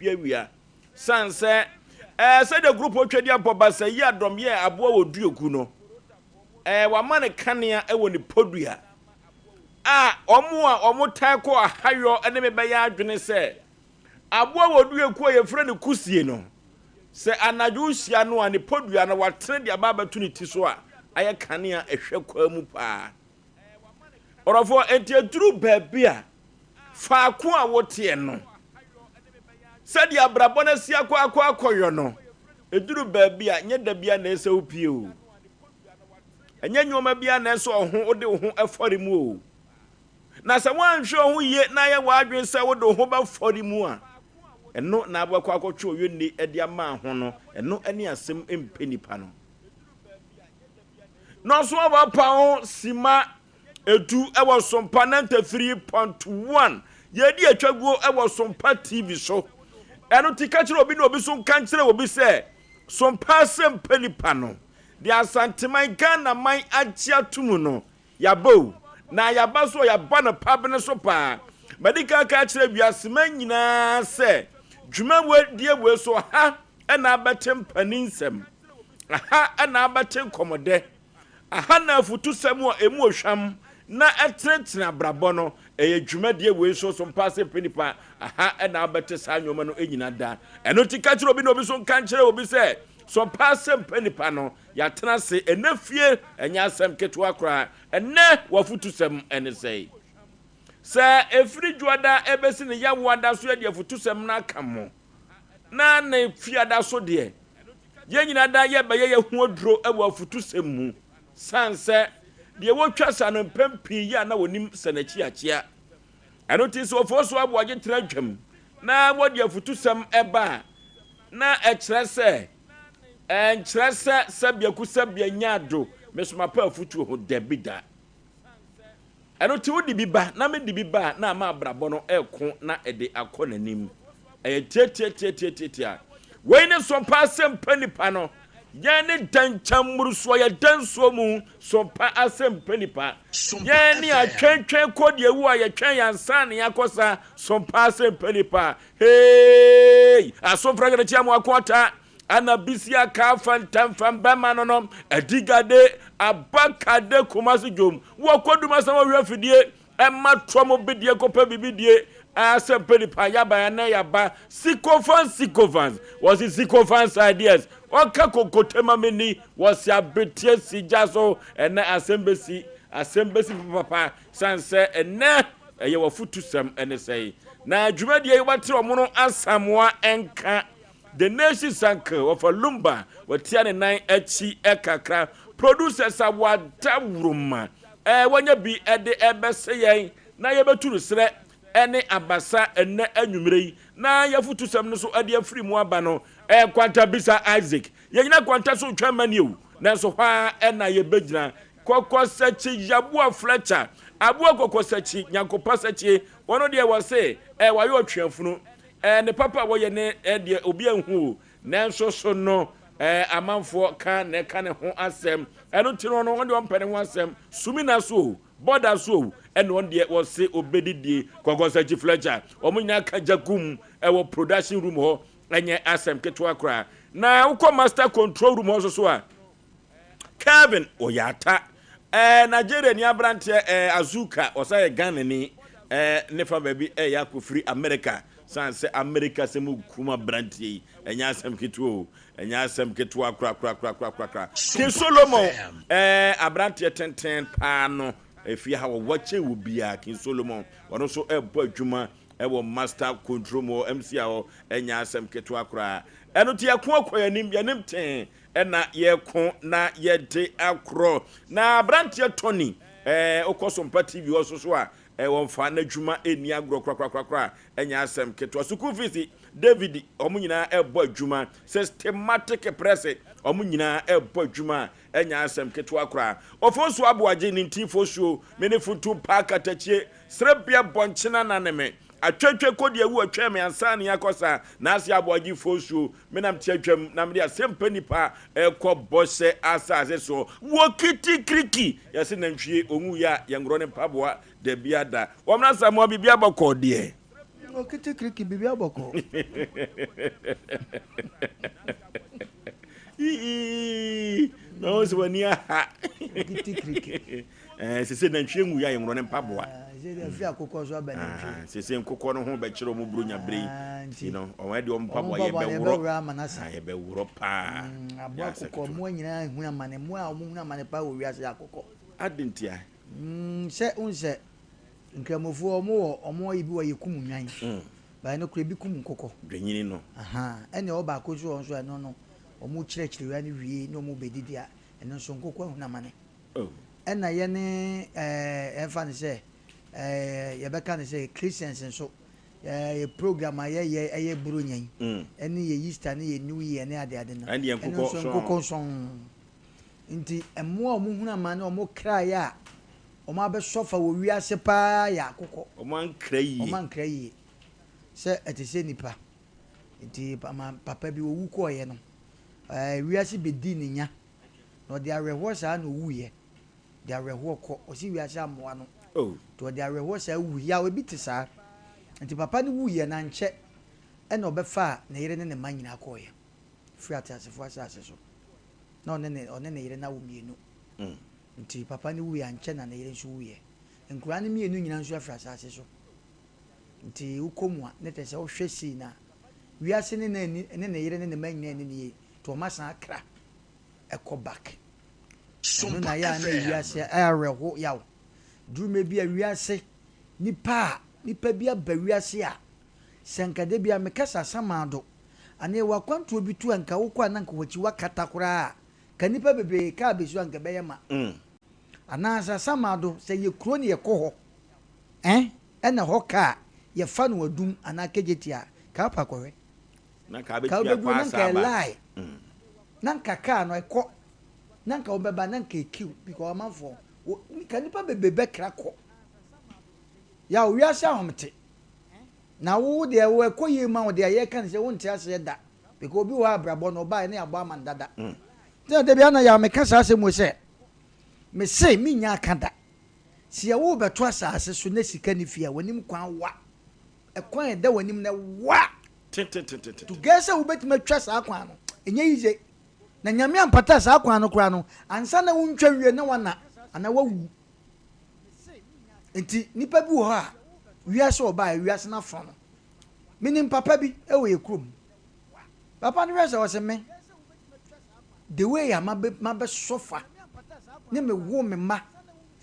Wiawia. San sɛ, ɛɛ, sɛdeɛ kuropɔn twadi abɔ basa yi adɔm yɛ aboa wɔ duoku no, ɛɛ, wama no kanea wɔ ne podua. A wɔn a wɔtaa kɔ ahayɔ ne me bɛyɛ adwene sɛ, aboa wɔ duoku a yɛfrɛ no kusie no, sɛ anadwo wohyia no a, ne podua no watene de aba abɛto ne ti so a, ayɛ kanea ɛhwɛ kwaa mu paa. Ɔdɔfoɔ, enti ɛduru baabi a, faako a woteɛ no, sɛdeɛ abrabɔ no asi akɔ akɔ akɔyɔ no, ɛduru baabi a, nyɛ da biara na ɛsɛ wopie o. Ɛnyɛ nneɛma biara na ɛsɛ ɔho wode wo ho fɔre mu o. Na sɛ woanhwɛ wo ho yie na ayɛ w'adwene sɛ wode wo ho bɛfɔre mu a, ɛno na wobɛkɔ akɔtwe oyɔnni de ama ho no, ɛno ne asɛm mpɛ nipa no. Na ɔso aba sima edu wɔ Sompa 93.1. Yɛdi atwaguo wɔ Sompa TV so. Ɛno ti ka kyerɛ obi na obi so nka nkyerɛ obi sɛ Sompa asɛmpa nipa no deɛ Asanteman Ghana man agye ato mu no yaba o. Na yaba so yaba no pabene so paa. Madi kan ka kyerɛ wiaseman nyinaa sɛ dwuma die wei so ha ɛna abɛte mpanin nsɛm. Aha ɛna abɛte nkɔmɔdɛ. Aha na afutusɛm a emu ohwam na ɛtenetene abrabɔ no ɛyɛ dwumadie wei nso so mpa sɛ pɛ nipa. Aha ɛna abɛte saa nneɛma no nyina da. Ɛno ti ka kyerɛ obi na obi so nka nkyerɛ obi sɛ so mpa sɛ mpɛ nipa no yɛatena ase ɛnɛ fie ɛnyɛ asɛm ketewa koraa. Ɛnɛ wafutusɛm ɛne sɛe sɛ ɛfiri dwoada ɛbɛsi ne yawoada so yɛde afutusɛm no aka mo na ne fiada so deɛ yɛn nyinaa da yɛbɛyɛ yɛ ho aduro wɔ afutusɛm mu san sɛ deɛ wɔtwa sa no mpɛn pii yi a na wɔnim sɛ n'akyi akyea. Ɛno nti sɛ wɔfoɔ so aboagye tena dwam na wɔde afutusɛm ɛba a, na ɛkyerɛ sɛ ɛnkyerɛ sɛ sɛbiaku sɛbia nya ado mesoma pa afutuo ho dabi da. Ɛno nti wode bi ba na mede bi ba na ama abrabɔ no ɛko na ɛde akɔ n'anim. Ɛyɛ tiatiatiatiatia. Wei ne Sompa asɛmpa nipa no. Yɛn ne dankyɛn mmorosoɔ yɛ dansuo mu Sompa asɛmpa nipa. Yɛn ne atwɛntwɛn kɔ deɛ wu a yɛtwɛn yɛn ansa ne yɛakɔsa Sompa asɛmpa nipa. Hey! Asomfra gana kyia mu akɔta. Ana bisi aka fantamfam bɛma no no adigade abakade Kumasi dwom. Wɔkɔ dum asɛm ɔhwɛ afidie ɛma toɔ mo bidie kɔpɛ bibidie asɛmpa nipa yaba ɛnɛ yaba sycophants sycophants wɔsi sycophants ideas ɔka kokotema mi ni wɔsi abetie si gya so ɛnɛ asɛm besi asɛm besi papapa san sɛ ɛnɛ ɛyɛ wɔfutu sɛm ɛne sɛe na dwumadie yi wɔte ɔmo no asamoa ɛnka The Nation Sankel wɔfa Lumba wɔtia ne nan akyi ɛkakra producers a wɔada wuroma ɛɛ wɔnya bi ɛde ɛbɛsɛ yɛn na yɛbɛtu no serɛ ɛne abasa ɛnɛ anwummerɛ yi na yɛfotu sɛm no so ɛde afiri mu aba no ɛɛ Kwanta Bisa Isaac yɛnyina Kwanta so twɛn mani o nanso hɔ a ɛna yɛbɛgyina kɔkɔ sɛkyi yaboa Fletcher aboa kɔkɔ sɛkyi nyankopa sɛkyi wɔn deɛ wɔ se ɛɛ wɔayɛ ɔtweafunu ɛɛ ne papa a wɔyɛ ne ɛdeɛ obi anhu o nanso so no ɛɛ amanfoɔ ka na ɛka ne ho asɛm ɛno ti no no wɔn deɛ ɔmpɛ ne ho asɛm sumina so o bɔda so o ɛna wɔn deɛ wɔse obedidie kɔkɔ sɛkyi Fletcher wɔn nyinaa ka gya gum ɛwɔ production room hɔ ɛnyɛ asɛm ketewa koraa na wokɔ master control room hɔ nso so a Kevin Oyata ɛɛ Nigeria ni aberanteɛ ɛɛ Azuka ɔsan yɛ Ghana ni ɛɛ ne fa baabi ɛyɛ akɔfiri America san sɛ America sɛ mu kum aberanteɛ yi ɛnyɛ asɛm ketewa o ɛnyɛ asɛm ketewa kora kora kora kora kora kora King Solomon ɛɛ aberanteɛ tenten paa no efie ha wɔwɔ kyɛn wɔ biara King Solomon ɔno nso ɛbɔ adwuma ɛwɔ master control mu MC a hɔ ɛnyɛ asɛm ketewa koraa ɛno ti yɛko akɔ yɛnim yɛnim tee ɛna yɛko na yɛde akorɔ na aberanteɛ Tony ɛɛ okɔ Sompa TV hɔ so so a wɔmfa n'adwuma ɛnni agorɔ korakorakorakora ɛnyɛ asɛm ketewa sukuu fees David ɔmo nyinaa ɛbɔ adwuma systematic press ɔmo nyinaa ɛbɔ adwuma ɛnyɛ asɛm ketewa koraa ɔfo nso aboagye ne ntifo suo me ne funtum paa katakyie serebea bɔnkyena na ne me atwatwa kɔdi awu atwa me ansa ne akɔsa na ase aboagye fo suo me nam te atwam na mede asɛmpa nipa ɛkɔ bɔhyɛ asase so wɔ kitikiriki yɛse nantwie ɔnwu yɛ a yɛnworɔ ne mpaboa da biada wɔmna samoa biribi abɔkɔɔ deɛ. Okete kiriki biribi abɔkɔ. Na wɔn sɛ w'ani aha. Okete kiriki. Ɛɛ sese nantwie ngu yɛ a yɛnworɔ ne mpaboa. Sɛ deɛ fi akokɔ so aba nantwie. Sese nkokɔ no ho bɛkyerɛ wɔn buronya bere yi. Nti no wɔn de wɔn mpaboa yɛbɛworɔ. Yɛbɛworɔ paa. Aboa akokɔ mmoa nyinaa hunu amane mmoa a wɔn hunu amane paa wɔ wiase yɛ akokɔ. Adi ntia. Sɛ n sɛ Nkramofoɔ ɔmo wɔ ɔmo ayi bi wɔ yɛ kum nnwan but ɛno koraa ebi kum nkokɔ. Dwanyini no. Ahaa ɛna ɛwɔ baako nso wɔ hɔ nso a ɛno no ɔmo kyerɛkyerɛ wia no wie na ɔmo bɛ didi a ɛno nso nkokɔ ahunu amane. Oh. Ɛna yɛne ɛɛ yɛnfa no sɛ ɛɛ yɛbɛka no sɛ Christians nso ɛɛ yɛ program a yɛyɛ ɛyɛ Buronya yi ɛne yɛ Easter ne yɛ New Year ne ade ade no Ɛne ɛno nkokɔ nso sɔn. nkokɔ sɔn nti mmoa a ɔmo hunu amane ɔmo kra yɛ a Wɔabɛsɔ fa wɔ wiase paa yɛ akokɔ. Wɔankra yie. Wɔankra yie sɛ ɛte sɛ nipa. Nti ma papa bi owu kɔeɛ no, ɛɛ wiase bɛdii ne nya. Na ɔde awerɛhoɔ saa na ɔwuiɛ. Ɔde awerɛhoɔ kɔ. Ɔse wiase ammoa no. Oh. Nti ɔde awerɛhoɔ saa wui. Yaw ebi te saa. Nti papa no wuiɛ no ankyɛ ɛna ɔbɛfaa ne yere ne ne mma nyinaa kɔeɛ. Firi ateasefoɔ asase so. Na ɔne ne ɔne ne yere no awo mmienu. Nti papa no wuiɛ ankyɛ na ne yere nso wuiɛ. Nkoraa no mmienu nyinaa nso afiri asaase so. Nti wokɔ mu a, ne kyerɛ sɛ wohwɛ sei no a, wiase ne na nni, ne ne yere ne ne mma nyinaa nni ne yie. Nti wɔn asan akra ɛkɔ back. Ɛno na ɛyɛ a na wiase awerɛho yaw. Duru mmerɛ bi a wiase nipa a, nipa bi aba wiase a, sɛ nka da bi a meka sɛ asamando anaa yɛwɔ akwantuo bi to a nka wokɔ a na nka wakyi wakata koraa a, Ka nnipa bebree kaa bɛsu a nka ɛbɛyɛ ma. Anaa sɛ Asamado, sɛ yɛ kuro na yɛkɔ hɔ eh, ɛna hɔ kaa yɛfa no Adum anaa Kejetia a, ka wopɛ akɔhwɛ. Na kaa Ka bɛtumi akɔ wobɛduru na asa nka aba. ɛlae, na nka kaa no ɛkɔ, na nka wobɛba na nka ɛkiw because amanfoɔ, wo, ka nnipa bebree bɛkra kɔ. Yaw, wiase ahomete. Na wo deɛ wo ɛkɔ yie ma wo deɛ yɛka ne sɛ wonte aseɛ da. Because obi wɔ hɔ a abrabɔ no ɔbaeɛ na yɛabɔ ama no dada. Nti na da biara na yɛ a meka saa asɛm wei sɛ, mese mennya aka da. Sɛ yɛwo wo bɛto asase so na sika nni fie a, w'anim kwan wa. Ɛkwan a ɛda w'anim no ɛwa. To get sɛ wobɛtumi atwa saa kwan no, ɛnyɛ easy. Na Nyame ampata saa kwan no koraa no, ansa na wontwa nwie na wana anaa wawu. Nti nipa bi wɔ hɔ a, wiase ɔbaeɛ, wiase no afono no. Menim papa bi wɔ yɛ kurom. Papa no hwɛ sɛ ɔse me the way a mabɛ mabɛ sɔfa ne me wo me mma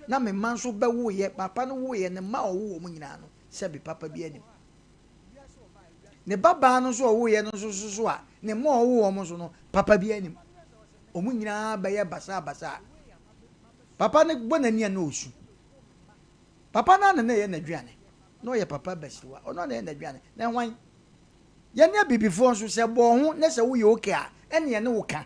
na me mma nso bɛ wo yɛ papa no wo yɛ ne mma a ɔwo wɔn nyinaa no sɛbi papa bi anim. Ne ba baa no nso ɔwo yɛ no nso so so a ne mma a ɔwo wɔn nso no papa bi anim. Wɔn nyinaa bɛyɛ basaa basaa. Papa no bɔ n'ani a na ɔsu. Papa no ara na na ɛyɛ n'aduane. Na ɔyɛ papa abasiriwa. Ɔno ara na ɛyɛ n'aduane. Na hwan? Yɛne abibifoɔ nso, sɛ bɔ ho na sɛ woyɛ okay a, ɛne yɛne wo ka.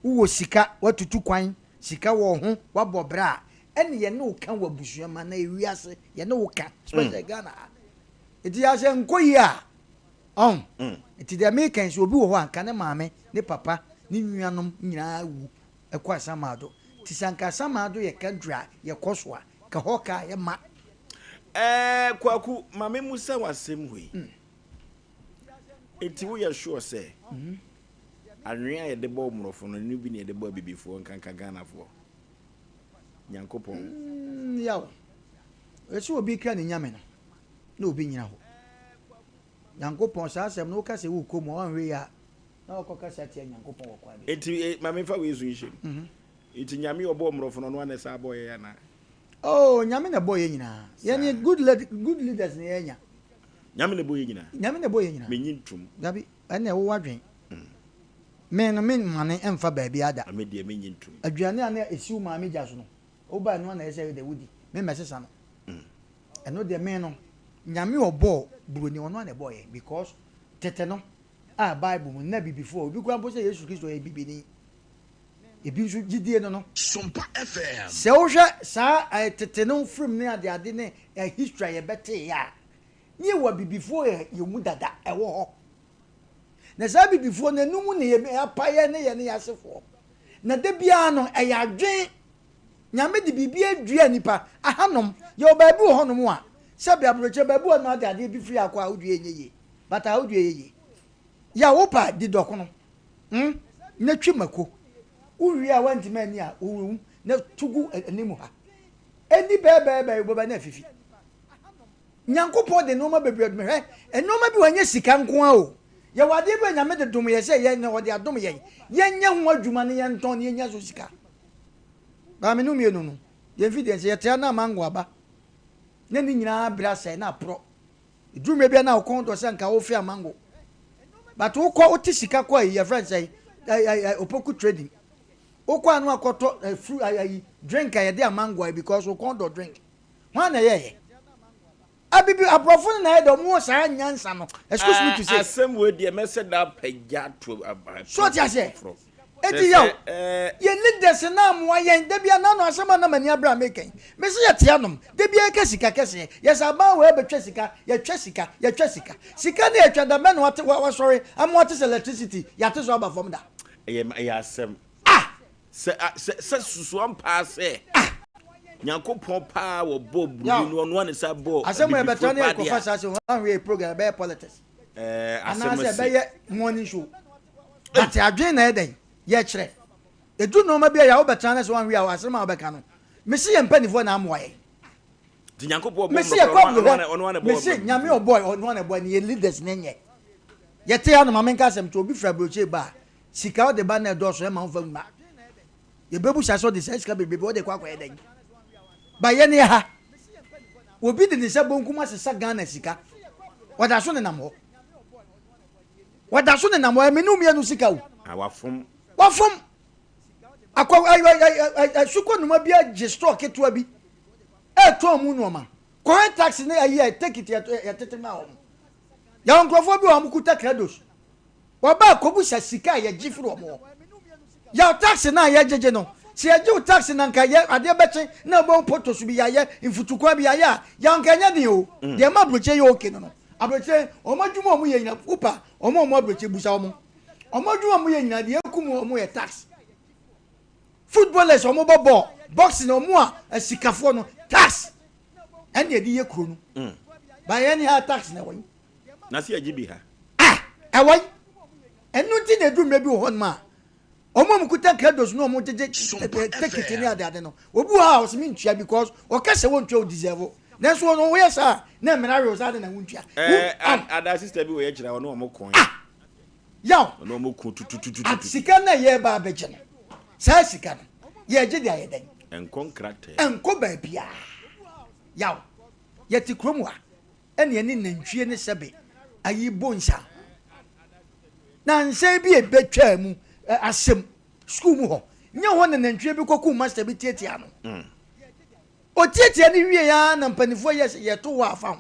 Wowɔ sika, woatutu kwan, sika wɔ wo ho, woabɔ bra a, ɛne yɛne wo ka wɔ abusua mu anaa ewiase, yɛne wo ka, especially Ghana ha. Nti yɛ sɛ nkɔ yie a, ɔn. Nti deɛ meka yi, sɛ obi wɔ hɔ a, nka ne maame, ne papa, ne nuanom nyinaa awu kɔ Asamado. Nti sɛ anka Asamado yɛ country a yɛkɔ so a, nka hɔ kaa yɛ ma. Ɛɛ Kwaku, ma me musa wo asɛm wei. Nti wo yɛ sure sɛ anwea a yɛde bɔ mmorɔfo no, ɛno bi na yɛde bɔ abibifoɔ nkanka Ghanafoɔ? Nyankopɔn. Mm, yaw. Ɛsɛ obi kra ne nyame no, na obi nyina hɔ. Nyankopɔn, saa asɛm no, woka sɛ wokɔ mu a, woanhwɛ yie a, Na ɔkɔ kasa tia Nyankopɔn wɔ kwan bi so. Enti eh, ma memfa wei nso nhyɛ mu. Enti Nyame a ɔbɔɔ mmorɔfo no, ɔno ara na ɛsan bɔɔ yɛn anaa? Oh, Nyame na ɛbɔɔ yɛn nyinaa. Yɛn Saa. good lead, good leaders na yɛanya. Nyame na ɛbɔɔ yɛn nyinaa? Nyame na ɛbɔɔ yɛn nyinaa. Mennye ntom. Dabi, ɛnna ɛwɔ w'adwen. Me no, me mmane mfa baabiara da. Na me deɛ, mennye ntom. Aduane a na ɛsi wo maame gya so no, wobae no ara na ɛsɛ sɛ wode wodi. Me mmɛsesa no. Ɛno deɛ me no, Nyame a ɔbɔɔ buroni, ɔno ara na ɛbɔɔ yɛn because tete no, a Bible mu na abibifo wɔ obi koraa mpo sɛ Yesu Kristo ɔyɛ bibini. Ebi nso gyidie no no. Sompa FM. Sɛ wohwɛ saa tete no film ne adeade ne history a yɛbɛtee a, ne yɛwɔ abibifoɔ yɛ yɛn mu dada ɛwɔ hɔ. Na saa abibifoɔ no ɛno mu na yɛapaeɛ ne yɛne yɛn asefoɔ. Na da biara no ɛyɛ adwen. Nyame de biribi adua nipa. Ahanom, yɛwɔ baabi wɔ hɔnom a, Sɛbi aburokyire baabi wɔ no ade adeɛ bi firi akɔ a wodua ɛnyɛ yie. But a wodua yɛ yie. Ya wo pa di dɔkono. Hmm? Na twi mako. Wowie a woantumi anni a wowu na to gu anim ha. Ɛni bɛɛbɛɛbɛɛ wobɛba na afifi. Nyankopɔn de nnoɔma bebree adom hwɛ nnoɔma bi wɔ ɛnyɛ sika nko ara o yɛwɔ adeɛ bi a Nyame de dom yɛn sɛ yɛn na ɔde adom yɛn yɛnyɛ ho adwuma na yɛntɔn na yɛnya so sika baa me no mmienu no yɛn fi deɛ sɛ yɛtra na mango aba na ne nyinaa brɛ asɛe na aporɔ ɛduru mmerɛ bi a na wokɔn dɔ sɛ nka wofe amango but wokɔ wote sika kɔ ayi yɛfrɛ nsɛ opoku trading wokɔ ano akɔtɔ fru ayi drink a yɛde amango ayi because wokɔn dɔ drink Hwan na ɛyɛeɛ? Abibi, aborɔfo no na ɛyɛ dɛ, wɔn wɔ saa nyansa no. Excuse me to say. Asɛm wei deɛ mɛsɛ da apagya to So ɔte aseɛ? Eti yaw, yɛn leaders no amoa yɛn. Da bia n'ano asɛm a na m'ani abere a meka yi. Mese yɛte anom, da bia yɛka sika kɛseɛ. Yɛsɛ aban wei abɛtwa sika, yɛtwa sika, yɛtwa sika. Sika no yɛtwa da bɛn na wate, wasɔre ama wate sɛ electricity yɛate so aba fam da? Ɛyɛ asɛm. Ah! Sɛ sɛ sɛ susu ampaa sɛ Nyankopɔn paa wɔ bɔɔ buroni no ɔno a ne sa bɔɔ Asɛm yɛ bɛtra ne ɛkɔfa saa sɛ wɔn ahwɛ program ɛbɛyɛ politics. Ɛɛ asɛm Anaasɛ ɛbɛyɛ morning show. But adwene na ɛdɛn yɛkyerɛ. Edu nneɛma bi a yɛ wobɛtra ne sɛ wɔn ahwɛ a asɛm a wɔbɛka no. Mesi yɛn mpanimfoɔ na amoa yɛn. Nti Nyankopɔn bɔ Mesi yɛ kɔ aburohwɛ. Mesi Nyame ɔbɔ ɔno a na ɛbɔ ne yɛ leaders ne nyɛ. Yɛte ha no ma menka asɛm nti obi fira aburokyire ba a Sika a ɔde ba no ɛdɔɔso ɛma ɔmfa nwuma. Yɛbɛbusa sɛ ɔde saa sika bebrebe ɔde kɔ akɔyɛ dɛn? Ba yɛn yɛ ha. Obi de ne nsa bonkum asesa Ghana sika. Ɔda so nenam hɔ. Ɔda so nenam hɔ. Ɛmɛ ne mmienu sika o. Ah, wafom. Wafom. Akɔ asukɔ noma bi agye store ketewa bi. Ɛtɔn mu nneɛma. Kɔhɛ taxi ne ayi a tekiti yɛtete ma wɔn. Yɛwɔ nkurɔfoɔ bi wɔ wɔn kuta credos. Wɔba kɔbisa sika a yɛgye firi wɔn hɔ. Yaw tax no a yɛgyegye no, sɛ yɛgye wo tax na nka yɛ adeɛ bɛkye na wobɛhu potos bi yɛayɛ, mfutukwan bi yɛayɛ a, yaw nka ɛnyɛ den o. Deɛ ɛma aburokyire yɛ okay no no, aburokyire wɔn adwuma a wɔyɛ nyina, wopa wɔn a wɔn aburokyire busa wɔn. Wɔn adwuma a wɔyɛ nyina deɛ ɛkum wɔn yɛ tax. Footballers wɔn bɔ bɔɔl, boxing wɔn a asikafoɔ no, tax ɛne yɛde yɛ kuro no. Ba yɛn ha tax na ɛwɔ yi. Na se yɛgye bi ha. Ah! Ɛwɔ yi. Ɛno nti na ɛduru mmerɛ bi wɔ hɔnom a, wɔn a wɔkuta credos no a wɔgyegye tekiti ne adeade no, obi wɔ hɔ a ɔsɛ mentua because ɔka sɛ wɔntua o deserve. Nanso wɔn wɔyɛ saa a, na mmara we wo saa de na wontua. Ɛɛ, ada sister bi wɔ yɛ kyerɛ ɔne wɔn ko. Ah! Yaw! Ɔne wɔn ko tutututu. Sika no a yɛreba abɛgye no, saa sika no, yɛregye de ayɛ dɛn? Ɛnkɔ nkrataa. Ɛnkɔ baabiara. Yaw! Yɛte kurom ha. Ɛne ɛne nantwie ne sɛbe ayi bɔ nsa. Na nsɛn bi a ɛbɛtwaa mu asɛm sukuu mu hɔ, nyɛ hɔ na nantwie bi kɔkum master bi tiatia no. Ɔtiatia no wie ara na mpanimfoɔ yɛ sɛ yɛto hɔ afa ho.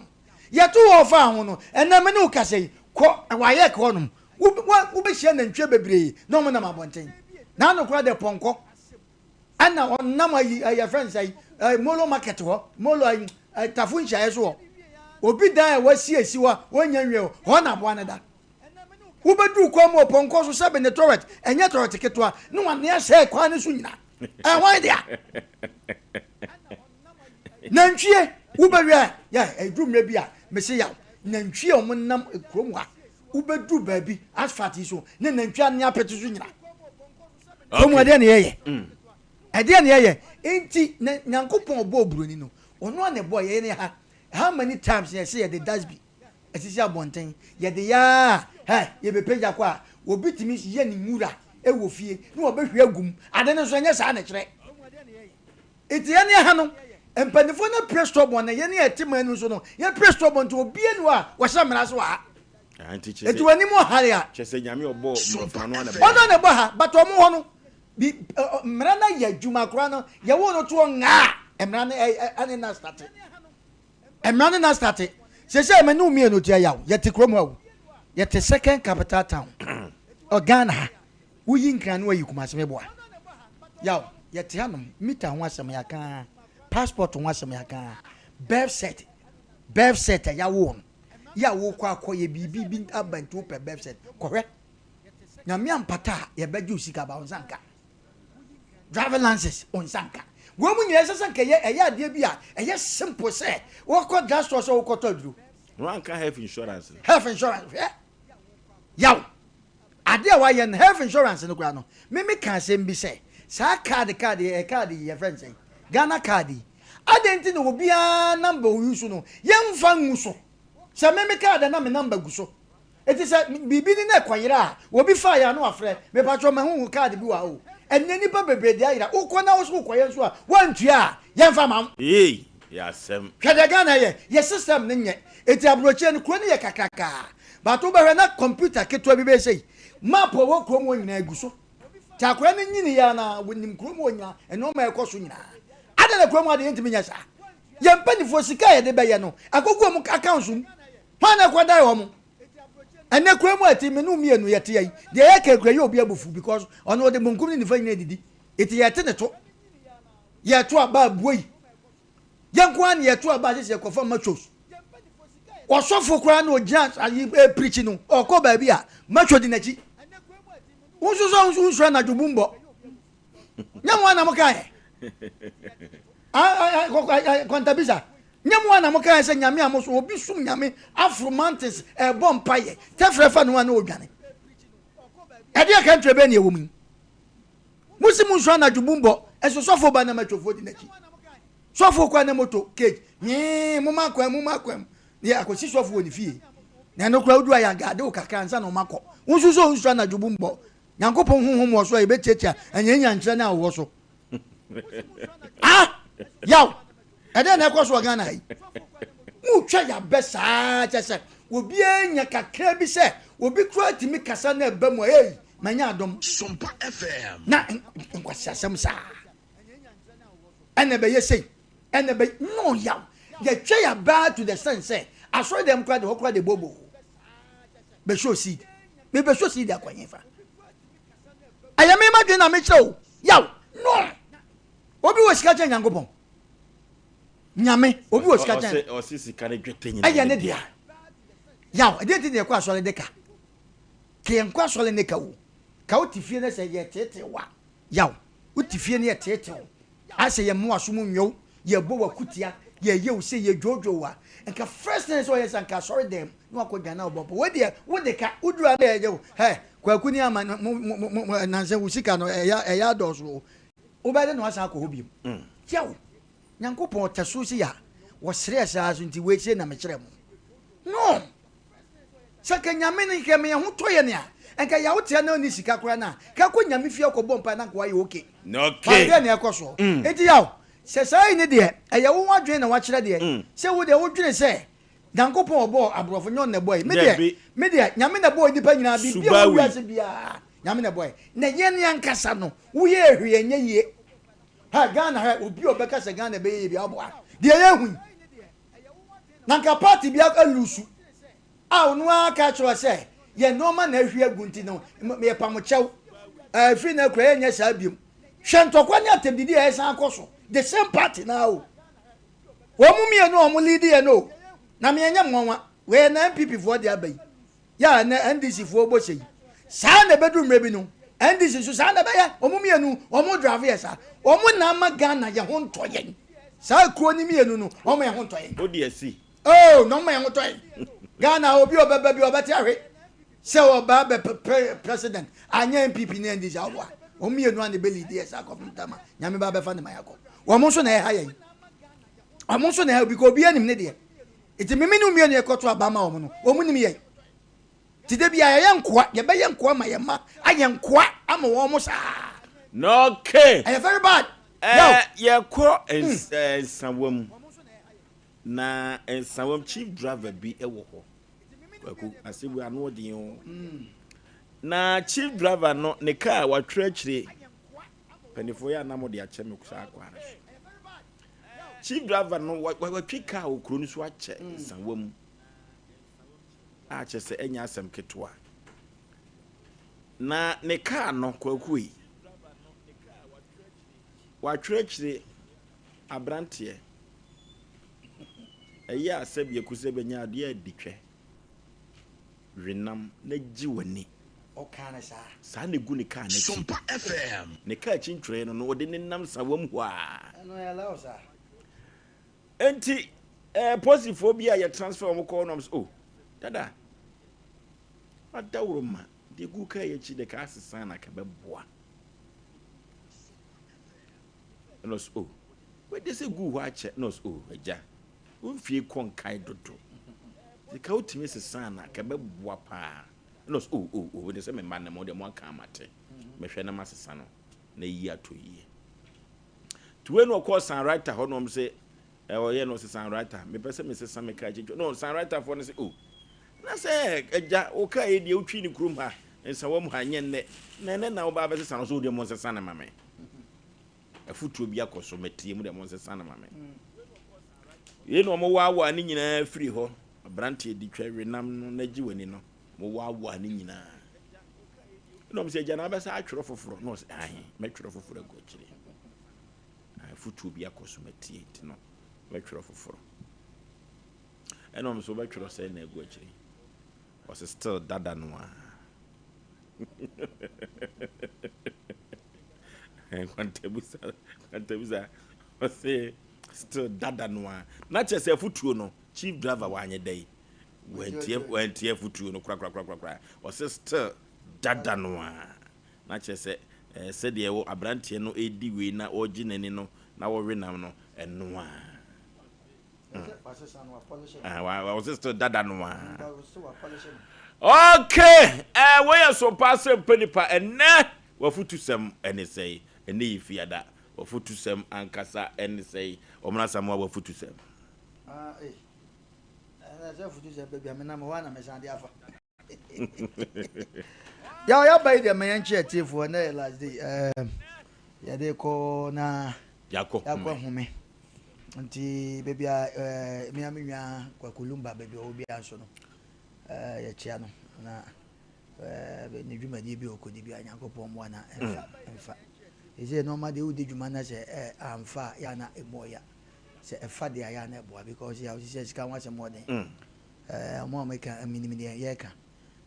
Yɛto hɔ afa ho no, ɛnɛ me ne wo kasa yi, kɔ WAEC hɔnom, wobɛhyia nantwie bebree na wɔnam abɔnten. Na ano koraa deɛ pɔnkɔ. Ɛna ɔnam ayi yɛfrɛ no sɛ molo market hɔ molo ayi tafo nhyiaeɛ so hɔ obi dan a wasiesie hɔ a wɔnya nwie hɔ hɔ na aboa no da wobɛduru kwan mu ɔpɔnkɔ so sɛbe ne tɔrɛt ɛnyɛ tɔrɛt ketewa ne wane asɛe kwan no so nyina ɛhwan dea nantwie wobɛwia yɛ ɛduru mmerɛ bi a mese yaw nantwie a wɔn nam kurom ha wobɛduru baabi asphalt yi so ne nantwie ane apete so nyina Ɔmu ɛdeɛ na yɛyɛ. Mm. Ɛdeɛ na yɛyɛ. Nti na Nyankopɔn ɔbɔɔ buroni no, ɔno a na ɛbɔɔ yɛyɛ ne ha. How many times na yɛsɛ yɛde dustbin asisi abɔnten, yɛde yɛ a, hɛ, yɛbɛpagya kɔ a, obi tumi yɛ ne nwura wɔ fie na wɔbɛhwie agu mu. Ade no nso ɛnyɛ saa na ɛkyerɛ. Nti yɛne ha no, mpanimfoɔ no apire stubborn na yɛne yɛte man no nso no, yɛpire stubborn nti obiara ni hɔ a wɔhyɛ mmara so wɔ ha. Ah, nti kyerɛ Eti w'anim ɔhare a. Kyerɛ sɛ Nyame ɔbɔɔ mmorɔfo no, ɔno ara na ɛbɔɔ. Ɔno ara na ɛbɔ ha, but ɔmo hɔ no, bi ɛ mmara no ayɛ adwuma koraa no, yɛwoo no toɔ ngaa, mmara no ɛ ɛne na starte. Mmara no na starte. Sɛsɛ me ne wo mmienu te ayaw, yɛte kurom ha o, yɛte second capital town, ɔ Ghana ha, woyi Nkran na wayi Kumasi meboa. Yaw, yɛte hanom, meter ho asɛm yɛaka ara, passport ho asɛm yɛaka ara, birth cert, birth cert a yɛawo no. Yɛ a wokɔ akɔ yɛ biribi bi aba nti wopɛ birth cert kɔhwɛ. Nyame ampata a yɛbɛgye wo sika ba wo nsa nka. Driving license wo nsa nka. Wɔn mu nyinaa ɛsɛ sɛ nka ɛyɛ ɛyɛ adeɛ bi a ɛyɛ simple sɛ wɔkɔ drug store sɛ wokɔtɔ aduro. Na wanka health insurance no. Health insurance hwɛ yaw adeɛ a wayɛ no health insurance no koraa no me me ka asɛm bi sɛ saa card card yɛ card yi yɛfrɛ no sɛn Ghana card yi adɛn nti na obiara number oyi so no yɛmfa ngu so sɛ me me card na me number gu so Enti sɛ biribi ni na ɛkɔyera a, obi fa yɛ a na wafrɛ, mepakyɛw mahu wo card bi wɔ ha o. Ɛnnɛ nnipa bebree de ayera, wokɔ na wo so wokɔyɛ nso a, woantua a, yɛmfa mma wo. Eei yɛ asɛm. Hwɛ deɛ Ghana yɛ, yɛ system no nyɛ. Enti aburokyire no, kuro no yɛ kakrakaa. But wobɛhwɛ na computer ketewa bi bɛyɛ sei, map a ɛwɔ kurom hɔ nyinaa gu so. Nti akwadaa no nyiniiɛ ara no, wɔnim kurom hɔ nyinaa, nneɛma a ɛkɔ so nyinaa. Adɛn na kurom ha deɛ yɛntumi nyɛ saa? Yɛn mpanimfoɔ sika a yɛde bɛyɛ no, akɔgu wɔn accounts mu. Hwan na ɛkɔdae wɔn? Ɛnɛ kura mu a ɛte me ne mmienu yɛte yi deɛ yɛka kura yɛ obi abufu because ɔno ɔde bonkum ne nifa nyina didi eti yɛte ne to yɛto aba abue yi yɛn nko ara na yɛto aba sisi yɛkɔfa machos ɔsɔfo koraa na ogyina ayi epirikyi no ɔkɔ baabi a macho di n'akyi nso sɛ nso nsura anadwo bu mbɔ nyɛ mo ana mo kaeɛ kwantabisa nyɛ mo ana mo kaeɛ sɛ nyame a mo so obi sum nyame afro mountains ɛbɔ mpayɛ tɛfrɛ fa no a na ɔdwane ɛdeɛ country bɛɛ ne ɛwɔ mu yi mo si mo nsu anadwo bu mbɔ ɛso sɔfo ba na matwofoɔ di n'akyi sɔfo kɔ na moto cage hee mo ma kwan mo ma kwan yɛ akɔsi sɔfo wɔ ne fie na ɛno koraa wodu ayɛ agade wo kakra ansa na ɔmakɔ wo nso sɛ ɔnsu anadwo bu mbɔ Nyankopɔn honhom wɔ so a yɛbɛtiatia anyanyankyerɛ no a wɔwɔ so. Ah! Yaw! Ɛdɛn na ɛkɔ so wɔ Ghana ha yi? Motwa yabɛ saa kyɛ sɛ obiara nya kakra bi sɛ obi koraa tumi kasa na ɛba mu a ei manya adom. Sompa FM. Na nkwaseasɛm saa. Ɛna ɛbɛyɛ sei. Ɛna ɛbɛyɛ no yaw. Yɛtwa yabɛ to the sense sɛ asɔre dɛm koraa de hɔ koraa de bobo. Bɛsɔ seed. Mebɛsɔ seed akɔ hefa? Ɛyɛ me madwene na mekyerɛ o. Yaw. No. Obi wɔ sika kyɛn Nyankopɔn. Nyame. Obi wɔ sika kyɛn. Ɔse sika ne dwetɛ nyinaa. Ɛyɛ ne dea. Yaw. Ɛdeɛ nti na yɛkɔ asɔre de ka. Ka yɛnkɔ asɔre ne ka o. Ka wote fie na sɛ yɛteetee wa. Yaw. Wote fie na yɛteetee wo. Ayɛ sɛ yɛmma w'aso mu nnwe wo, yɛbɔ wo akutia, yɛyɛ wo sei, yɛdwoodwoo wo a, nka first thing sɛ ɔyɛ sɛ anka asɔre dɛm na wakɔ dwan na ɔbɔ mpa. Wei deɛ wode ka, woduru a na yɛyɛ wo, hɛ, Kwaku ne ama no, mo, mo, mo, mo, nansa wo sika no, ɛyɛ, ɛyɛ adɔɔso o. Wobɛyɛ dɛ na wasan akɔ hɔ biom. Yaw, Nyankopɔn ɔtɛ so sei a, wɔsrɛɛ saa so nti wei sei na mekyerɛ mo. No! Sɛ nka Nyame no nka yɛn ho tɔ yɛn a, nka yaw tea na ɔnni sika koraa no a, nka kɔ Nyame fie kɔ bɔ mpae na nka wayɛ okay. But deɛ na ɛkɔ soɔ. Nti yaw, sɛ saa yi ne deɛ, ɛyɛ wo adwene na wakyerɛ deɛ, sɛ wo deɛ wo dwene sɛ Nyankopɔn ɔbɔɔ aborɔfo nyɛ ɔno na ɛbɔɔ yɛ. Me deɛ, me deɛ, Nyame na ɛbɔɔ nnipa nyinaa, biribi a ɛwɔ wiase biara, Nyame na ɛbɔɔ yɛ. Na yɛn ankasa no, woyɛɛ hwee ɛnyɛ yie. Ha, Ghana ha, obi a ɔbɛka sɛ Ghana ɛbɛyɛ yie biara ɔboa. Deɛ yɛhu yi, Na nka party bi alusu a ɔno ara ka kyerɛ sɛ yɛn nneɛma na ahwie agu nti no yɛpam kyɛw ɛfiri na akura yɛnyɛ saa biom. Hwɛ ntɔkwa ne atɛmdidi a ɛsan akɔ so the same party na o. Wɔn mu mmienu a wɔn lead yɛ no na meɛnyɛ mmoawa wei na NPP foɔ de aba yi. Yɛ a ɛnɛ NDC foɔ bɔ hyɛ yi. Saa na ɛbɛduru mmerɛ bi no NDC nso saa na ɛbɛyɛ wɔn mmienu wɔn drive yɛ saa wɔn na ama Ghana yɛ ho ntɔ yɛn saa kuo no mmienu no wɔn yɛ ho ntɔ yɛn. O deɛ si. Oh na wɔn yɛ ho tɔ yɛn Ghana obi ɔbɛba bi ɔbɛte ahwe sɛ ɔba bɛ pre president anyɛ NPP ne NDC awoa wɔn mmienu a na ɛbɛ lead yɛ saa kɔpem tama nyame ba bɛfa ne ma yɛakɔ wɔn nso na ɛha yɛn wɔn nso na ɛha obi kɔ obi anim ne deɛ. Nti me mene wo mmienu yɛkɔto aba ma wɔn no, wɔn nim yɛn. Nti da biara yɛyɛ nkoa, yɛbɛyɛ nkoa ma yɛn mma ayɛ nkoa ama wɔn saa. Na okay. Ɛyɛ very bad. Ɛɛ yɛkɔ Nsawam na Nsawam chief driver bi wɔ hɔ. Kwaku asɛm wei ano ɔden o. Na chief driver no ne kaa watwerɛ akyire. Mpanimfoɔ yɛ anam de akyɛ me saa kwan no so. Chief driver no watwi kaa wɔ kuro no so akyɛ nsawa mu a kyerɛ sɛ ɛnyɛ asɛm ketewa. Na ne kaa no kwaku yi watwerɛkyerɛ aberanteɛ ɛyɛ a sɛbi aku sɛ bɛnya adeɛ adi twɛ wenam na gye w'ani. Ɔkaa no saa. Saa na egu ne kaa n'akyi. Sompa FM. Ne kaa akyi ntwerɛeɛ no no ɔde ne nam sawam hɔ a. Ɛno ɛyɛ allow saa. Enti ɛɛ posifoɔ bi a yɛ transfer wɔn kɔ hɔ nom sɛ oh dada adaworo ma deɛ gu kaa yi akyi de kaa sesa na ka bɛboa. Ɛna ɔsɛ oh wei de sɛ gu hɔ akyɛ ɛna ɔsɛ oh agya wo mfie kɔ nkae dodo sika wotumi sesa na ka bɛboa paa. Ɛna ɔsɛ oh oh oh wei de sɛ me mma ne mo deɛ mo aka amate mɛhwɛ na masesa no na yi atɔ yie. Nti wei na ɔkɔɔ Sanwriter hɔ na wɔn sɛ ɔyɛ no ɔsɛ Sanwriter mepɛ sɛ mesesa me kaa kyitwa no Sanwriter foɔ no sɛ oh na sɛ agya wo kaa yi deɛ wotwi ne kurom ha nsawa mu ha nyɛ nnɛ na ɛnɛ na wobaa bɛsesa no so wodeɛ mo nsesa no ma me afotuo bi akɔ so mɛtie mu deɛ mo nsesa no ma me wei na wɔn waawaa ne nyinaa firi hɔ aberanteɛ di twa wenam no na gye w'ani no mo waawaa ne nyinaa na wɔn sɛ agya na abɛsa atwerɛ foforɔ na ɔsɛ ahe mɛtwerɛ foforɔ agu akyire afotuo bi akɔ so matie nti no mɛtwerɛ foforɔ ɛna wɔn nso bɛtwerɛ sɛ na agu akyire ɔsɛ still dada no a nkwantabusa nkwantabusa ɔsɛ still dada no a na kyerɛ sɛ afotuo no chief driver wanyɛ dɛ yi wantie wantie afotuo no korakorakorakora ɔsɛ still dada no a na kyerɛ sɛ ɛɛ sɛdeɛ wɔ aberanteɛ no redi wei na ɔregye n'ani no na wɔwe nam no ɛno a. Ɔsɛ still dada no a. Okay, ɛɛ wɔyɛ so mpa asɛm pɛ nipa ɛnɛ wafutusɛm ɛne sɛe ɛnɛ yɛ fiada wafutusɛm ankasa ɛne sɛe wɔn asamoa wafutusɛm. Ah, eh. Ɛnɛ sɛ futusɛm baabi a menam hɔ a na mesan de afa. Yaw yaba yi deɛ ma yɛn kyerɛ tiefoɔ ɛnɛ yɛ last day ɛɛm yɛde kɔ na Yakɔ yakɔ home. home nti baabi a ɛɛ mmea me nua Kwaku Lumba baabi a ɔwɔ biara nso no ɛɛ yɛkyia no na ɛɛ ne dwumadie bi a ɔkɔdi bi a Nyankopɔn mmoa na ɛmfa ɛmfa ɛsɛ nneɛma deɛ wodi dwuma na sɛ ɛɛ amfa a yɛ ana ɛmu ɔya sɛ ɛfa deɛ a yɛ ana ɛboa because yɛ a wɔsɛ sika ho asɛm ɔden. Eh, ɔmo a meka menim deɛ yɛka.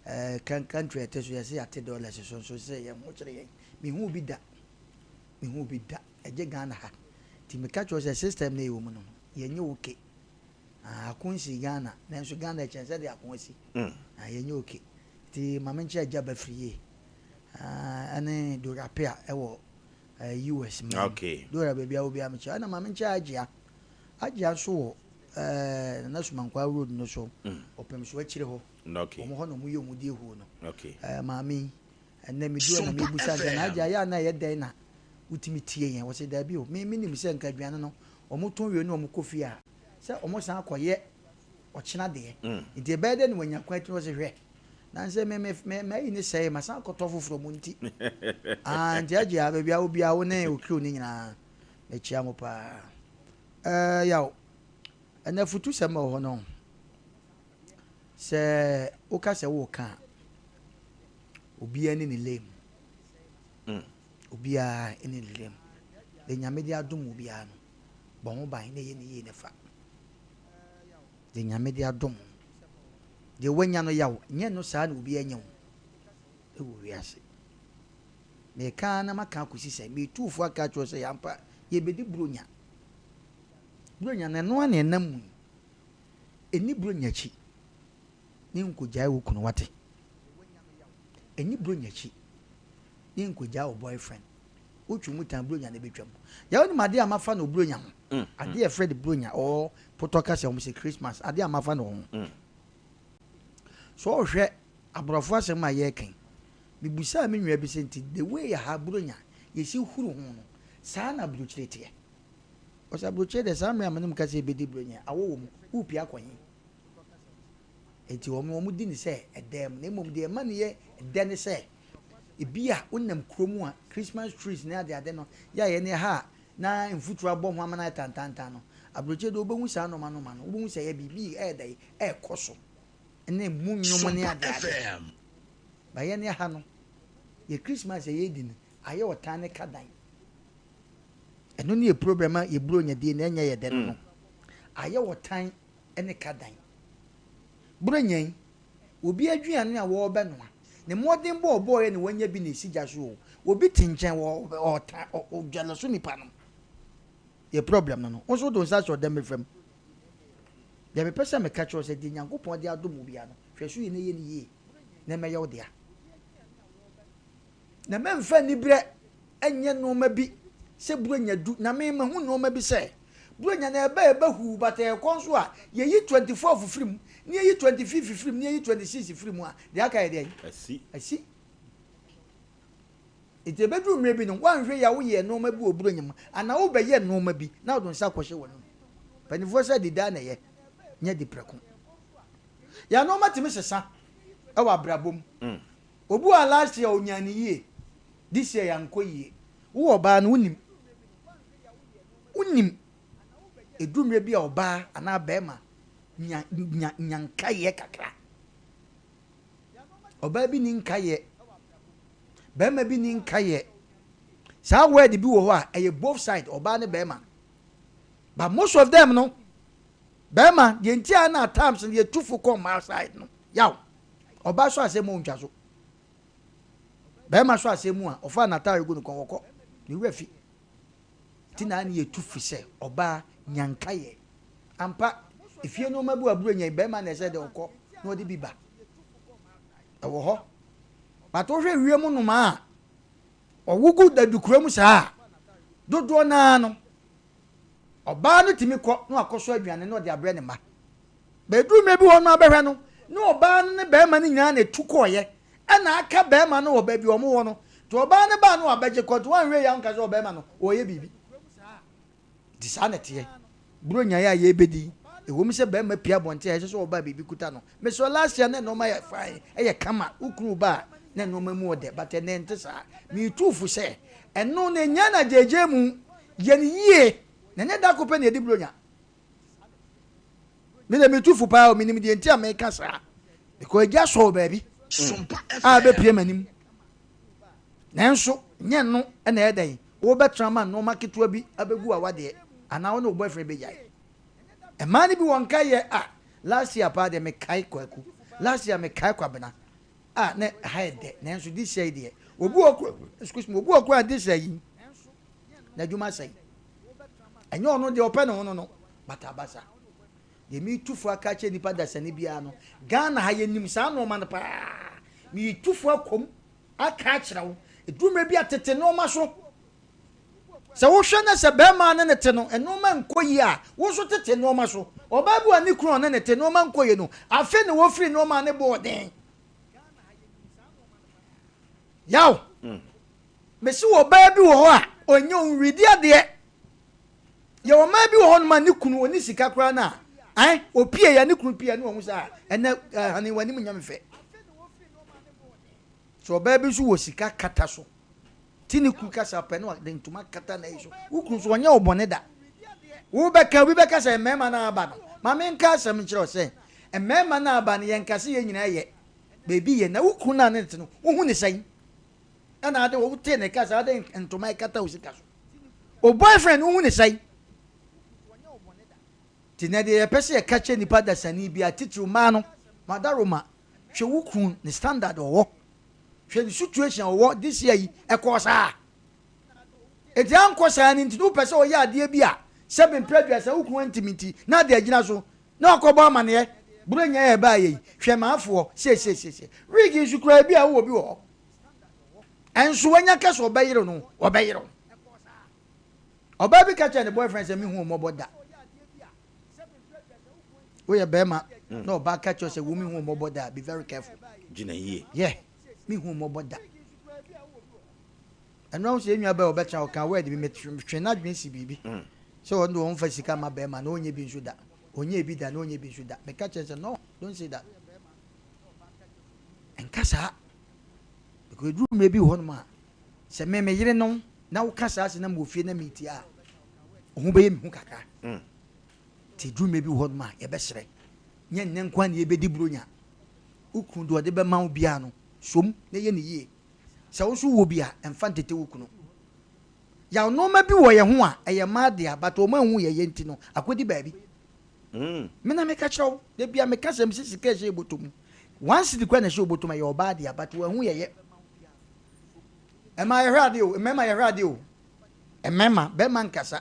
Eh, country a ɛte so yɛse yɛate dollars so nso sɛ yɛn ho kyerɛ yɛn. Mehu bi da. Mehu bi da. Ɛgye Ghana ha. Nti meka kyerɛ sɛ system no yɛwɔ mu no, yɛnyɛ okay. Ah, ako nsi Ghana, nanso Ghana ɛkyɛn sɛ de ako asi. Ah, yɛnyɛ okay. Nti ma menkyerɛ agya Bafiri yie. Ah, ɛne Dora Pea ɛwɔ eh, US man. Okay. Dora baabi a wɔ biara mekyerɛ. Ɛna ma menkyerɛ Agyea. Agyea nso wɔ ɛɛ Nana Sumankwaa road no so, ɔpem so akyire hɔ. Okay. Wɔn hɔ na wɔyɛ wɔn die huo no. Okay. Ɛɛ maame yi, ɛnɛ medu hɔ na Sompa mebusa sɛ, na FM. Agyea yɛ a na ɛyɛ dɛn na wotumi tie yɛn? Wɔse daabi o, me menim sɛ nka aduane no wɔtɔn wie na wɔkɔ fie a, sɛ wɔsan akɔyɛ ɔkyena deɛ. Nti ɛbɛyɛ dɛn na wɔanya kwan atumi? Wɔse hwɛ, nansɛ me me me mayi ne sɛe, masan akɔtɔ foforɔ mo nti. Ah, nti Agyea, baabi a wɔ biara wo ne wo crew no nyinaa, mekyia mo paa. Ɛɛ yaw, ɛnɛ afutusɛm wɔ hɔ no, sɛ woka sɛ woreka a, obiara ne ne lane. Mm. Obiara ne ne lane. Deɛ Nyame de adom obiara no, bɔ ho ban na ɛyɛ ne yie ne fa. Deɛ Nyame de adom wo, deɛ woanya no yaw, nyɛ no saa na obiara anya wo wɔ wiase. Meka ara na maka akɔsi sɛ, metu fo aka akyerɛ wo sɛ ampa yɛbɛdi Buronya. Buronya no, ɛno ara na ɛnam mu yi. Ɛnni Buronya akyi ne nkɔgyae wo kunu, wate? Ɛnni Buronya akyi ne nkɔgyae wo boyfriend. Wotwe mu tan Buronya na ɛbɛtwam. Yɛ wonim adeɛ a mafa no Buronya ho? Adeɛ a ɛfrɛ no Buronya or potɔ kasa wɔn sɛ Christmas, adeɛ a mafa no ho. So wohwɛ aborɔfo asɛm a yɛreka yi, Mibisaa me nua bi sɛ nti the way a ha Buronya yɛsi huru ho no saa na aburokyire teɛ? Ɔsɛ aburokyire deɛ saa mmerɛ a me ne mo ka sɛ yɛbɛdi Buronya awɔ wɔ mu, worepie akɔ he? Nti wɔn wɔn di no sɛ ɛdan mu na mmom deɛ ɛma no yɛ dɛ ne sɛ ebi a wonam kuro mu a Christmas trees ne adeade no yɛ a yɛne ha a na mfuturo abɔ ho ama no ayɛ tantantan no, aburokyire deɛ wobɛhu saa nnoɔma nnoɔma no, wobɛhu sɛ ɛyɛ biribi ɛyɛ dɛn ɛrekɔ so ne mu nnwom ne Sompa adeade. FM. Ba yɛn ha no, yɛ Christmas a yɛredi no, ayɛ ɔtan ne kadan. Ɛno ne yɛ problem a yɛ Buronya die na ɛnyɛ yɛ dɛ no no. Ayɛ ɔtan ne kadan. Buronya yi, obi aduane a wɔrebɛnoa, Ne mmɔdenbɔ a ɔbɔeɛ na wanya bi na ɛsi gya so o. Obi te nkyɛn wɔ ɔta ɔdwɛlɛ so nipa no. Yɛ problem no no. Wo nso wode wo nsa ahyɛ ɔdɛm fam. Deɛ mepɛ sɛ meka kyerɛ wo sɛ deɛ Nyankopɔn de adom wo biara no, hwɛ so yie na yɛ no yie na ɛmmɛyɛ wo dea. Na mɛmfa aniberɛ nyɛ nnoɔma bi sɛ Buronya du, na me mahu nnoɔma bi sɛ Buronya na ɛba ɛba huu but ɛrekɔ nso a yɛyi 24 firi mu na yɛyi 25 firi mu na yɛyi 26 firi mu a deɛ aka yɛ deɛn? Asi. Asi. Nti ɛbɛduru mmerɛ bi no woanhwɛ yie a woyɛɛ nnoɔma bi wɔ Buronya mu anaa wobɛyɛ nnoɔma bi na wode wo nsa akɔhyɛ w'anum. Mpanimfoɔ sɛ adi daa na ɛyɛ, nyɛ adi prɛko. Yɛn nnoɔma tumi sesa wɔ abrabɔ mu. Obi wɔ ha last year ɔnyaa no yie, this year yankɔ yie. Wo ɔbaa no wonim, wonim ɛduru mmerɛ bi a ɔbaa anaa barima nya nya nya nkaeɛ kakra. Ɔbaa bi ni nkaeɛ, barima bi ni nkaeɛ. Saa word bi wɔ hɔ a ɛyɛ both side, ɔbaa ne barima. But most of them no, barima deɛ nti a na at times no yɛtu fo kɔ mmaa side no, yaw. Ɔbaa sɔ asɛm mu a ɔntwa so. Barima sɔ asɛm mu a ɔfa n'ataare gu ne kɔn ɔkɔ. Ne werɛ fi. Nti na ne yɛtu fo sɛ ɔbaa nya nkaeɛ. Ampa, efie nneɛma bi wɔ aburo nya yi, barima na ɛsɛ dɛ ɔkɔ na ɔde bi ba. Ɛwɔ hɔ. But wohwɛ wiem nnomaa a ɔwo gu dadukura mu saa a, dodoɔ no ara no, ɔbaa no tumi kɔ na wakɔsɔ aduane na ɔde abrɛ ne mma. Bɛduru mmerɛ bi hɔ no abɛhwɛ no, na ɔbaa no ne barima no nyinaa na ɛtu kɔeɛ, ɛna aka barima no wɔ baabi a wɔwɔ no. Nti ɔbaa no baa no wabɛgye kɔ, nti wanhwɛ yie a wonka sɛ ɔbarima no ɔreyɛ biribi. Nti saa na ɛteɛ. Buronya yi a yɛrebɛdi yi, ɛwom sɛ barima pue abɔnten a ɛsɛ sɛ ɔba a biribi kuta no. Mesrɛ last year na nnoɔma yɛ fine, ɛyɛ kama, wo kunu ba a na nnoɔma mu ɔdɛ, but ɛnnɛ ɛnte saa. Meretu fo sɛ, ɛno no ɛnnya no agyaagyaamu, yɛ no yie, na ɛnyɛ da koro pɛ na yɛdi buronya. Me deɛ metu fo paa o, menim deɛ nti a meka saa. Because agya sɔɔ baabi a ɛbɛpie m'anim. Nanso nyɛ no na ɛyɛ dɛn, wobɛtena ma nneɛma ketewa bi abɛgu awadeɛ anaa wo ne wo boyfriend bɛgyae. Mmaa no bi wɔ nka yɛ a last year paa deɛ mekae Kwaku, last year mekae Kwabena a na ɛha yɛ dɛ nanso this year yi deɛ obi wɔ kora excuse me obi wɔ kora this year yi n'adwuma sɛe. Ɛnyɛ ɔno deɛ ɔpɛ ne ho no no but abasa. Deɛ metu fo aka akyerɛ nipa dasani biara no, Ghana ha yɛnim saa nnoɔma no paa. Metu fo akɔm aka akyerɛ wo, ɛduru mmerɛ bi a tete nnoɔma so. Sɛ wohwɛ na sɛ bɛrima ne ne te no, nnoɔma nkɔ yie a, wo nso tete nnoɔma so. Ɔbaa bi wɔ ne kunu a ɔne ne te nnoɔma nkɔ yie no, afei na wɔfiri nnoɔma a ne bɔɔ den. Yaw! Mese ɔbaa bi wɔ hɔ a, ɔnyɛ ɔnwidi adeɛ. Yɛwɔ mmaa bi wɔ hɔnom a ne kunu ɔni sika koraa no a, ɛn, ɔpie ya ne kunu pie a ne wahu sɛ a, ɛnɛ hane w'anim nyɛ me fɛ. Sɛ ɔbaa bi nso wɔ sika kata so, ti ne kunu kasa pɛ na ɔde ntoma kata n'ayi so, wo kunu nso ɔnyɛ wo bɔne da. Wobɛka, obi bɛka sɛ mmarima no aba no, ma menka asɛm nkyerɛ wo sɛ, mmarima no aba no yɛnka sɛ yɛn nyinaa yɛ baabi yɛ, na wo kunu no a ne te no, wohu ne sɛn? Ɛna ade wotee ne kasa ade ntoma ɛkata wo sika so. O boyfriend wohu ne sɛn? Nti nɛ deɛ yɛpɛ sɛ yɛka kyerɛ nipa dasani biara titiriw mmaa no, madaroma, hwɛ wo kunu ne standard ɔwɔ, hwɛ ne situation ɔwɔ this year yi ɛkɔɔ saa. Enti ankɔ saa no nti no wopɛ sɛ ɔyɛ adeɛ bi a sɛbe mprɛ aduasa wo kunu antimi nti na ade agyina so na wakɔbɔ amaneɛ. Buronya yɛ ɛbaayɛ yi, hwɛ maafoɔ seesiesie. Wig nso koraa ebi a wowɔ bi wɔ hɔ. Ɛnso wanya ka sɛ ɔbɛyere no, ɔbɛyere wo. Ɔbaa bi ka kyerɛ ne boyfriend sɛ mehu mmɔbɔ da. Woyɛ bɛrima na ɔbaa ka kyerɛ sɛ wo mehu mmɔbɔ da, be very careful. Gyina yie. Yeah, mehu mmɔbɔ da. Ɛno ahụ sɛ yɛn nua bɛɛ ɔbɛtena ɔka word bi metwe n'adwene si biribi. Sɛ ɔno deɛ ɔmfa sika ma bɛrima na ɔnyɛ bi nso da. Ɔnyɛ bi da na ɔnyɛ bi nso da. Meka kyerɛ sɛ no, don't say that. Nka saa. Because ɛduru mmerɛ bi wɔ hɔnom a, sɛ me me yere no na woka saa asɛm na mewɔ fie na meretie a, wo ho bɛyɛ me hu kakra. Nti ɛduru mmerɛ bi wɔ hɔnom a, yɛbɛsrɛ. Nyɛ nnɛ nko ara na yɛbɛdi buronya. Wo kunu deɛ ɔde bɛma wo biara no, som na yɛ no yie. Sɛ wo nso wowɔ bi a, mfa ntete wo kunu. Yaw nnoɔma bi wɔ yɛn ho a, ɛyɛ mmaa dea but wɔn anhu yɛyɛ nti no, akɔdi baabi. Me na meka kyerɛ wo, da biara meka sɛ mese sika ɛhyɛ yɛ bɔtɔ mu. 1 cedi kora na ɛhyɛ obotom, ɛyɛ ɔbaa deɛ, but wahu yɛyɛ. Ɛma yɛhwɛ adeɛ o, mmarima yɛhwɛ adeɛ o, mmarima, bɛrima nkasa,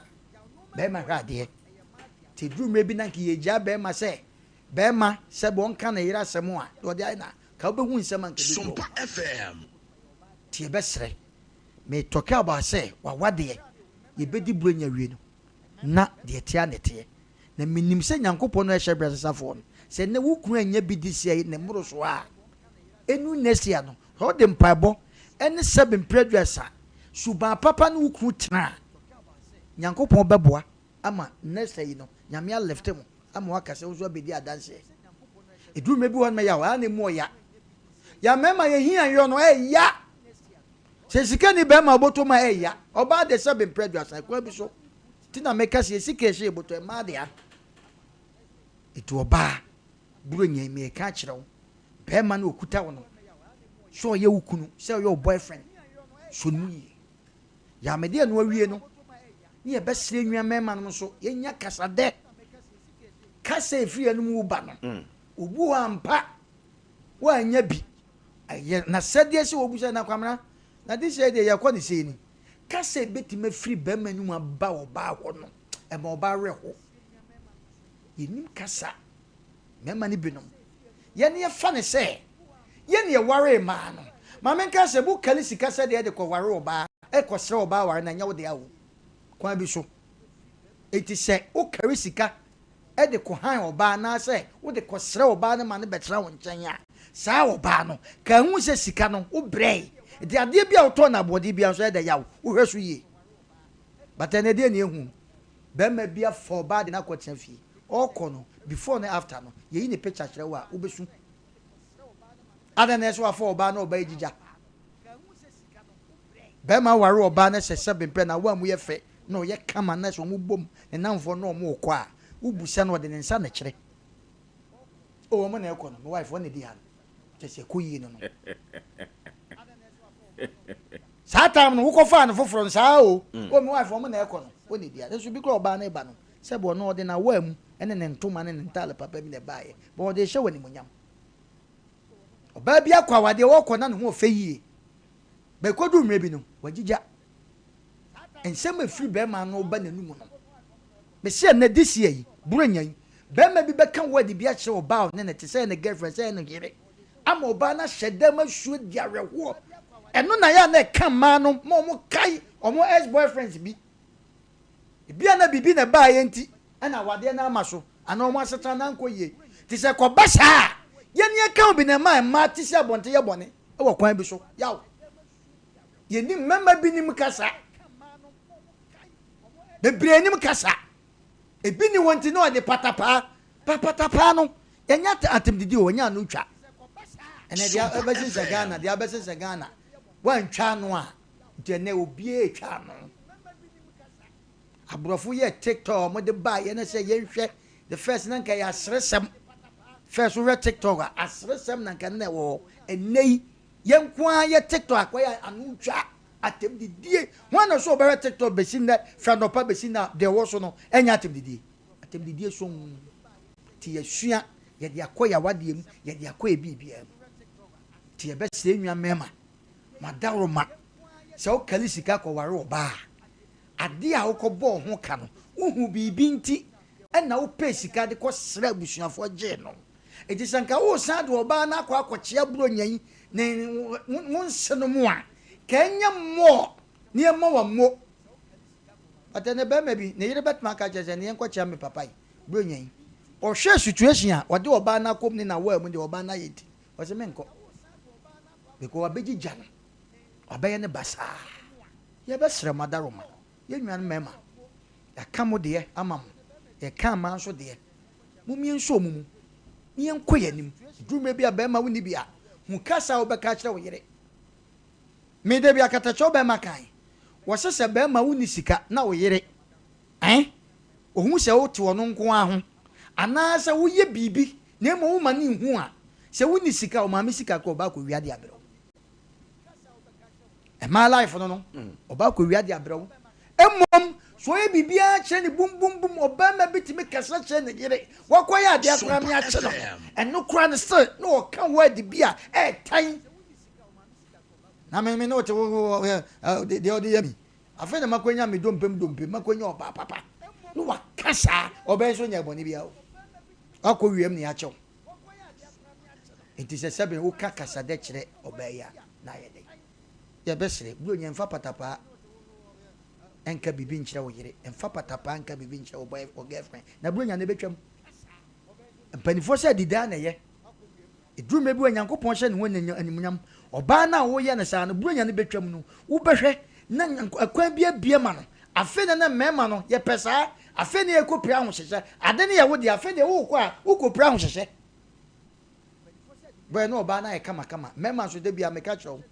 bɛrima hwɛ adeɛ. Te duru mmerɛ bi na nka yɛgyaa bɛrima sɛ bɛrima sɛ bɔnka ne yere asɛm a ɔde ayɛ na ka wobɛhu nsɛm a nka bɛdu hɔ. Sompa FM. Nti yɛbɛsrɛ, me talk about sɛ wawadeɛ yɛbɛdi buronya wie no na deɛ teɛ ne teɛ, na menim sɛ Nyankopɔn no ɛhyɛ berɛ sesafoɔ no sɛ nnɛ wo kunu anya bi de sia ne mmoro so a, ɛnu next year no sɛ wode mpaebɔ ɛne sɛbe mprɛ 30 suban papa ne wo kunu tena a, Nyankopɔn bɛboa ama next year yi no Nyame alɛfte mo ama waka sɛ wo nso abɛdi adanseɛ. Ɛduru mmerɛ bi hɔ no mɛyɛ a na mu ɔya ya mmarima yɛhia yɔ no ɛya sɛ sika ni bɛrima wobɔtɔ ma ɛya ɔbaa de sɛbe mprɛ 30 kwan bi so nti na meka sɛ sika ɛhyɛ yɛbɔtɔ ɛmaa dea. Ɛti ɔbaa buronya meka kyerɛ wo, bɛrima no ɔkuta wo no sɛ ɔyɛ wo kunu, sɛ ɔyɛ wo boyfriend, so no mu yie. Yàmɛdeɛ no awie no ne yɛbɛsrɛ nua mmarima no nso yɛnya kasadɛ kasa efiri yɛn mu ba no. Obu hɔ ampa woanya bi ɛyɛ nasɛdeɛ sɛ wɔbu sɛ nakwamena na de sɛ deɛ yɛkɔ ne sei ni kasa ebɛtumi afiri bɛrima no mu aba ɔbaa hɔ no ɛma ɔbaa werɛ ho. Yɛnim kasa mmarima no binom yɛne yɛfa ne sɛ yɛne yɛware maa no maame nka sɛ bo kali sika sɛ deɛ de kɔware ɔbaa, ɛkɔsrɛ ɔbaa ware na nyɛ wo deɛ awo kwan bi so. Eti sɛ wokari sika ɛde kɔhan ɔbaa anaasɛ wode kɔsrɛ ɔbaa no ma no bɛtena wo nkyɛn a, saa ɔbaa no ka hu sɛ sika no wobrɛe nti adeɛ bi a wotɔɔ no aboɔden bia nso ɛda yaw wohwɛ so yie. But ɛnɛ deɛ ne ehu bɛrima bi afa ɔbaa de no akɔtena fie, ɔrekɔ no before ne after no yɛyi ne picture kyerɛ wo a, wobɛsu adan na ɛsɛ wafa ɔbaa na ɔbaa yi gyigya. Bɛrima ware ɔbaa no sɛ bempɛ na awa mu yɛ fɛ na ɔyɛ kama na sɛ ɔmo bom ne namfoɔ na ɔmo kɔ a, wobusa no ɔde ne nsa na kyerɛ o, ɔmo na ɛkɔ no, my wife ɔna di ha no kyɛ sɛ ɛkɔ yie no saa time no wokɔfaa no foforɔ no saa o, my wife ɔmo na ɛkɔ no, ɔna di ha nso bi kora ɔbaa no ba no sɛ bɔ no ɔde n'awa mu ɛne ne ntoma ne ne ntaale papa bi na ɛbaayɛ bɔn ɔde hyɛ wɔ animonyam. Ɔbaa bi akɔ awadeɛ wɔkɔ na ne ho ɔfɛ yie bɛkɔdu mmerɛ bi no wagyigya nsɛm efiri bɛrima no ba n'anum no. Mesi ɛnɛ this year yi buronya yi bɛrima bi bɛka word bi akyerɛ ɔbaa ɔne ne te sɛ ne girlfriend sɛ ne yere ama ɔbaa no ahyɛ dɛm asuo di awerɛhoɔ. Ɛno na yɛ a na ɛka mmaa no ma ɔmo kae ɔmo ex boyfriends bi ebi a na biribi na ɛbaa yɛ nti ɛna awadeɛ no ama so anaa ɔmo asetena na nkɔ yie te sɛ kɔba saa yɛn yɛka obi na ɛma mmaa te sɛ abɔnten yɛ bɔne ɛwɔ kwan bi so yaw. Yɛnim mmarima bi nim kasa bebree nim kasa ebi ni wɔn ti na ɔde patapaa patapaa no yɛnyɛ atɛmdidi o, wɔnyɛ ano twa. Ɛnɛ deɛ ɛbɛsensɛ Ghana deɛ abɛsensɛ Ghana wɔntwa ano a nti ɛnɛ obiara etwa ano. Aborɔfo yɛ TikTok wɔn de ba yɛn sɛ yɛnhwɛ the first na nka yɛ aseresɛm first. Wohwɛ TikTok a, aseresɛm na nka ne na ɛwɔ hɔ. Ɛnɛ yi yɛn nko ara yɛ TikTok akɔyɛ ano twa atɛmdidie. Wɔn na so ɔbɛhwɛ TikTok bɛsi nnɛ fɛ nɔpa bɛsi na deɛ ɛwɔ so no ɛnyɛ atɛmdidie, atɛmdidie so ti yɛsua yɛde akɔ yɛ awadeɛ mu, yɛde akɔ yɛ biribiara mu. Ti yɛbɛsrɛ nua mmarima madaroma sɛ wokali sika kɔware ɔbaa, adeɛ a wokɔbɔɔ ho ka no wohu biribi nti ɛna wopɛ sika de kɔsrɛ abusuafoɔ gyee no. Enti sɛ nka wosan de ɔbaa no akɔ akɔkyea buronya yi ne wo nse no mu a, ka ɛnyɛ mmɔɔ nneɛma wɔ mmo. But ɛnɛ bɛrima bi ne yere bɛtuma aka kyerɛ sɛ ne yɛnkɔkyea me papa yi buronya yi, ɔhwɛ situation a ɔde ɔbaa no akɔm ne na mu deɛ ɔbaa no ayɛ nti ɔsɛ menkɔ because wabɛgyigya no wabɛyɛ ne basaa. Yɛbɛsrɛ mo adaroma yɛn nua no mmarima yɛaka mo deɛ ama mo, yɛka ama nso deɛ momie nso mu mu ne yɛnkɔ yɛn anim. Duruma bi a bɛrima wo ni bi a hu kasa a wobɛka kyerɛ wo yere. Mede bi akatakyɛw bɛrima kan wɔsɛ sɛ bɛrima wo ni sika na wo yere ɛn ohun sɛ wote ɔno nko ara ho anaasɛ woyɛ biribi na mmom woma ne nhu a sɛ wonni sika o maame sika kɔ ɔbaa kɔ wia de abrɛ wo. Ɛmaa life no ɔbaa kɔ wia de abrɛ wo. Mmom, sɛ ɔyɛ biribiara kyerɛ no bum-bum-bum, ɔbarima bi tumi kasa kyerɛ ne yere, wakɔyɛ adeɛ koraa me akye no, ɛno koraa no still na ɔka word bi a ɛɛtan. Na me me ne wote wo wo deɛ ɔde yɛ mi. Afei na makɔnya me dompe mu dompe, makɔnya ɔbaa papa. Na waka saa, ɔbaa yi nso nyɛɛ bɔne biara o. Wakɔ wiem na yɛakyɛ wo. Nti sɛ sɛbe woka kasadɛ kyerɛ ɔbaa yi a, na ayɛ dɛn? Yɛbɛsrɛ, Buronya mfa patapaa nka biribi nkyerɛ wo yere, mfa patapaa nka biribi nkyerɛ wo boy, wo girlfriend. Na Buronya no ɛbɛtwam. Mpanimfoɔ sɛ adidaa na ɛyɛ. Ɛduru mmerɛ bi wɔ Nyankopɔn hyɛ ne ho animuonyam. Ɔbaa no a woyɛ no saa no, Buronya no bɛtwam no, wobɛhwɛ na ɛkwan bi abue ma no. Afei na na mmarima no, yɛpɛ saa. Afei na yɛkɔpira ahohyehyɛ. Ade no yɛ wo deɛ, afei deɛ wokɔ a, wokɔpira ahohyehyɛ. Bɔyɛ na ɔbaa no ayɛ kamakama. Mmarima nso, da biara meka kyerɛ wo,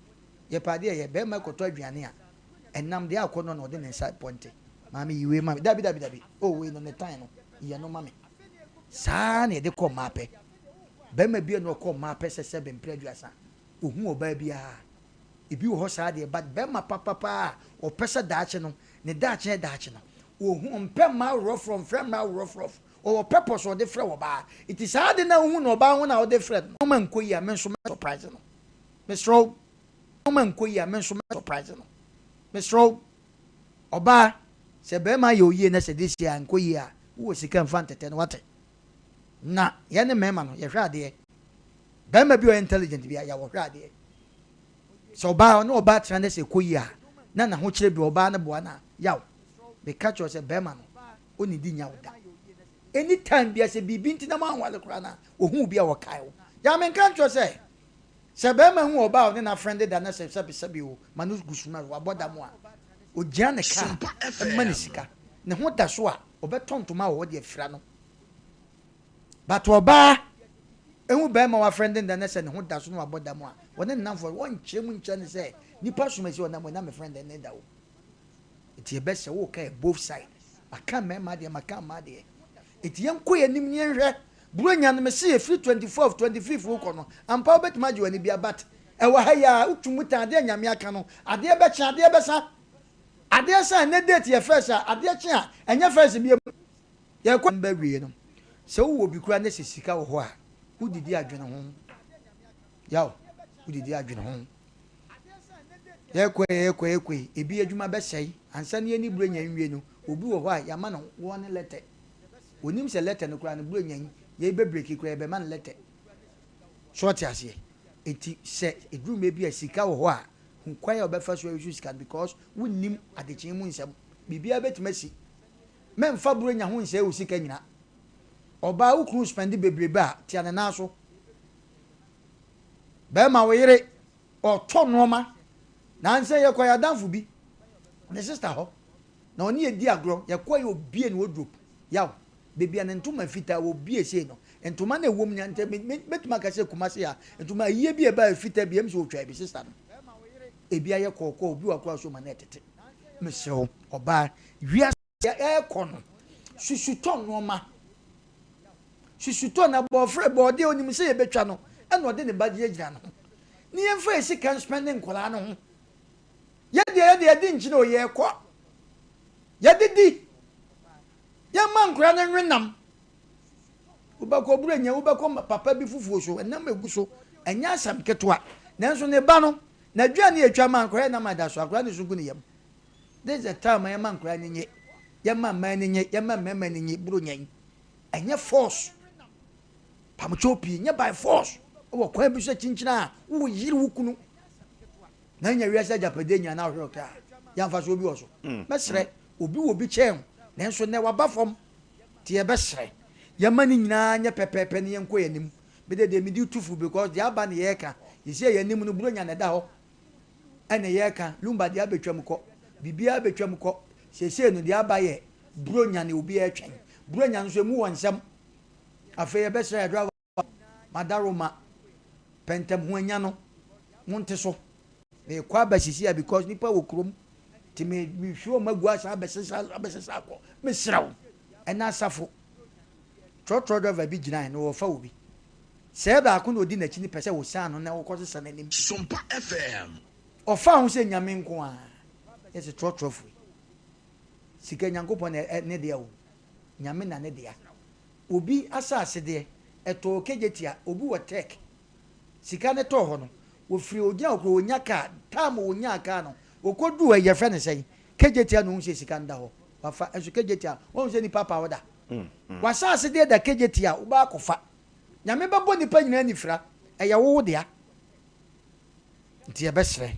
yɛpɛ adeɛ a ɛyɛ. Barima kɔtɔ aduane a, ɛnam deɛ akɔnnɔ na ɔde ne nsa pɔnte. Maame yi wei ma me. Dabi, dabi, dabi. Oh, wei no ne tan no, yi ɛno ma me. Saa ara na yɛde kɔ mmaa pɛ. Barima bi a na ɔkɔ mmaa pɛ sɛ sɛbe mprɛ aduasa, ɔhu ɔbaa biara. Ebi wɔ hɔ saa deɛ, but barima papapa a ɔpɛ sɛ daakye no, ne daakye yɛ daakye no, ɔhu, ɔmpɛ mmaa worɔforɔ, ɔmfrɛ mmaa worɔforɔ. Ɔwɔ purpose a ɔde frɛ ɔbaa. Nti saa ade no a wohu no ɔbaa ho no a wode frɛ no, ma nkɔ yie a, me nso mɛ surprise no. Mesrɛ wo, ma nkɔ yie a, me nso mɛ surprise no. Mesrɛ wo, ɔbaa, sɛ barima ayɛ wo yie na sɛ this year ankɔ yie a, wowɔ sika mfa ntɛtɛ no, wate? Na yɛne mmarima no, yɛhwɛ adeɛ. Barima bi a ɔyɛ intelligent bi a, yɛ ɔhwɛ adeɛ. Sɛ ɔbaa, ɔne ɔbaa tena na sɛ ɛkɔ yie a, na n'ahokyerɛ bi ɔbaa no boa no a, yaw. Meka kyerɛ wo sɛ barima no, onnidi nya wo da. Any time bia sɛ biribi nti na moanware koraa no a, ohu wo bi a ɔkae wo. Gyaa menka nkyerɛ wo sɛ, sɛ barima hu ɔbaa a ɔne no afrɛnde da na sɛ sɛbe sɛbe o, ma no gu sum a wabɔ dam a, ogyina ne kaa ma no sika. Ne ho da so a, ɔbɛtɔ ntoma wɔ hɔ de afira no. But ɔbaa ehu barima wafrɛnde da na sɛ ne ho da so na wabɔ dam a, ɔne ne nnamfo wɔnkyerɛ mu nkyerɛ no sɛ nipa som asi ɔnam na me frɛnde ne da o. Nti yɛbɛsɛ wo ka yɛ both side. Maka mmarima deɛ maka mmaa deɛ. Nti yɛnkɔ yɛn anim ne yɛnhwɛ. Buronya no mese ɛfiri 24th 25th wokɔ no ampa wobɛtumi agye w'ani bia but ɛwɔ ha yi ara wotu mu tan adeɛ Nyame aka no adeɛ bɛkye adeɛ bɛsa adeɛ sa ɛnɛ date yɛ first a adeɛ kye a ɛnyɛ first biom yɛkɔ bɛwie no sɛ wowɔ bi koraa na sɛ sika wɔ hɔ a wodidi adwene ho yaw wodidi adwene ho. Yɛkɔ yi, yɛkɔ yi, yɛkɔ yi, ebi adwuma bɛsɛe. Ansa na yɛne Buronya nwie no, obi wɔ hɔ a yɛama no warning letter. Onim sɛ letter no koraa no, Buronya yi, yɛbɛbreki koraa, yɛbɛma no letter. So ɔte aseɛ? Enti sɛ ɛduru mmerɛ bi a sika wɔ hɔ a, hu kwan a wobɛfa so ayusu sika no because wonnim adekyee mu nsɛm. Biribiara bɛtumi asi. Mɛmfa Buronya ho nsɛe wo sika nyina. Ɔbaa, wo kunu spɛnde bebrebe a, tea ne nan so. Bɛrima, wo yere, ɔtɔ nnoɔma. Nansa yi yɛkɔɔ yɛn adamfo bi ne sista hɔ na ɔne yɛ di agorɔ. Yɛkɔɔ yɛ obie ne wardrobe. Yaw, baabi a ne ntoma fitaa wɔ obie sei no, ntoma no a ɛwɔ mu no, nti mɛtumi aka sɛ Kumasi ha, ntoma ayie bi a ɛbaa fitaa bi, ɛm sɛ ɔtwaa bi sista no. Ebi ayɛ kɔɔkɔɔ, obi wɔ akora so ma no ɛtete. Mesrɛ wo, ɔbaa, wiase. Yɛrekɔ no, susu tɔ nnoɔma. Susu tɔ na bɔɔfrɛ, bɔɔdeɛ ɔnim sɛ yɛbɛtwa no ɛna ɔde ne ba gyinagyina ne ho. Ne yɛmfa yɛ sika nspɛnde nkwadaa no ho. Yɛdeɛ yɛdeɛ yɛde nkyene o yɛrekɔ. Yɛdidi. Yɛmma nkwadaa no nwe nam. Wobɛkɔ Buronya, wobɛkɔ papa bi fufuo so, ɛnam egu so. Ɛnyɛ asɛm ketewa. Nanso ne ba no, n'aduane a ɛtwa ma nkwadaa yɛ nam ada so, akwadaa no su gu ne yam. This is the time a yɛma nkwadaa ani nye, yɛma mmaa ani nye, yɛma mmarima ani nye Buronya yi. Ɛnyɛ force. Pamokyɛw pii, nyɛ by force. Wɔ kwan bi so kyinkyini a woyere wo kunu na anya wiase agyapadeɛ nyinaa na wohwere ɔkra a, yɛ mfasoɔ bi wɔ so. Mɛsrɛ, obi wɔ bi kyɛn wo, nanso nnɛ waba fam. Nti yɛbɛsrɛ, yɛma ne nyinaa nyɛ pɛpɛɛpɛ na yɛnkɔ yɛn anim. Me deɛ deɛ medi tu fo because deɛ aba na yɛreka. Seesei yɛn anim no, Buronya na ɛda hɔ. Ɛna yɛreka, Lumba deɛ abɛtwam kɔ, biribiara abɛtwam kɔ. Seesei no deɛ aba yɛ Buronya na obiara retwɛn. Buronya nso emu wɔ nsɛm. Afei yɛbɛsrɛ yɛ driver Madaroma, pɛntɛm ho anya no, monte so. Merekɔ aba sisi a because nipa wɔ kurom nti me mehwie wɔn agu asan abɛsesa abɛsesa akɔ. Mesrɛ wo, ɛna asafo trɔtrɔ driver bi gyinae na wɔfa obi. Sɛɛ baako na odi n'akyi no pɛ sɛ osian no na ɔkɔsesa n'anim. Sompa FM. Ɔfaa ho sɛ Nyame nko ara. Yɛ sɛ trɔtrɔfo yi. Sika Nyankopɔn na ɛ ne dea o. Nyame na ne dea. Obi asase deɛ, ɛtɔɔ Kejetia, obi wɔ Tech. Sika no tɔɔ hɔ no, wɔfiri ogyina hɔ koraa ɔnya car. Time a ɔnyaa car no, ɔkɔduu hɔ, yɛfrɛ no sɛn? Kejetia na ɔhu sɛ sika no da hɔ. Wafa, nso Kejetia, wahu sɛ nnipa apa hɔ da? W'asase deɛ da Kejetia, wobɛ akɔfa. Nyame bɛbɔ nnipa nyinaa anifira, ɛyɛ wo wo dea. Nti yɛbɛsrɛ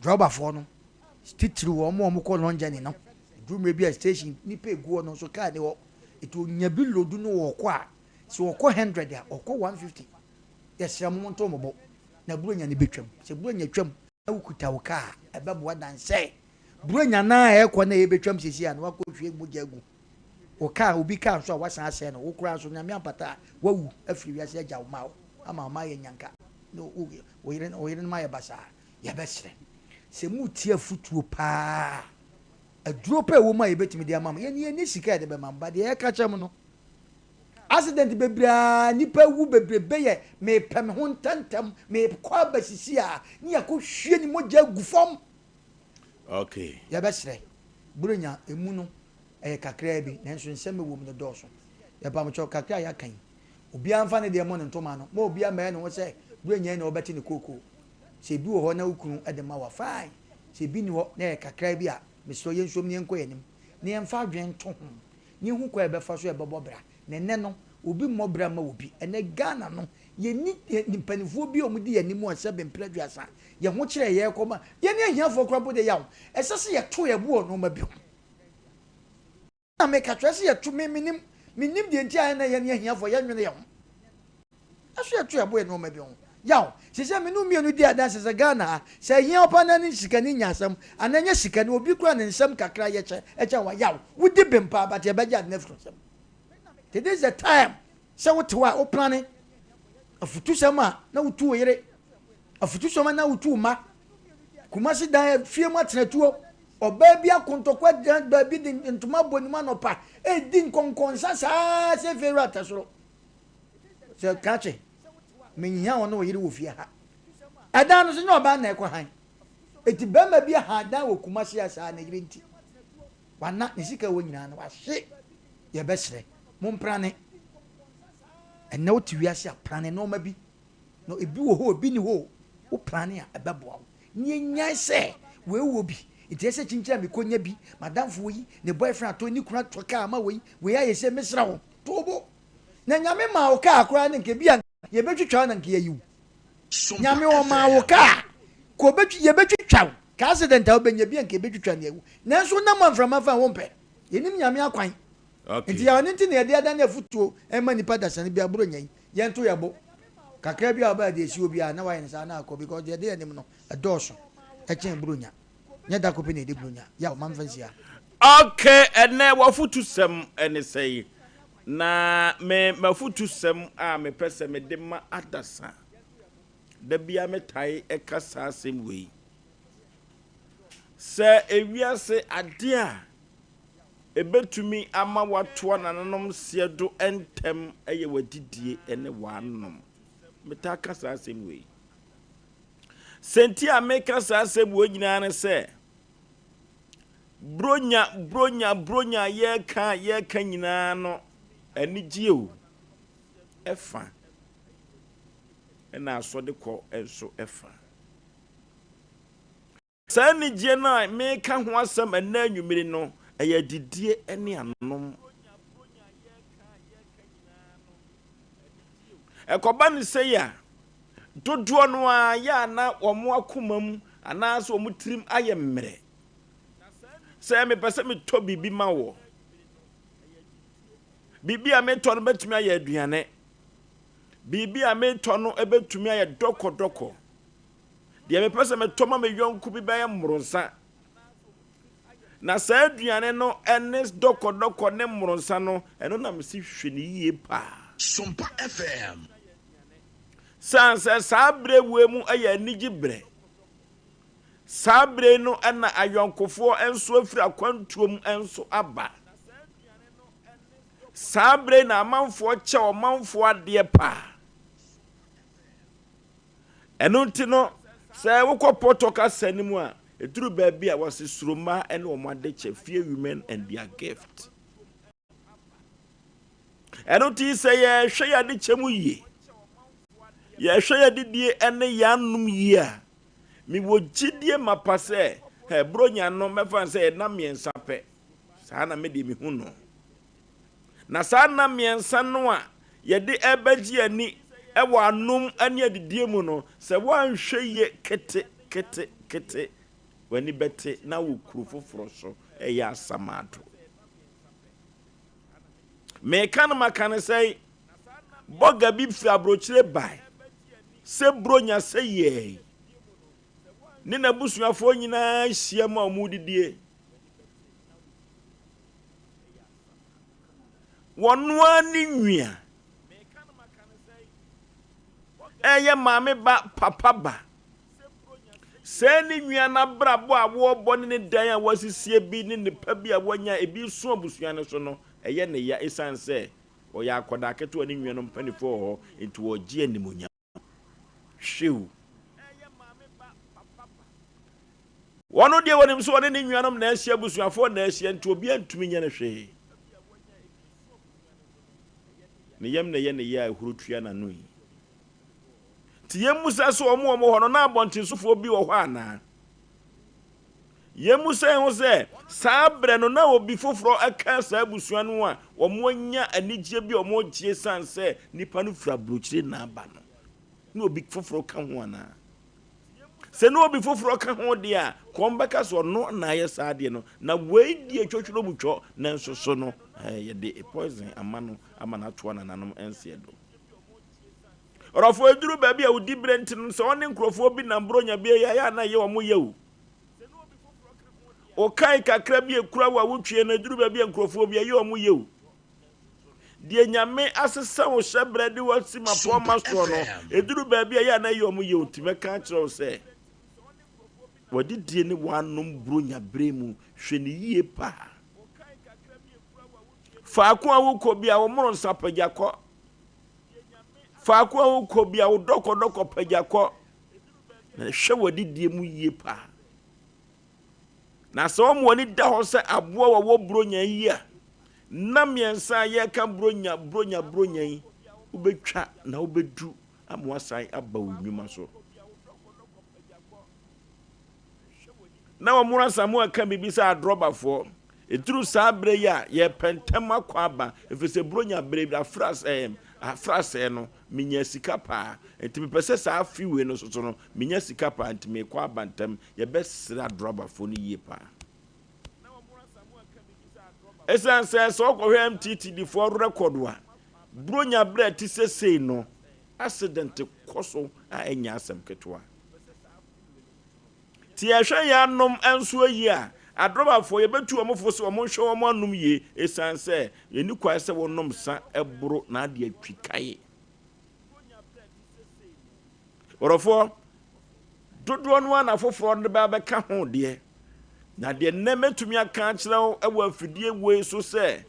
drɔbafoɔ no, titiriw wɔn a wɔkɔ long journey no, ɛduru mmerɛ bi a station nnipa ɛgu hɔ no nso car ni hɔ, nti ɔnya bi lodu no ɔɔkɔ a, sɛ ɔkɔ 100 a, ɔkɔ 150. Yɛsrɛ mo monto mo bo na Buronya no bɛtwam. Sɛ Buronya twam na wokuta wo car a, ɛbɛboa dan sɛ Buronya no a ɛrekɔ no a ɛbɛtwam seesei a na woakɔhwie mogya agu wo car, obi car nso a woasan asɛe no, wo koraa nso Nyame ampata a, woawu afiri wiase agya wo mma hɔ ama wo mma ayɛ nyanka na wo yere wo yerenom ayɛ basaa. Yɛbɛsrɛ sɛ motie afotuo paa, aduro pa a ɛwɔ mu a yɛbɛtumi de ama mo. Yɛn yɛnni sika a yɛde bɛma mo, but deɛ yɛka kyerɛ mo no, accident bebree a nnipa awu bebrebe yɛ mepɛ me ho ntɛntɛm, mekɔ aba sisi a ne yɛakɔhwie ne mogya agu fam. Okay. Yɛbɛsrɛ, Buronya emu no ɛyɛ kakraa bi, nanso nsɛm a ɛwɔ mu no dɔɔso. Yɛpamokyɛw, kakra a yɛaka yi, obiara mfa ne deɛ mmɔ ne ntoma ano. Mma obiara mmɛyɛ ne ho sɛ Buronya yi na ɔbɛte ne kookoo. Sɛ ebi wɔ hɔ na wo kunu de ma wo a, fine. Sɛ ebi nni hɔ na ɛyɛ kakraa bi a, mesrɛ wo, yɛnsom na yɛnkɔ yɛn anim, na yɛmfa adwene nto ho, na yɛnhu kwan a yɛbɛfa so a yɛbɛbɔ bra. Na ɛnnɛ no, obi mmɔ bra mma obi. Ɛnnɛ Ghana no, yɛnni mpanimfoɔ bi a wɔdi yɛn anim a sɛbe mprɛ aduasa, yɛn ho kyerɛ yɛn kɔ ma yɛne ahiafoɔ koraa mpo deɛ yaw. Ɛsɛ sɛ yɛto yɛn bo wɔ nneɛma bi ho. Na meka kyerɛ sɛ yɛto, me menim, mennim deɛ nti a ɛnnɛ yɛne ahiafoɔ yɛnnwene yɛn ho. Ɛso yɛto yɛn bo yɛ nneɛma bi ho. Yaw, seesei me ne wo mmienu di adanse sɛ Ghana ha, sɛ ahia wo paa na ne sikani nya asɛm, anaa ɛnyɛ sikani, obi kura ne nsam kakra yɛ kyɛ, ɛkyɛn wa. Yaw, wodi bem paa but yɛbɛgye ade no afiri wo nsam. Nti this is the time sɛ wote hɔ a wo plane afutusɛm a na wotu wo yere, afutusɛm a na wotu wo mma. Kumasi dan fie mu atenatuo, ɔbaa bi akontɔkwa gyina baabi de ntoma bɔ ne mu anɔpa, ɛredi nkɔnkɔnsa saa sɛ fie wura tɛ soro. Sɛ krakye, menhia wo ne wo yere wɔ fie ha. Ɛdan no so nyɛ ɔbaa na ɛkɔ han. Eti bɛrima bi ahan dan wɔ Kumasi a saa ne yere nti. Wana ne sika wɔ nyinaa no wahye. Yɛbɛsrɛ, momprane. Ɛnnɛ wote wiase a, prane nneɛma bi. Na ebi wɔ hɔ, ebi ni hɔ o. Wo prane a, ɛbɛboa wo. Ne yɛnyae sɛ wei wɔ bi, nti ɛsɛ kyinkyin a mekɔnya bi. Madamfo wɔ yi, ne boyfriend atɔ, ne kunu atɔ kaa ama wei, wei ayɛ sei, mesrɛ wo, to wo bo. Na Nyame maa wo kaa koraa no nka ebia yɛbɛtwitwa wo na nka yɛayi wo. Nyame ɔmaa wo kaa ka ɔbɛtwi yɛbɛtwitwa wo ka accident a wobɛnya ebia nka yɛbɛtwitwa ne awu. Nanso wonam a mframa fa a wompɛ. Yɛnim Nyame akwan. Nti yɛwɔ ne nti na yɛde adane afutuo ɛma nipa dasani bi aburo nyɛn. Yɛnto yɛbo. Kakra bi a wobɛyɛ deɛ ɛsi hɔ biara na wayɛ no saa na akɔ because deɛ ɛde yɛn anim no ɛdɔɔso ɛkyɛn buronya. Nyɛ da koro pɛ na yɛdi buronya. Yaw, ma mfa nsi ha. Ok, ɛnɛ w'afotusɛm ne sɛn? Na me m'afotusɛm a mepɛ sɛ mede ma adasa, da biara metae ka saa asɛm wei, sɛ ewiase ade a ebetumi ama woatoa nananom seɛ do ntɛm yɛ w'adidie ne w'anom. Metaa ka saa asɛm wei. Sɛ nti a meka saa asɛm wei nyinaa ne sɛ, Bronya, bronya, bronya a yɛreka a yɛreka nyinaa no, anigyeɛ o, ɛfa, ɛna asɔdekɔ nso ɛfa. Saa anigyeɛ no a meka ho asɛm ɛnnɛ anwummere no, ɛyɛ adidie ne anom. Ɛkɔba no sei a, dodoɔ no ara yɛ a na wɔn akoma mu anaasɛ wɔn tirim ayɛ mmerɛ sɛ mepɛ sɛ metɔ biribi ma woɔ. Biribi a metɔ no bɛtumi ayɛ aduane. Biribi a metɔ no bɛtumi ayɛ dɔkɔdɔkɔ. Deɛ mepɛ sɛ metɔ ma me yɔnko bi bɛyɛ mmorɔnsa. Na saa aduane no ne dɔkɔdɔkɔ ne mmorɔnsa no, ɛno na mese hwɛ no yie paa. Sompa FM. Sane sɛ saa berɛ wei mu yɛ anigye berɛ. Saa berɛ yi no na ayɔnkofoɔ nso afiri akwantuo mu nso aba. Saa berɛ yi na amanfoɔ kyɛ ɔmanfoɔ adeɛ paa. Ɛno nti no, sɛ wokɔ pɔtɔ kasa no mu a, Ɛduru baabi a wɔse suro mmaa ne wɔn adekyɛ, fear women and their gift. Ɛno nti sɛ yɛhwɛ yɛn adekyɛ mu yie, yɛhwɛ yɛn adidie ne yɛn anom yie a, mewɔ gyidie mapa sɛ hɛ Buronya no mɛfa no sɛ yɛ nna mmiɛnsa pɛ. Saa na me deɛ mehu no. Na saa nna mmiɛnsa no a yɛde ɛrebɛgye yɛn ani wɔ anom ne adidie mu no, sɛ woanhwɛ yie kete kete kete, w'ani bɛte na wɔ kuro foforɔ so ɛyɛ asamado. Meka no maka no sɛe, bɔga bi firi aburokyire bae sɛ Buronya sɛ yɛi ne n'abusuafoɔ nyinaa hyia mu a wɔredidie. Wɔn ara ne nwia ɛyɛ maame ba papa ba. Sɛɛ ne nwia n'abrabɔ a wɔrebɔ ne ne dan a wɔasisie bi ne nnepa bi a wɔanya ebi reso abusua no so no, ɛyɛ ne ya esiane sɛ ɔyɛ akwadaa ketewa ne nnuanom mpanimfoɔ wɔ hɔ nti wɔregye animuonyam. Hwew. Wɔn deɛ wɔnim sɛ ɔne ne nuanom na ahyia, abusuafoɔ na ahyia nti obiara ntumi nyɛ no hwee. Ne yam na ɛyɛ ne ya a ehuro tua n'ano yi. Nti yɛmmisa sɛ wɔn a wɔwɔ hɔ no, na abɔntensofoɔ bi wɔ hɔ anaa? Yɛmmisa yɛn ho sɛ, saa berɛ no, na obi foforɔ ka saa abusua no a wɔanya anigyeɛ bi a wɔregye ɛsiane sɛ nnipa no firi aburokyire na aba no? Na obi foforɔ ka ho anaa? Sɛ na obi foforɔ ka ho deɛ a, kɔn bɛka sɛ ɔno na ayɛ saa adeɛ no. Na wei deɛ twɔtwɔrɔ mu twɔ, nanso so no, yɛde poison ama no ama no atoa nananom nseɛ do. Ɔdɔfoɔ, ɛduru baabi a wo diberɛ nti no, sɛ ɔne nkurɔfoɔ bi nam Buronya bea yi a, ɛyɛ a na ɛyɛ wɔn ya o. Wokae kakra bi a ɛkura wo a wotweɛ no, ɛduru baabi a nkurɔfoɔ bi ɛyɛ wɔn ya o. Deɛ Nyame asesa wo hyɛberɛ de wo asi mapɔmma soɔ no, ɛduru baabi a ɛyɛ a na ɛyɛ wɔn ya o. Nti mɛka akyerɛ wo sɛ, w'adidie ne w'anom Buronya berɛ mu, hwɛ no yie paa. Faako a wokɔ bi a, wo mmoro nsa pagya kɔ. Faako a wokɔ bia wo dɔkɔdɔkɔ pagya kɔ na hwɛ w'adidie mu yie paa. Na sɛ wɔn ani da hɔ sɛ aboa wɔwɔ buronya yi a, nna mmiɛnsa a yɛreka buronya buronya buronya yi, wobɛtwa na wobɛdu ama wasan aba wo nnwuma so. Na wɔn Asamoah ka biribi sɛ adrɔbafoɔ, ɛduru saa berɛ yi a, yɛrepɛ ntɛm akɔ aba, ɛfiri sɛ Buronya berɛ bi, afrasɛɛ no, menya sika paa, nti mepɛ sɛ saa afe wei no nso so no, menya sika paa, nti merekɔ aba ntɛm. Yɛbɛsrɛ adrɔbafoɔ no yie paa. Ɛsiane sɛ sɛ wokɔhwɛ MTTDfoɔ rɛkɔdo a, Buronya berɛ a ɛte sɛ sei no, accident kɔ so a ɛnyɛ asɛm ketewa. Nti yɛhwɛ yɛn anom nso yie a, adrɔbafoɔ yɛbɛtu wɔn fo sɛ wɔn nhwɛ wɔn anom yie ɛsiane sɛ ɛnni kwan sɛ wɔnom sa boro na ade atwi kae. Ɔdɔfoɔ, dodoɔ no ara na foforɔ de ba bɛka ho deɛ, na deɛ nnɛ mɛtumi aka akyerɛ wo wɔ afidie wei so sɛ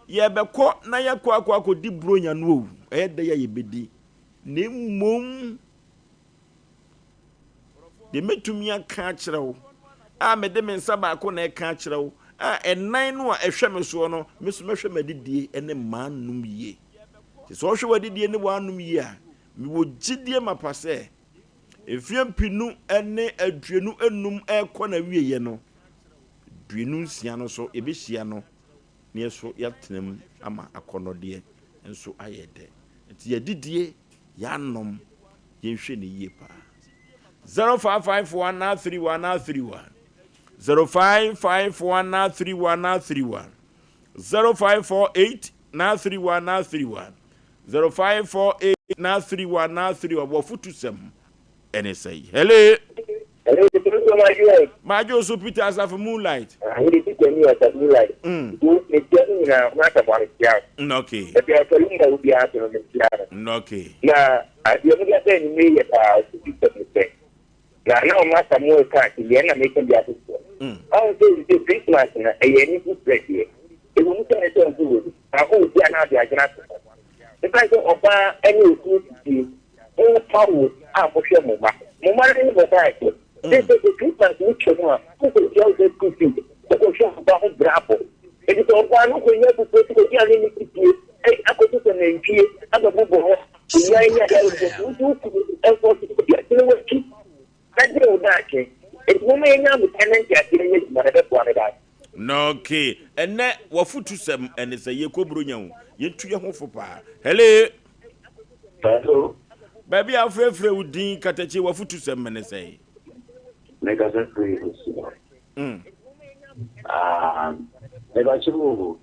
yɛbɛkɔ na yɛakɔ akɔ akɔdi buronya no o, ɛyɛ dɛ yɛ yɛbɛdi, na mmom Deɛ mɛtumi aka akyerɛ wo, a mede me nsa baako na ɛka akyerɛ wo, a ɛnan no a ɛhwɛ me soɔ no, me nso mɛhwɛ m'adidie ne m'anom yie. Nti sɛ wohwɛ w'adidie ne w'anom yie a, mewɔ gyidie mapa sɛ mfeɛ mpenu ne 25 rekɔ n'awieɛ no, 26 no so yɛbɛhyia no na yɛn nso yɛatena mu ama akɔnnɔdeɛ nso ayɛ dɛ. Nti yɛadidie, yɛanom, yɛnhwɛ no yie paa. 0551 31 31 0551 31 31 0548 31 31 0548 31 31 W'afotusɛm ɛne sɛn? Hello. Hello, Peter Majoe. Majoe so Peter Asafo Moonlight. Ah, wode Peter ni Asafo Moonlight. Wo metia no nyinaa, ho asafo a metia wo. Okay. Baabi a ɔsɔre mu na wo biara so no metia no. Okay. Na adeɛ mo de abɛn anwummere yɛ paa, ɔsɛ Peter mo sɛ. Na na wɔn asa mo reka ase deɛ na meka bi afoforɔ. Ɔho sɛ sɛ Christmas no ɛyɛ ani ho brɛ deɛ. Ɛwɔ mu sɛ ɛsɛ nso wɔ bi. Na ɔwɔ bi a na ade adwene ato hɔ. Ɛsiane sɛ ɔbaa ne okunu te fie, mopa wo a mohwɛ mo mma. Mo mma no ne mo mma ɛsɛ. Seesei sɛ Christmas no twam a, wokɔtua wo sɛ school fees, wokɔhwɛ wo ba ho brabɔ. Enti sɛ ɔbaa no kɔnya abufuo sɛ obi a ne ne te fie akɔto sɛ nantwie abɛbobɔ hɔ, nnwan ne adeɛ abɛbobɔ so, wo nso wo kunu nso ɔte sɛ obi a kyene w'akyi na dwen wo daakye. Enti momma yɛnya aboterɛ ne nteaseɛ nyɛ adwuma na ɛbɛboa me daakye. Na okay, ɛnɛ w'afutusɛm ɛne sɛ yɛkɔ Buronya o, yɛntu yɛn ho fo paa. Hello. Hello. Baabi a wofrɛfrɛ wo din katakye w'afutusɛm ne sɛn? Mekasa firi Osu. Ah, mebakyɛ o.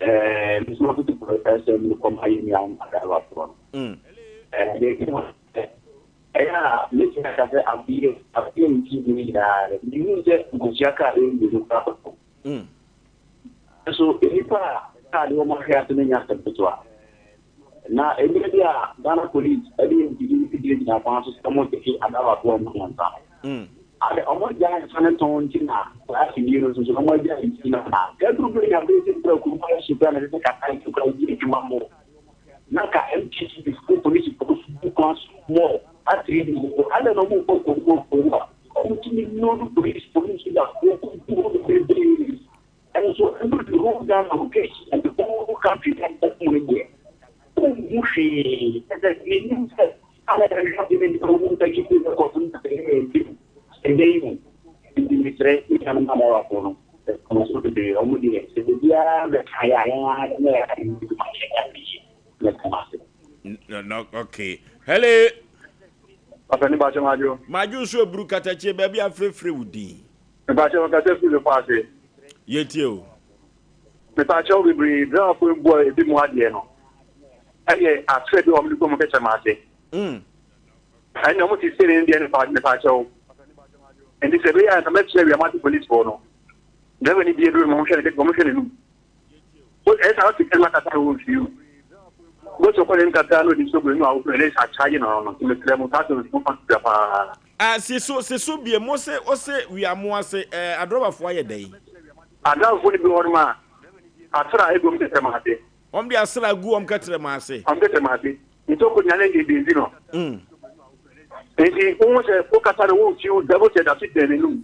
Eh, mesoma futu ɛsɛ me kɔma yɛ nua adarabafoɔ no. Eh, deɛ ɛdi hɔ ɛyɛ a mɛtumi aka sɛ afeɛ afeɛ ne ti mu nyinaa no mehu sɛ nkosua kaa bɛyɛ mmienu koraa kɔtɔ. Nso nnipa a kaa de wɔn ahwɛ ase no nyɛ asɛm ketewa. Na mmerɛ bi a Ghana Police de mfidie no gyinagyina kwan so sɛ wɔretete adawatoɔ a wɔnya nsa no, ade wɔagyae nsa no tɔn nti na saa afidie no nso so wɔagyae nti na na aduru berɛ nya berɛ sɛ kura kurom ayɛ hye koraa na ɛsɛ sɛ kasa nti koraa yi adwuma mmɔ na ka MTC foɔ polisifoɔ so gu kwan so mmɔ atiri bi mu adɛn na wɔnkɔ kurom kurom a wɔtumi load police police da wɔkɔgu hɔ bebree. Nso ɛno the whole Ghana location and the whole country na ɛkɔ mu no deɛ wonhu hwee ɛsɛ menim sɛ ana ɛhwɛ ade ne nipa wo nsa keep record no sɛ ɛyɛ ɛdi ɛdɛ yi mu nti mesrɛ me nuanom amɔrafoɔ no ɛkɔm so bebree ɔmo deɛ sɛ biribiara bɛka yɛ a yɛn ara ne yɛ ayɛ adwuma yɛ ɛyɛ yie mɛka mo ase. No, no, okay. Hello. Papa ne bakyɛ madwo. Madwo nso eburu katakyie baabi afrɛfrɛ wo din. Mepakyɛw kasa firi bepɔ ase. Yɛtie o. Mepakyɛw bebree driverfoɔ yi boa ebi mu adeɛ no ɛyɛ asrɛ bi a wɔn de gu wɔn kɛkyɛm ase. Mm. Ɛnna wɔn ti sere deɛ no mepakyɛw. Nti sɛ ɛbɛyɛ a nka mɛsrɛ wiamase policefoɔ no. Driver ni bi aduru no wɔn hwɛ ne wɔn hwɛ n'anum. Ɛyɛ saa ɔte kɛse kasa na wɔn fi o. Bó sɛ ɔkɔ n'anim kakra na ɔde nsuo gu n'anum a wɔfrɛ no ɛsɛ akyagye no no nti mesrɛ mo saa asɛm no mo fa so dwa paa. Ah si so si so biem mo se wo se wia mo ase eh adrɔbafoɔ ayɛ dɛn. Adrɔbafoɔ no bi wɔ hɔ nom a asra egu wɔn kɛtrɛma ase. Wɔn de asra gu wɔn kɛtrɛma ase. Wɔn kɛtrɛma ase nti ɔkɔ gyina ne de no. Nti wohu sɛ wokasa no womfiw da bo sɛ da so gyina n'anum.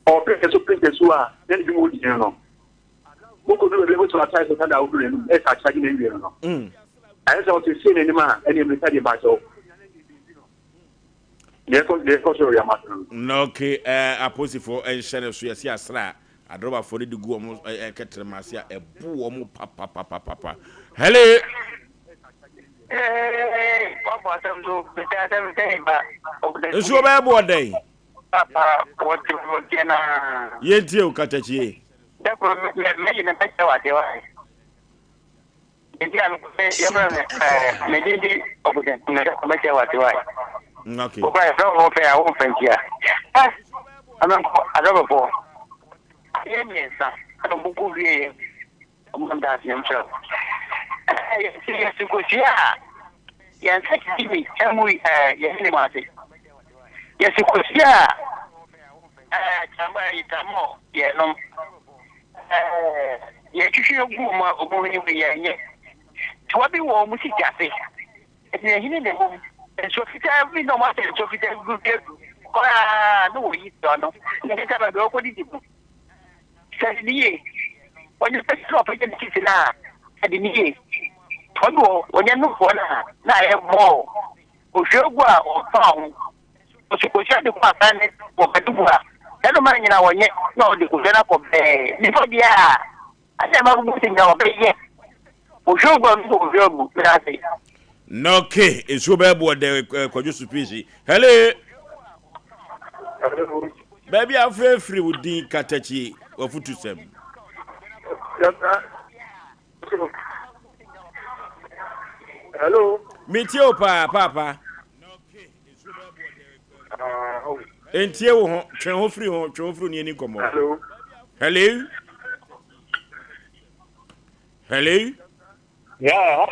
Ɔpɛ so pɛ so a na ne dwuma odi no no. Wokɔdu baabi a wobɛtumi atae so kada a woduru n'anum ɛsɛ akyagye na awie no no. Ɛyɛ sɛ ɔte sie n'anim a ɛne mmirika deɛ mpakyɛw. Deɛ ɛkɔ deɛ ɛkɔ so wɔ wiase no. Na okay ɛɛ apolisifoɔ nhyɛ ne so yɛsi asra a adrɔbafoɔ no de gu wɔn ɛɛ kɛtrɛma ase a ɛbo wɔn papapapapa. Hello. Ee, wabɔ asɛm so bɛtɛ asɛm sɛ ba. Nsuo bɛyɛ boɔ dɛn? Papa, wɔte wɔteɛ naa. Yɛntie o katakyie. Dɛkoro mɛyi na mɛkyerɛ wɔ adeɛ wa. Nti a yɛfrɛ me ɛɛ me din di ɔbɛn na mɛkyerɛ wɔ adeɛ wa. Okay. Wokura yɛfrɛ wo fɛ a womfa ntia. Ɛ amɛnkɔ adɔbɛfoɔ. Yɛ mmiɛnsa ɛna ɔmo kɔ wie yɛ ɔmo da ase nkyerɛ wo. Ɛɛ yɛsi yɛsi kosua a yɛn nsa tumi ɛmu ɛɛ yɛn ne mu ase. Yɛsi kosua a ɛɛ tama ɛyi tamɔ yɛnom. Ɛɛ yɛtwitwi gu ɔmo a ɔmo hwene mu yɛnyɛ. Toa bi wɔ ɔmo sisi ase. Ɛdi ɛhene na ɛwɔ mu. Nsuo fitaa bi na ɔmo asɛ nsuo fitaa bi gu egu koraa na wɔyi toa no. Na ɛsɛ sɛ baabi a ɔkɔ didi mu. Sɛ ɛde ne yie. Wɔnyɛ pɛ sɛ ɔpɛgya ne sisi no a ɛde ne yie. Toa bi wɔ wɔnyɛ nofoɔ no a na ayɛ mɔɔ. Ohwie gu a ɔmfa ho. Ɔsi kosua de kɔ asan ne wɔ bɛde bu a ɛno ma nyina wɔnyɛ na ɔde kosua no akɔ bɛɛ nipa deɛ a asɛ ɛma gbogbo sɛ nyina wɔbɛyɛ ohwie gu a ɔno nso ohwie agu meda ase. Na okay, nsuo bɛyɛ boɔ dɛ kwadwo supisi. Hello. Hello. Baabi a afrɛfrɛ wo din katakyi wafutusɛm. Hello. Metie wo paa paapa. Ntie wo ho, twe ho firi ho, twe ho firi ne ani nkɔmmɔ. Hello. Hello. Hello. Yeah.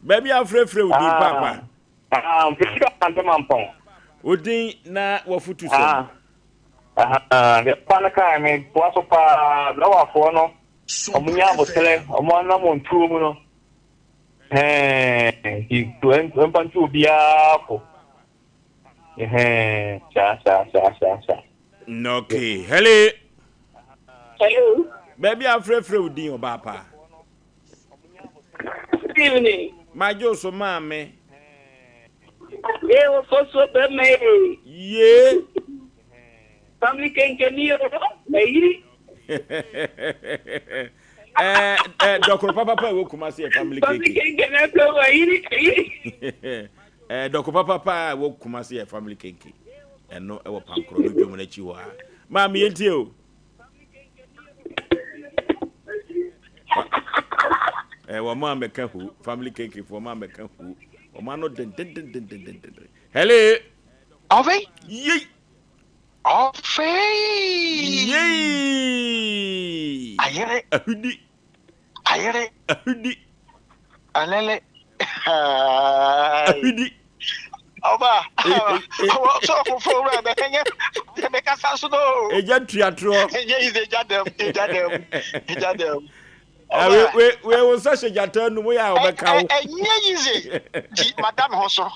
Baabi a afrɛfrɛ wo din paapa. Ah, mfiri Asante Wo din na wafutu sɛm. Ah, deɛ papa no kae me boa so paa brɛwafoɔ no ɔmo nya aboterɛ ɔmo anam wɔn tuo mu no ɛɛ nti mpa nti obiara fo. Ɛhɛn, saa saa saa saa saa. Okay, hello. Hello. Baabi a afrɛfrɛ wo din ɔbaa paa. Good evening. Magye so maame. Yee wɔ fɔ so bɛma ee. Yee. Family kenkeni o, ɛyiri. Ɛɛ ɛɛ dɔkoro papapa ɛwɔ Kumasi yɛ family keke. Family kenkeni ɛfɛ wɔ ɛyiri ɛyiri. Ɛɛ dɔkoro papapa ɛwɔ Kumasi yɛ family keke. Ɛno ɛwɔ pankoro no dwom n'akyi hɔ a. Maame yɛn tie o. Ɛɛ wɔn a mɛka hu family keke fo wɔn a mɛka hu wɔn ano dendendendendenden. Hello. Ɔfɛ. Yei. Ɔfɛ. Yei. Ayere. Ahudi. Ayere. Ahudi. Alele. Ahudi. Ɔba. Sɛ ɔfofo wura bɛ ɛnyɛ bɛ kasa so do. Egya tuatorɔ. Ɛnyɛ yize egya dɛm egya dɛm egya dɛm. We we we wo nsa hyɛ gyata anum yɛ a ɔbɛka wo. Ɛnyɛ yize ti mada me ho so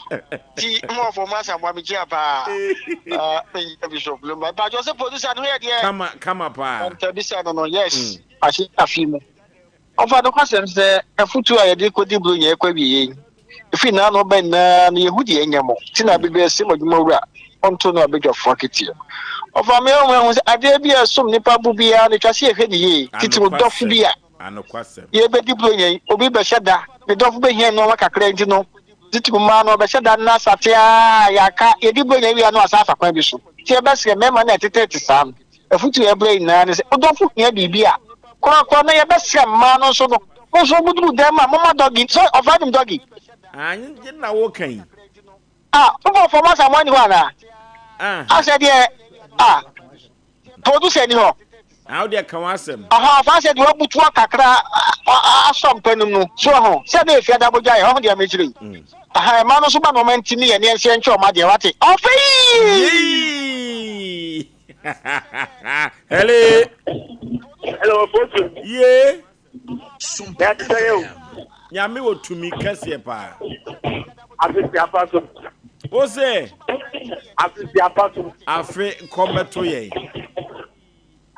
ti mo ɔfɔ mo asa mo amekyia paa. Menyɛ bishop lumba mpatsɔ sɛ producer no yɛ deɛ. Kama kama paa. Ntɛbisa no no yes ahyɛ afi mu. Ɔfa nokwasɛm sɛ afotu a yɛde kodi Buronya rekɔ awiei yi, efi nnaano reba nyinaa no yehu deɛ ɛnyɛ mo nti na bere biara ɛsɛ mo adwuma wura ɔnto no abadwafo akatua. Ɔfa me ho ahu sɛ adeɛ bi a ɛsom nnipa bo biara no etwa sɛ yɛhwɛ no yie, titiriw dɔfo bi a yɛrebedi Buronya yi, obi bɛhyɛ da, ne dɔfo behia nneɛma kakra nti no, titiriw mmaa no, ɔbɛhyɛ da nna asate ara a yɛaka, yɛdi Buronya wie a na wasan afa kwan bi so. Nti yɛbɛsrɛ mmarima no a ɛtetete saa no, Afotu a ɛbrɛ nyinaa ne sɛ, wo dɔfo hia biribi a, korakora na yɛbɛsrɛ mmaa no nso no, mo nso moduru dan mu a, momma dɔgi, sɛ ɔfaa nim dɔgi. Ah, nye na woka yi. Ah, wobɔ fam asa mo ani hɔ anaa? Ah. Asɛ deɛ, ah, producer ni hɔ. Ah, wo deɛ ka w'asɛm. Aha, ɔfaa sɛ deɛ wabutua kakra asɔ mpa no mu, so ho, sɛ na efia da bɔgya yɛ, ɔho deɛ mekyerɛ yi. Aha, mmaa no nso ba na ɔma ntimi yɛ ne ɛnhyɛ nkyɛ ɔma deɛ, wate? Ɔfɛ yi! Yee! Hello. Hello, Fosu. Ye. Yàtí sẹ́ yẹ o. Nyame wɔ tumi kɛseɛ paa. Asisi afa so. Wo se. Asisi afa so. Afe nkɔmmɛto yɛn.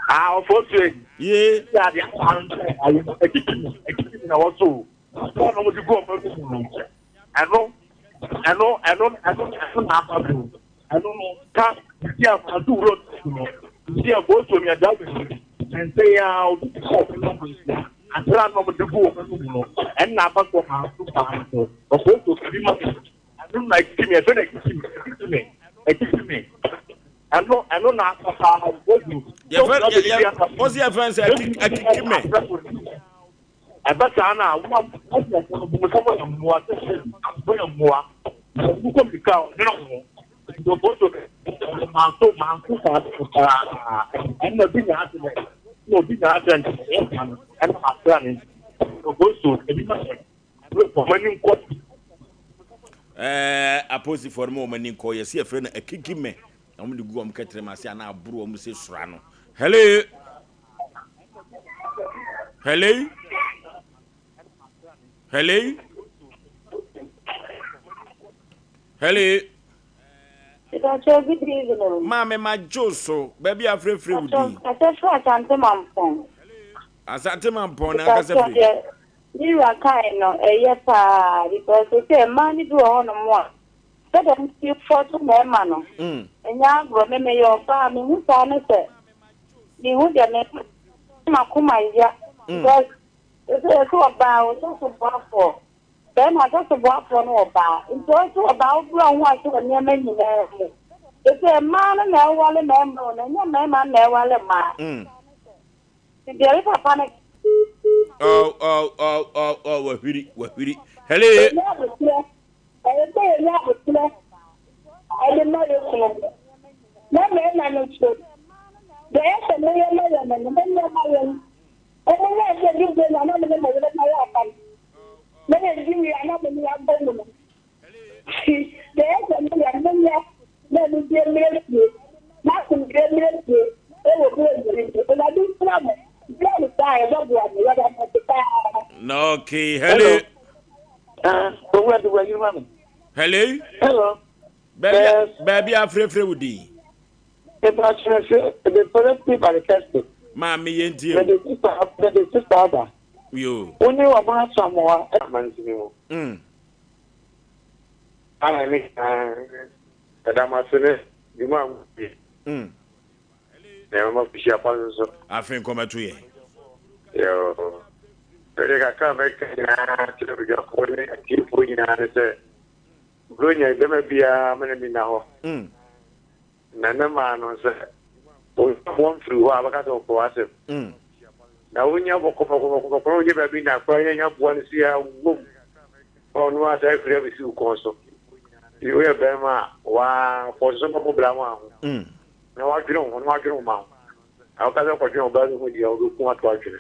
Ah, ɔfo sue. Ye. Yɛ ade afa no sɛ ayi ekiti mu ekiti mu na wɔso o. Wɔn a wɔde gu wɔn anim no ɛno ɛno ɛno ɛno ɛno na afa so. Ɛno no ka biribi a fa to wura so no biribi a bɔɔso mi ada bɛ ɛnsɛ yɛ a obi ti kɔ ɔmo nam nsia asra na ɔmo de gu wɔn anum no ɛnna aba so ɔmo aso paa no ɔbɔɔso kabi ma mi ɛno na ekiti mi ɛfɛ na ekiti mi ekiti mi ekiti mi ɛno ɛno na asa paa ɔbɔɔso. Yɛfɛ yɛ yɛ ɔsi yɛfɛ nsɛ akiki mɛ. Ɛba saa no a, wo abusuafo no bu mo sɛ moyɛ mmoa, sɛ moyɛ mmoa. Na mokɔ mmirika a, ɔdwene ho. Nti ɔbɔ so manso manso saa de no paa. Ɛnna obi nya accident, na obi nya accident na ɔyɛ saa no, ɛnna masra no nti. Ɔbɔ so ebi ma yɛ, wɔn ani nkɔ. Ɛɛ apolisifoɔ no ma wɔn ani nkɔ, yɛsi yɛfrɛ no akikimɛ, na wɔn de gu wɔn kɛtrɛma ase anaa aboro wɔn sɛ sura no. Hello. Hello? Hello? Hello? Ìbàkyẹ̀ good evening. Maame ma jo so baabi afrɛfrɛ wo din. Kasa firi Asante Mampɔn. Asante Mampɔn na akasa firi. Deɛ ne wura kae no ɛyɛ paa because sɛ mmaa no bi wɔ hɔnom a sɛdeɛ mo fɔ so mmarima no ɛnyɛ agorɔ me meyɛ ɔbaa mehu saa no sɛ Mehu deɛ me makoma ya because ɛsɛ yɛsɛ ɔbaa ɔsɛ so boafoɔ bɛrima ɔsɛ so boafoɔ no ɔbaa nti ɔsɛ ɔbaa wobura ho ase wɔ nneɛma nyinaa mu ɛsɛ mmaa no na ɛwale mmarima o na ɛnyɛ mmarima no na ɛwale mmaa nti deɛ me papa no Oh, oh, oh, oh, oh, wahwiri, wahwiri. Hello. Ɛnyɛ aboterɛ Ɛyɛ sɛ yɛnya aboterɛ de ma yɛn kununom, na mmarima no nso, deɛ ɛyɛ sɛ moyɛ ma yɛn no, monyɛ mma yɛn. Monyɛ sɛ dibere na na mo ne mo yerenom ayɛ apam, na yɛdi wie a na mo ne abɔ mu no. Nti, deɛ ɛyɛ sɛ moyɛ no, monyɛ na anigyeɛ mmrɛ fie, na asomdwoeɛ mmrɛ fie wɔ berɛ nyinaa mu. Awurade nhyira mo. Berɛ no saa a, ɛbɛboa mo. Yɛda mo ase paa. Okay, hello. Ah, owura de wura yiri ma mi. Hello. Hello. Baabi a baabi a. a frɛfrɛ wo din. Mepa kyerɛ sɛ mepɛrɛ fi Barekɛse. Maame yɛn tie o. Mede sista mede sista aba. Yoo. Wo ne ɔbaa Asamoah mansini mu. Mm. Aane ne nyinaa yɛda mo ase ne dwuma a modi. Mm. Na yɛma kuhyia pa nso so. Afe nkɔmɛto yɛ. Yoo. Mede kakra a mɛka nyinaa kyerɛ badwafoɔ ne atiefoɔ nyinaa ne sɛ Buronya bɛma biara ma n'ani nna hɔ. Mm. Na ne maa no sɛ wonya boɔ mfiri hɔ a bɛka sɛ ɔpɛ w'asɛm. Mm. Na wonya bɔkɔbɔkɔbɔkɔbɔkɔ na wonya baabi na koraa yɛnya boa no si a wom na ɔno ara saa afiri abɛsi wo kɔn so. Nti woyɛ bɛrima a waa fɔ so bɛbɔ bra ma ho. Mm. Na wadwene wo ho na wadwene wo ma ho. Na woka sɛ kɔdwene ɔbaa bi ho deɛ wobɛku ato atwene.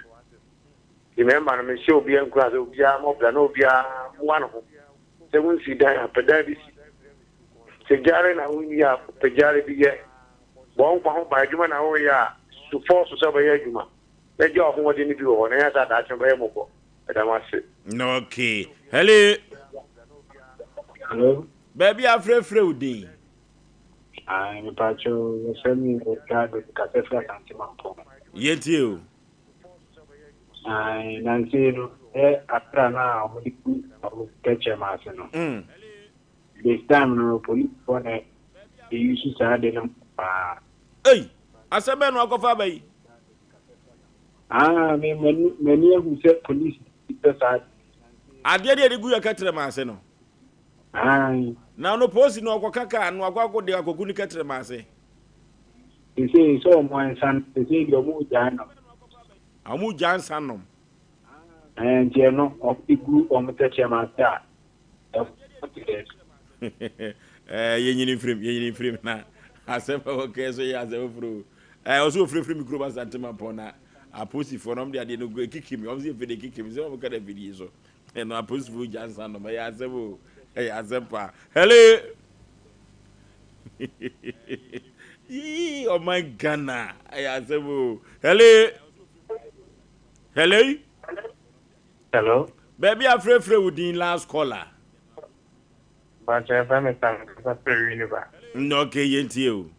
Nti mmarima no mehyɛ obiara nkuran sɛ obiara mmɔ bra na obiara mmoa ne ho. Sɛ wonsi dan a, pɛ dan bi si. Sɛ gyare na wonni a, pɛ gyare bi yɛ. Bɔ wo nkwa ho ban. Adwuma na woreyɛ a, su fɔɔ so sɛ wobɛyɛ adwuma, na gya w'ahoɔden no bi wɔ hɔ, na ɛnyɛ saa a daakye wobɛyɛ mmɔbɔ. Meda mo ase. Okay. Hello. Hello. Baabi a frɛfrɛ wo din. Ah, mepatwo, yɛfrɛ me Gado, mekasa firi Asante Mampɔn. Yɛtie o. Ae, nansa yi no, yɛ akra no a wɔde gu wɔn tɛkyerɛma ase no. This time no, polisifoɔ na ɛyusu saa ade no paa. Ei, asɛm bɛn na wakɔfa aba yi? Ah, me m'ani m'ani ahu sɛ polisi pɛ saa ade. Adeɛ deɛ yɛde gu yɛ kɛtrɛma ase no. Ae. Na ɔno polisi no ɔkɔka kaa no akɔ akɔ de akɔgu ne kɛtrɛma ase. Sesei sɛ ɔmo nsa no sesei deɛ ɔmo gyae nom. Ɔmo gyae nsa nom. Ɛɛ nti ɛno ɔmo de gu ɔmo tɛkyerɛma ase a ɛho te dɛ. Ɛɛ yɛnyini mfirim yɛnyini mfirim na asɛm a wɔkɛɛ so yɛ asɛm foforo o. Ɛɛ ɔsɛ ofirifiri mi kurom Asante Mampɔn na apolisifoɔ no ɔmo de adeɛ no gu ekiki mi ɔmo sɛ efiri de ekiki mi sɛ ɔmo ka na afidie so ɛno apolisifoɔ gya nsa nom ɛyɛ asɛm o ɛyɛ asɛm paa. Hello. Yii ɔman Ghana ɛyɛ asɛm o. Hello. Hello. Hello. Baabi afrɛfrɛ wo din last caller. Bàtchɛ ɛfɛ mi sa nkasa fɛ Winneba. Nnɛ okay yɛn tie o.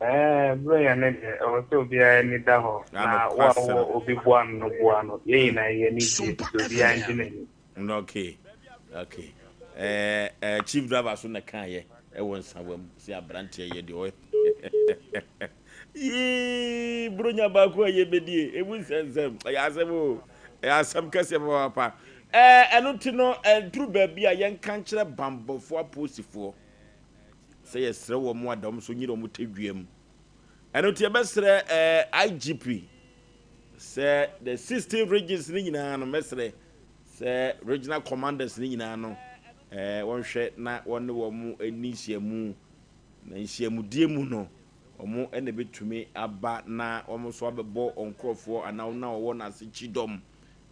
Ɛɛ bro yɛn ne deɛ ɛwɔ sɛ obiara ani da hɔ na wo a wowɔ obi boa no no boa no yɛn nyinaa yɛn ani gye nti obiara ngye n'ani. Okay okay ɛɛ ɛɛ chief driver so na kan yɛ ɛwɔ nsawa mu sɛ aberanteɛ yɛ deɛ ɔyɛ yii buronya baako a yɛbɛdie emu nsɛnsɛm ɛyɛ asɛm o ɛyɛ asɛm kɛseɛ papaapa ɛɛ ɛno ti no ɛduru baabi a yɛnka nkyerɛ bambɔfoɔ apolisifoɔ sɛ yɛsrɛ wɔn ada wɔn so nyere wɔn tadua mu ɛno ti yɛbɛsrɛ ɛɛ IGP sɛ the 16 regions ne nyinaa no mɛsrɛ Sɛ regional commanders no nyinaa no wɔnhwɛ na wɔne wɔn nni nhyiamu, na nhyiamudie mu no wɔn na ɛbɛtumi aba na wɔn nso abɛbɔ wɔn nkorɔfoɔ anaa wɔn a wɔwɔ no ase kyidɔm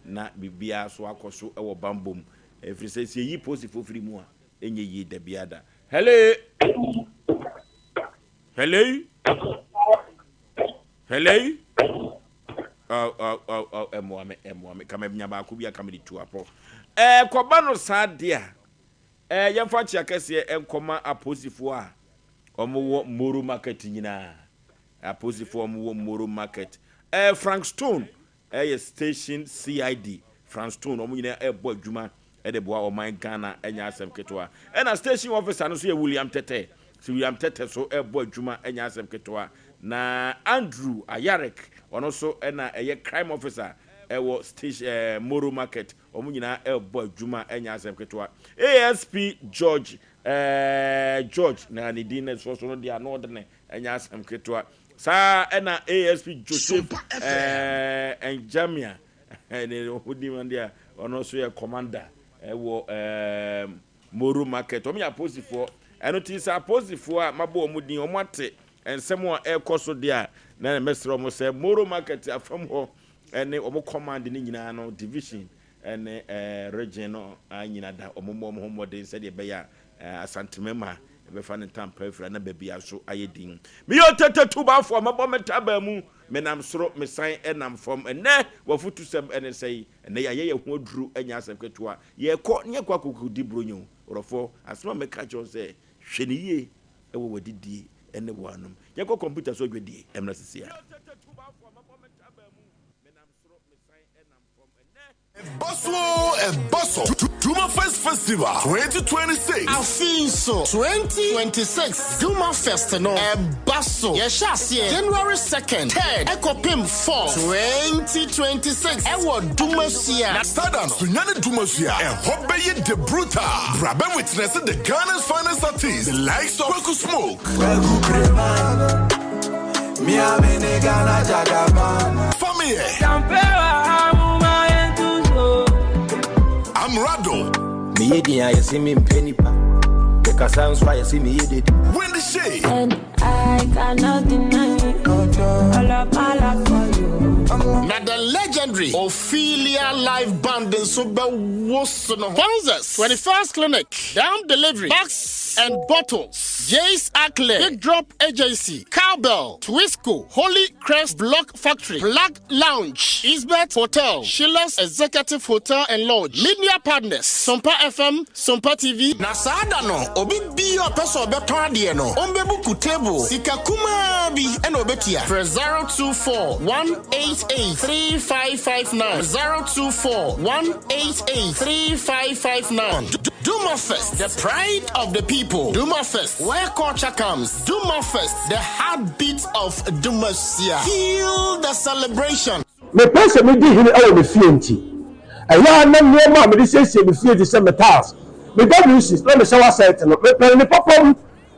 na biribiara nso akɔ so wɔ bammɔ mu. Ɛfiri sɛ sɛ yɛyi polisifoɔ firi mu a, ɛnyɛ yie da biara da. Hello! Hello? Hello? Oh, oh, oh, oh, ɛmmoa me, ɛmmoa me. Ka manya baako bi a ka mede tu apɔ. Ɛɛ, kɔba no saa deɛ a, ɛɛ, yɛmfa nkyea kɛseɛ nkɔma apolisifoɔ a wɔwɔ Moro Market nyinaa. Apolisifoɔ a wɔwɔ Moro Market. Ɛɛ, Frank Stone Ɛyɛ station CID Franstone wɔn nyinaa ɛrebɔ adwuma de boa ɔman Ghana ɛnyɛ asɛm ketewa. Ɛna station officer no nso yɛ William Tɛtɛ. So William Tɛtɛ so ɛrebɔ adwuma ɛnyɛ asɛm ketewa. Na Andrew Ayarek ɔno nso ɛna ɛyɛ crime officer ɛwɔ station ɛɛ Moro market. Wɔn nyinaa ɛrebɔ adwuma ɛnyɛ asɛm ketewa. ASP George ɛɛ George na ne din na ɛsoɔ so no deɛ ano ɔdene ɛnyɛ asɛm ketewa. Saa ara na ASP Joseph Njamia, ne ho din no deɛ, ɔno nso yɛ commander wɔ Moro Market. Wɔn yɛ apolisifoɔ. Ɛno ti sɛ apolisifoɔ a mabɔ wɔn din, wɔn ate nsɛm a ɛrekɔ so deɛ a, na mɛsrɛ wɔn sɛ Moro Market afam hɔ ne wɔn command no nyinaa no, division ne region no nyina da wɔn mmɔ wɔn ho mmɔden sɛdeɛ ɛbɛyɛ a Asantemema bɛfa ne ntampa afira na baabi a so ayɛ din. Meyɛ otete tubafoɔ, mɛbɔ me ntabaa mu, menam soro, mesan nam fam. Ɛnnɛ w'afutusɛm ne sɛn? Ɛnnɛ yɛayɛ yɛn ho aduro nyɛ asɛm ketewa. Yɛrekɔ ne yɛakɔ akɔdi buronya o. Ɔdɔfoɔ, asɛm a mɛka akyerɛ wo sɛ, hwɛ no yie. wɔ w'adidie ne w'anom. Yɛnkɔ kɔmputa so adwadie mmra sisi a. Ɛba so oo, ɛba so, Duma Fest Festival 2026. Afei nso, 2026 Duma Fest no ɛba so. Yɛhyɛ aseɛ January 2nd, 3rd ɛkɔpem 4th, 2026 ɛwɔ Dumasua. Sada no, Sunyani Dumasua, ɛhɔ bɛyɛ de brutal. Bra bɛ witness the Ghana's finest artists, the likes of Kweku Smoke, Kweku Kreman, me Ghana Jagaban. Fameye, Amrado, meyɛ din a yɛse mempɛ nipa mekasa nso a yɛse meyɛ dede Wendy Shay, And I cannot deny it. All of my love for you. Na the legendary Ophelia Live Band nso bɛwoso no ho. Sponsors, 21st Clinic, Down Delivery, Bags and Bottles, Jace Ackley, Big Drop Agency, Cowbell, Twisco, Holy Crest Block Factory, Plug Lounge, Isbet Hotel, Sheila's Executive Hotel and Lodge, Media Partners, Sompa FM, Sompa TV. Na saa da no, obi biara a ɔpɛ sɛ ɔbɛtɔn adeɛ no, ɔmbɛbuku table, sika kumaa bi na ɔbɛtua. Frɛ 024 188 3559, 024 188 3559. Duma Fest, the pride of the people. Duma Fest, where culture comes. Duma Fest, the heartbeat of Dumasia. Feel the celebration. Mepɛ sɛ midi hene wɔ me fie nti, ɛyɛ a na nneɛma a mede siesie me fie te sɛ me tiles, me WCs, na me shower set no, mepɛ no ne papa mu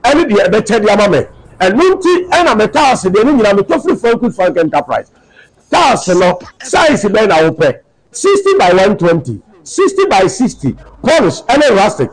ne deɛ ɛbɛkyɛ de ama me. Ɛno nti na me tiles deɛ ne nyinaa metɔ firi Francois Frank Enterprise. Tiles no, size bɛn na wopɛ? 60 by 120, 60 by 60, polish ne rustic,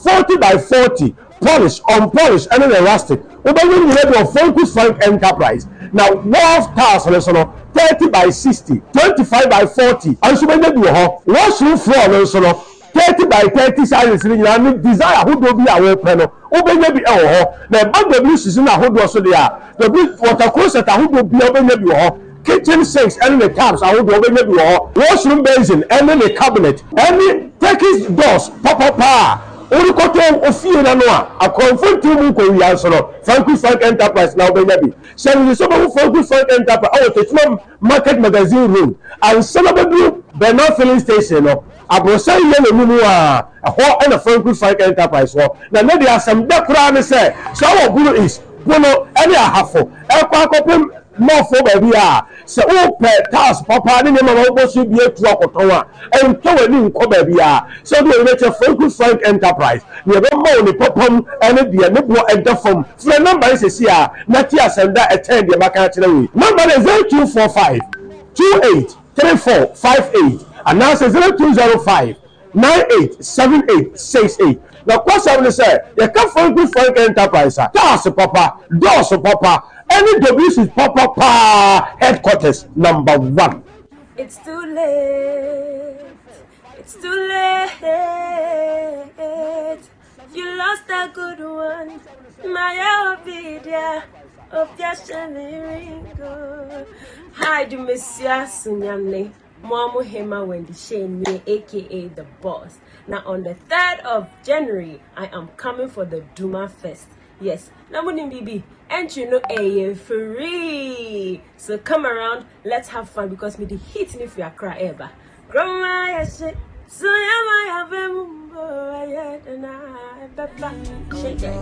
40 by 40, polish, unpolish ne ne rustic. Wobɛnya ne nyinaa bi wɔ Francois Frank Enterprise. Na wall tiles no nso no, 30 by 60, 25 by 40 nso wobɛnya bi wɔ hɔ. Washroom floor no nso no, 30 by 30 sizes no nyinaa ne design ahodoɔ bi a wopɛ no, wobɛnya bi wɔ hɔ. Na ɛba WCs no ahodoɔ so deɛ a, W water closet ahodoɔ biara wobɛnya bi wɔ hɔ. Kitchen sinks ne ne taps ahodoɔ wobɛnya bi wɔ hɔ. Washroom basin ne ne cabinet ne Turkish doors papapa a worekɔtɔ wo fie no ano a akorɔmfo ntew mu nkɔwia nso no, Franco Frank Enterprise na wobɛnya bi. Hyɛ no nso sɛ wobɛhu Franco Frank Enterprise wɔ Techiman Market Magazine Road ansa na wobɛduru Bernard Filling Station no, aborosan yellow no mu a, ɛhɔ na Franco Frank Enterprise wɔ. Na nnɛ deɛ asɛm dɛ koraa ne sɛ, sɛ wowɔ Bono East, Bono ne Ahafo rekɔ akɔpem North baabi a, sɛ wopɛ tiles papa ne nneɛma ma wobɔ so bi atu akɔtɔn a, ntɔ w'ani nkɔ baabiara. Sɛ wode w'ani bɛkyerɛ Franco Frank Enterprise, nea ɛbɛma wo ne papa mu ne deɛ ne boɔ da fam. Frɛ nɔmba yi seesei ara na tie asɛm da a ɛkyɛn deɛ maka akyerɛ wo yi. Nɔmba no yɛ 0245 28 34 58 anaasɛ 0205 98 78 68. Nokwasɛm ne sɛ, yɛka Franco Frank Enterprise a, cars papa, dɔɔso papa, ɛne WC papa paa headquarters number one. It's too late. It's too late. You lost a good one. My Ovidia. Hi, Dumesia Sunyane. Mwamu Hema Wendy Shane, aka The Boss. Now, on the 3rd of January, I am coming for the Duma Fest. Yes, Namunim Bibi, entry no a free. So come around, let's have fun because me the heat ni free Accra eba. Grandma, yes, so ya Shake it.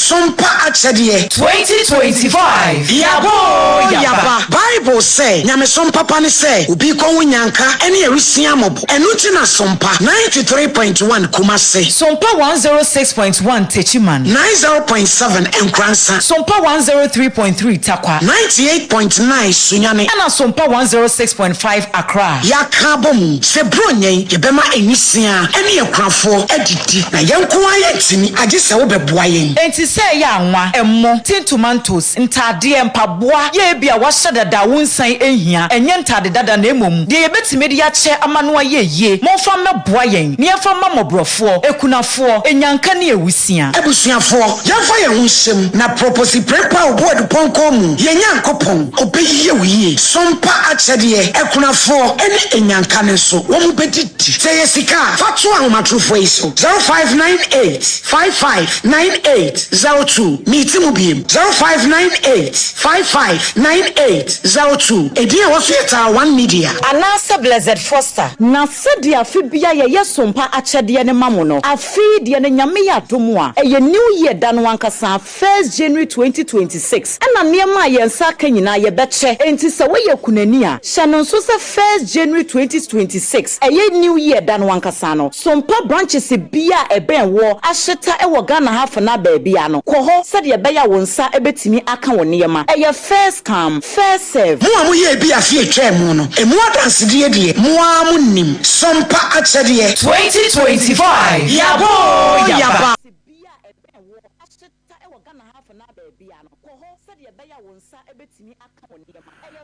Sompa akyɛdeɛ. 2025 Yaba oo yaba. Bible sɛ, Nyamesom papa ne sɛ obi kɔ ho nyanka ne awisia mmɔbɔ. Ɛno nti na Sompa 93.1 Kumasi. Sompa 106.1 Techiman. 90.7 Nkoransa. Sompa 103.3 Tarkwa. 98.9 Sunyani. Ɛna Sompa 106.5 Accra. Yɛaka abɔ mu sɛ Buronya yi yɛbɛma nwisiaa ne akunafoɔ adidi, na yɛn nko ara yɛntumi, agye sɛ wobɛboa yɛn. Enti sɛ. Sɛ ɛyɛ anwa, ɛmo, tin tomantos, ntaadeɛ, mpaboa, yɛ ebia woahyɛ dada a wonsan nhia, ɛnyɛ ntaade dada na mmom deɛ yɛbɛtumi de akyɛ ama no ayɛ yie, momfa mmɛboa yɛn na yɛmfa mma mmɔborɔfoɔ, akunafoɔ, anyanka ne awusia. Abusuafoɔ, yɛmfa yɛn ho nhyɛ mu na prɔpɔsi prɛmpa a ɔbɔ adupɔnkɔ mu, yɛn Nyankopɔn, ɔbɛyɛ wo yie. Sompa akyɛdeɛ, akunafoɔ ne anyanka no nso, wɔn bɛdidi. Sɛ ɛyɛ sika a, fa to ahomatorofoɔ yi so, 0598 55 98 02. Meti mu biem, 0598 55 98 02. Edin a ɛwɔ so yɛ Taa One Media. Anaasɛ Blessed Foster. Na sɛdeɛ afe biara yɛyɛ sompa akyɛdeɛ no ma mo no, afe yi deɛ no Nyame yɛ adom a, ɛyɛ New Year da no ankasa, First January 2026, ɛna nneɛma a yɛn nsa aka nyinaa yɛbɛkyɛ. Enti sɛ woyɛ kunani a, hyɛ no nso sɛ First January 2026, ɛyɛ New Year da no ankasa no, Sompa branches biara a ɛbɛn woɔ ahyeta wɔ Ghana ha afenaa baabiara no, kɔ hɔ sɛdeɛ ɛbɛyɛ a wo nsa bɛtumi aka wo nneɛma. Ɛyɛ first come, first serve. Mo a moyɛɛ bi afe a etwaa mu no, emu adansedie deɛ, mo ara monim. Sompa akyɛdeɛ. 2025 Yaba oo yaba.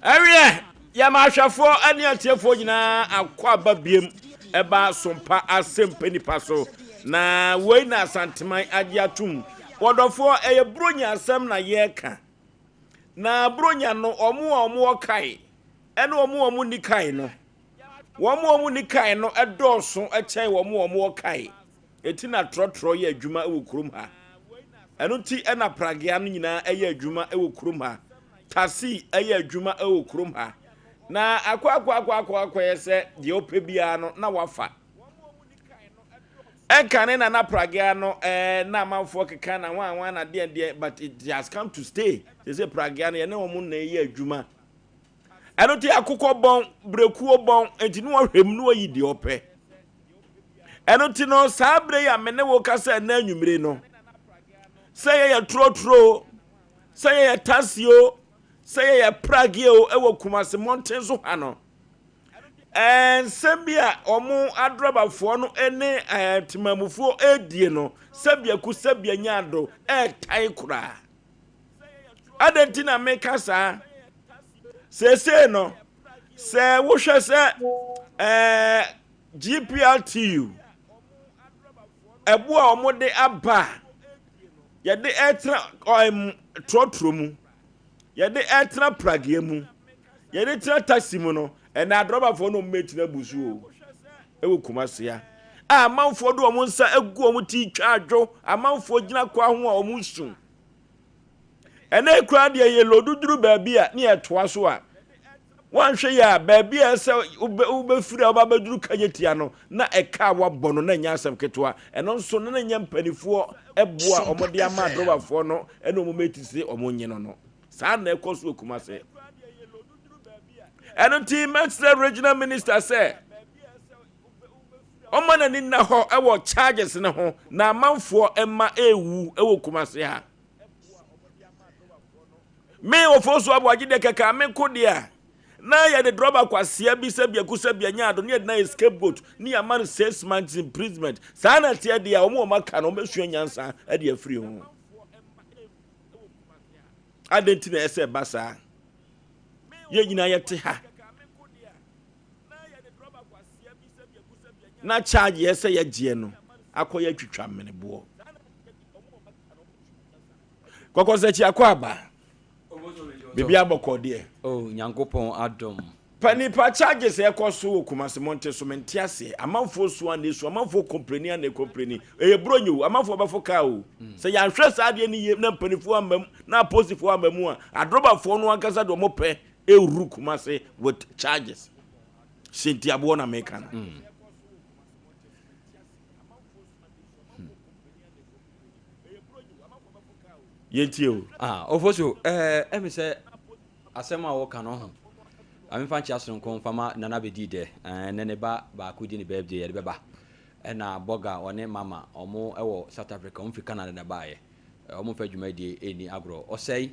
Ɛweɛ, yɛma ahwɛfoɔ ne atiefoɔ nyinaa akɔ aba biem ɛba sompa asɛmpa nipa so. Na wei na Asanteman agye atom. Wɔdɔfoɔ, ɛyɛ Buronya asɛm na yɛreka. Na Buronya no, wɔn a wɔwɔ kae ɛne wɔn a wɔnni kae no, wɔn a wɔnni kae no dɔɔso kyɛn wɔn a wɔwɔ kae. Eti na trɔtrɔ yɛ adwuma wɔ kurom ha. Ɛno nti na pragea no nyinaa yɛ adwuma wɔ kurom ha. Taxi yɛ adwuma wɔ kurom ha. Na akɔ akɔ akɔ akɔ akɔyɛ sɛ deɛ ɔpɛ biara no na wafa. Ɛnkane na na pragea no ɛɛ na amanfoɔ keka na hwan hwan na deɛ deɛ but it has come to stay. Sɛ sɛ pragea no yɛne wɔn na ɛyɛ adwuma. Ɛno nti akokɔ bɔn, berekuo bɔn, nti ne wɔhwɛ mu na wɔyi deɛ ɔpɛ. Ɛno nti no, saa berɛ yi a me ne wo kasa ɛnɛ anwummere no, sɛ yɛyɛ trɔtrɔ o, sɛ yɛyɛ taxi o, sɛ yɛyɛ pragie o, ɛwɔ Kumasi mmɔnten so ha no, nsɛm bi a wɔn adrɔbafoɔ no ne temamufoɔ redie no, sɛbiaku sɛbia nyaado, ɛretan koraa. Adɛn nti na meka saa? Seesei no, sɛ wohwɛ sɛ ɛɛ GPRTU ɛbo a wɔde aba a yɛde ɛtena ɛm trɔtrɔ mu, yɛde ɛtena prageɛ mu, yɛde tena taxi mu no, ɛna adrɔbafoɔ no wɔn abu so o ɛwɔ Kumasi a amanfoɔ de wɔn nsa agu wɔn ti twa adwo, amanfoɔ gyina kwa ho a wɔn su. Ɛnɛ koraa deɛ yɛ lodu duru baabi a ne yɛtoa so a woanhwɛ yɛ a baabi a ɛsɛ wobɛfiri a woba bɛduru kagyetia no na ɛka a wabɔ no na ɛnyɛ asɛm ketewa. Ɛno nso na ɛnyɛ mpanimfoɔ ɛboa a wɔde ama adrɔbafoɔ no ɛne wɔn meti se wɔn nye no no. Saa na ɛkɔ so wɔ Kumase. Ɛno nti mɛsrɛ regional minister sɛ ɔma n'ani nna hɔ wɔ charges no ho na amanfoɔ mma ɛrewu wɔ Kumase ha. Me Ofosu Aboagye deɛ kɛkɛ me nko deɛ a na yɛde drɔba kwasea bi sɛ biako sɛ bia nya ado ne yɛde na yɛ scapegoat ne yɛama no six months imprisonment. Saa na ɛteɛ deɛ a wɔn wɔn aka no wɔbɛsua nyansa de afiri ho. Adɛn nti na ɛsɛ ɛba saa? Yɛn nyinaa yɛte ha. Na charge yɛ sɛ yɛgyeɛ no akɔyɛ atwitwa mmeneboɔ. Kɔkɔsakyi akɔ aba. Biribi abɔkɔ deɛ. Oh, Nyankopɔn adom. Pa nipa charges ɛkɔ so wɔ Kumasi mmɔnten so mente aseɛ. Amanfoɔ su a na esu, amanfoɔ kompleni a na ekompleni. Ɛyɛ buronya o, amanfoɔ bɛfo kaa o. Sɛ yɛanhwɛ saa adeɛ no yie na mpanimfoɔ amma mu na apolisifoɔ amma mu a, adrɔbafoɔ no ankasa deɛ wɔn pɛ ɛwuru Kumasi with charges. Hyɛntiaboɔ na meka no. Yɛntie o. Ah, Ofosu, eh, ɛmi sɛ asɛm a wɔka no ho. Amefa nkyia soronko mfa ma Nana bɛdii dɛ. Eh, ne ne ba baako di ne birthday yɛde bɛba. Ɛna Bɔga ɔne Mama ɔmo ɛwɔ South Africa, ɔmo firi Canada na ɛbaeɛ. Ɔmo mfa dwumadie ɛnni agorɔ. Ɔsɛe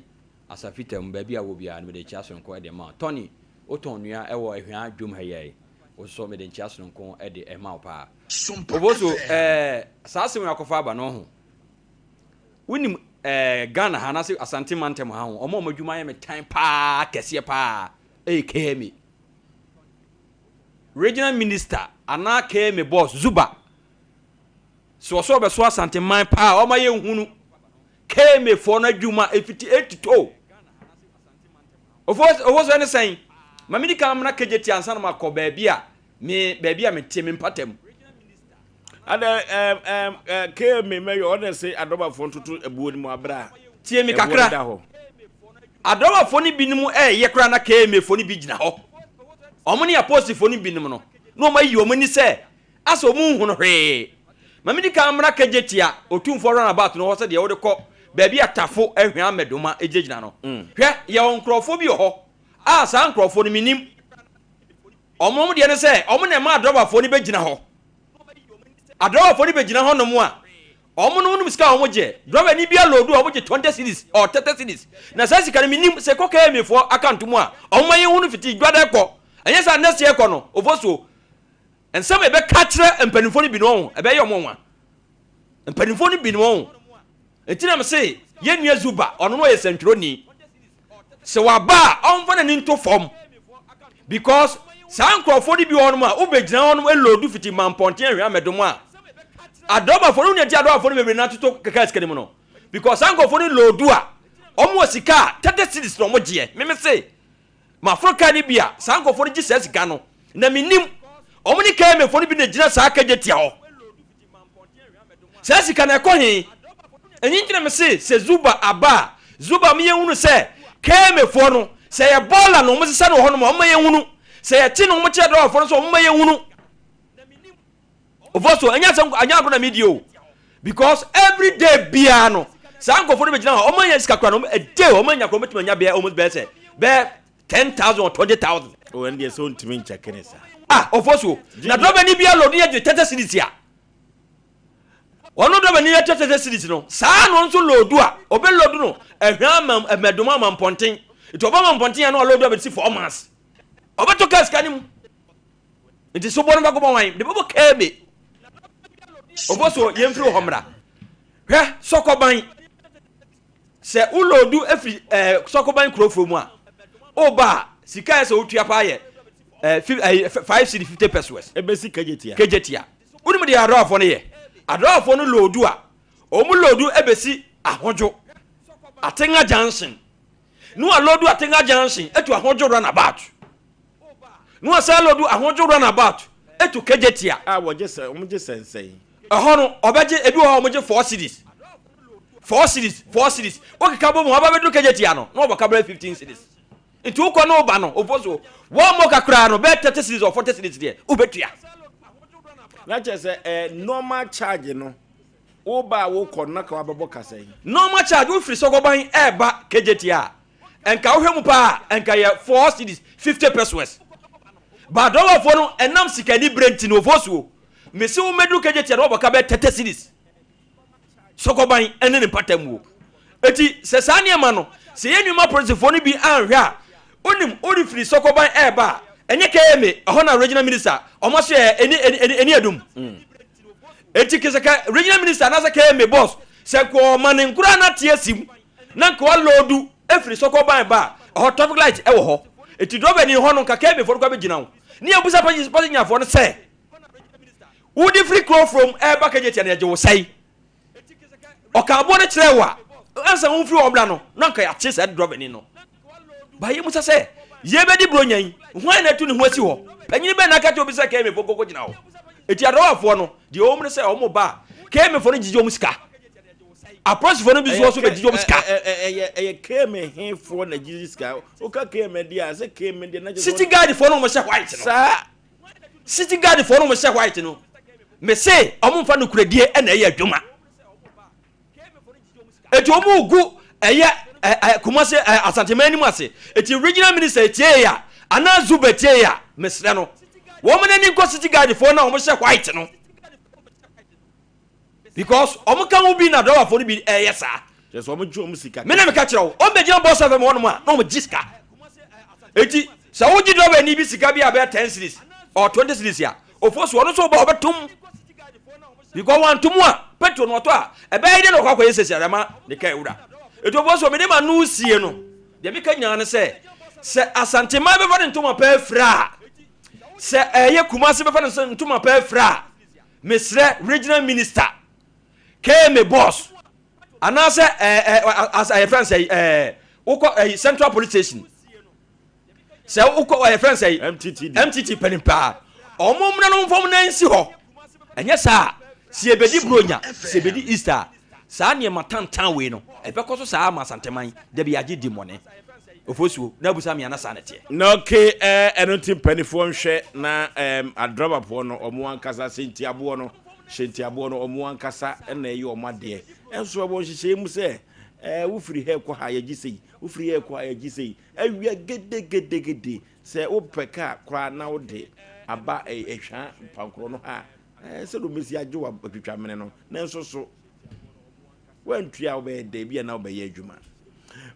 Asafita mu baabi a wɔ biara no mede nkyia soronko de ma wo. Tony, wotɔn nnua ɛwɔ Ahwea dwom ha yi ai. Wo nso mede nkyia soronko de ɛma wo paa. Oboso, eh, saa asɛm yi akɔfa aba no ho. Wonim eh, Ghana ha anaasɛ Asante mantam ha ho, wɔn a wɔn adwuma yɛ me tan paa kɛseɛ paa ɛyɛ KMA. Regional Minister anaa KMA boss Zuba, sɛ ɔsɛ ɔbɛso Asante man paa ɔma yɛ nhunu KMA foɔ no adwuma ɛfiti A to toe. Ofo so ɛne sɛn? Ma medi kan mmra KJT ansa na makɔ baabi a me baabi a mete me mpata mu. Ada ɛm ɛm ɛ KMA mɛyɔ ɔna se adɔbafoɔ ntoto ɛbuo no mu abira. Tie me kakra. Adɔbafoɔ no binom ɛɛyɛ koraa na KMA foɔ no bi gyina hɔ. Wɔn ne aposifoɔ no binom no na wɔn ayi wɔn ani sɛ asɛ wɔn nhunu hwee. Ma medi kan mmra Kejetia Otumfoɔ runabout no hɔ sɛ deɛ wode kɔ baabi a Tafo Ahwea Mmɛdoma gyinagyina no. Hwɛ, yɛwɔ nkurɔfoɔ bi wɔ hɔ a saa nkurɔfoɔ no mennim. Wɔn deɛ ne sɛ wɔn na ɛma adrɔbafoɔ no bɛgyina hɔ. Adrɔbafoɔ no bɛgyina hɔ nom a, wɔn no wonim sika a wɔn gye. Drɔbani bi aloodu a wɔn gye 20 cedis or 30 cedis. Na saa sika no menim sɛ ɛkɔ KMA foɔ account mu a, wɔn ma yɛhunu fiti dwada ɛkɔ. Ɛnyɛ saa next year ɛkɔ no, ofosuo. Nsɛm a yɛbɛka akyerɛ mpanimfoɔ no bi no ɔho, ɛbɛyɛ wɔn nwa. Mpanimfoɔ no bi no ɔho. Nti na mese yɛn nua Zuba, ɔno no ɔyɛ sɛntwerɛni. Sɛ waba a, ɔmfa n'ani nto fam. Because saa nkurɔfoɔ no bi wɔ hɔnom a, wobɛgyina hɔnom eloodu fiti Mampɔnten Ahwea Mmɛdom a, adɔbafoɔ no, wonya nti adɔbafoɔ no bebree no atoto keka sika no mu no. Because saa nkurɔfoɔ no loodu a, wɔn wɔ sika a, 30 cedis na wɔn gyeɛ. Meme se, Maforo car no bi a, saa nkurɔfoɔ no gye saa sika no. Na mennim. Wɔn ne KMA foɔ no bi na gyina saa kagye tia hɔ. Saa sika no ɛkɔ he? Ɛno nti na mese sɛ Zuba aba a, Zuba ma yɛnhunu sɛ KMA foɔ no, sɛ ɛyɛ bɔɔla na wɔsesa no wɔ hɔnom a, wɔmma yɛnhunu. Sɛ yɛkye no wɔkyerɛ driverfoɔ no nso a, wɔmma yɛnhunu. Ofosuo, ɛnyɛ asɛm, ɛnyɛ agorɔ na medi o. Because every day biara no, saa nkurɔfoɔ no bɛgyina hɔ, wɔn anya sika koraa no, a day wɔn anya koraa, wɔn bɛtumi anya bɛyɛ almost bɛyɛ sɛ bɛyɛ 10,000 or 20,000. O ɛno deɛ sɛ ɔntumi nkyɛke ne saa. Ah, Ofosuo, na drɔbani bi alɔdi yɛ gye 30 cedis a, ɔno drɔbani yɛ 30 cedis no, saa na ɔno nso loodu a, ɔbɛ loodu no, ɛhwɛ ama ɛmɛdoma ama mpɔnten, nti ɔbɛma mpɔnten a na ɔloodu abɛsi 4 months, ɔbɛtɔ kaa sika no mu. Nti soboɔ no bɛkɔbɔ hwan? De bɛbɔ Kɛɛbe. Ɔbɔ so yɛmfiri hɔ mmra. Hwɛ sɔkɔban. Sɛ woloodu afiri ɛɛ eh, sɔkɔban kurofuo mu a, woba a sika yɛ sɛ wotua paa yɛ ɛɛ eh, 5 cedi 50 pesos. Ebesi kejetia. Kejetia. Wonim deɛ adɔwafoɔ no yɛ? Adɔwafoɔ no loodu a, wɔn loodu ebesi Ahodwo, Atenga Junction. Ne wa loodu Atenga Junction etu Ahodwo runabout. Na wɔsan lodu Ahodwo runabout etu Kejetia. A wɔgye sɛ wɔn gye sɛnsɛn. Ɛhɔ no ɔbɛgye ebi wɔ hɔ a wɔgye 4 cedis, 4 cedis, 4 cedis, wokeka bɔ mu aba bɛduru Kejetia no na wɔbɔ ka bɛyɛ 15 cedis. Nti wokɔ ne woba no ofo so wɔn mmɔ ka koraa no bɛyɛ 30 cedis or 40 cedis deɛ wobɛtua. Na kyerɛ sɛ ɛɛ normal charge no woba a wokɔ no na ka wabɛbɔ ka sɛn. Normal charge wofiri Sɔgɔban ɛɛba Kejetia a nka wohwɛ mu paa a nka yɛ 4 cedis 50 pesewas. Ba drɔbafoɔ no ɛnam sikani berɛ nti no ofosuo mese wo mmɛduru Kejetia no wɔbɔ ka bɛyɛ 30 cedis Sɔgɔban ɛne ne mpata muo. Eti sɛ saa nneɛma no sɛ yɛn nneɛma polisifoɔ no bi anhwɛ a wonim wode firi Sɔgɔban ɛɛba a ɛnyɛ KMA ɛhɔ na regional minister ɔmo aso yɛ ɛni ɛni ɛni ɛni adum. Eti kesɛkɛ regional minister anaasɛ KMA boss sɛ nka ɔma ne nkora na te asim na nka waloodu efiri Sɔgɔban ba a ɛhɔ traffic light ɛwɔ hɔ. Eti drɔba ni hɔ no nka KMA foɔ no kɔ abɛgyina wo. Ne yɛbusa passengerfoɔ no sɛ wode firi kuro from ɛɛba Kejetia no yɛgye wo sɛe. Ɔka aboɔ no kyerɛ wo a ansa womfiri hɔ mmra no na nka yɛakye saa drɔbani no. Ba yɛ musa sɛ yɛbɛdi buronya yi hwan na atu ne ho asi hɔ? Panyini bɛn na aka kyerɛ obi sɛ KMA foɔ nkɔkɔ gyina hɔ? Eti adrɔbafoɔ no deɛ ɛwɔ mu ne sɛ wɔn ba a KMA foɔ no gyigye wɔn sika. Apolisifoɔ no bi nso so bɛgyigye wɔn sika. Ɛyɛ ɛyɛ KMA hefoɔ na gyigye sika. Woka KMA deɛ a sɛ KMA deɛ na kyerɛ sɛ City guard foɔ no wɔn hyɛ white no. Saa. City guard foɔ no wɔn hyɛ white no. Mese wɔn mfa nokorɛdie na ɛyɛ adwuma. Eti wɔn gu ɛyɛ ɛ ɛ Kumasi ɛ Asanteman anim ase. Eti regional minister etie yɛ a anaa Zuba tie yɛ a mesrɛ no wɔn n'ani nkɔ city guard foɔ no a wɔn hyɛ white no because wɔn ka ho bi na driverfoɔ no bi ɛyɛ saa. Kyerɛ sɛ wɔn gye wɔn sika. Me na meka kyerɛ wo wɔn bɛgyina bus fm hɔnom a na wɔn gye sika. Eti sɛ wogye driver ni bi sika bi a bɛyɛ 10 cedis or 20 cedis a ofo so ɔno nso ba ɔbɛtum because wantum a. Petrol no ɔtɔ a, ɛbɛyɛ dɛn na ɔkɔ akɔyɛ sɛsi ama ne kaa wura? Enti ɔbɔ so mede m'ano sie no. Deɛ meka nyinaa ne sɛ, sɛ Asanteman bɛfa ne ntoma pa afira a, sɛ ɛyɛ Kumasi bɛfa ne ntoma pa afira a, mesrɛ regional minister, KMA boss, anaasɛ ɛɛ ɛɛ ɛyɛ fɛn sɛ ɛɛ wokɔ ɛyi Central Police Station. Sɛ wokɔ ɛyɛ fɛn sɛ MTT MTT panin paa ɔmo mmra no mfam na nsi hɔ ɛnyɛ saa si ebedi buronya si ebedi Easter saa nneɛma tantan wei no ɛbɛkɔ so saa ama Asanteman dabi agye di mmɔne ofosuo na abusa me ana saa na ɛteɛ. Na okay ɛɛ ɛno nti mpanifoɔ nhwɛ na ɛɛm adrabafoɔ no ɔmo ankasa hyɛntiaboɔ no hyɛntiaboɔ no ɔmo ankasa ɛna ɛyɛ ɔmo adeɛ ɛnso ɛwɔ nhyehyɛɛ mu sɛ ɛɛ wofiri ha ɛkɔ ha yɛgye sei wofiri ha ɛkɔ ha yɛgye sei Awia gedegedegede, sɛ wopɛ kaa koraa na wode aba Ehwa mpankoro no ha a, sɛdeɛ wɔbɛsi agye wo atwitwa mene no, nanso so woantua a wobɛyɛ dɛ bi a na wobɛyɛ adwuma.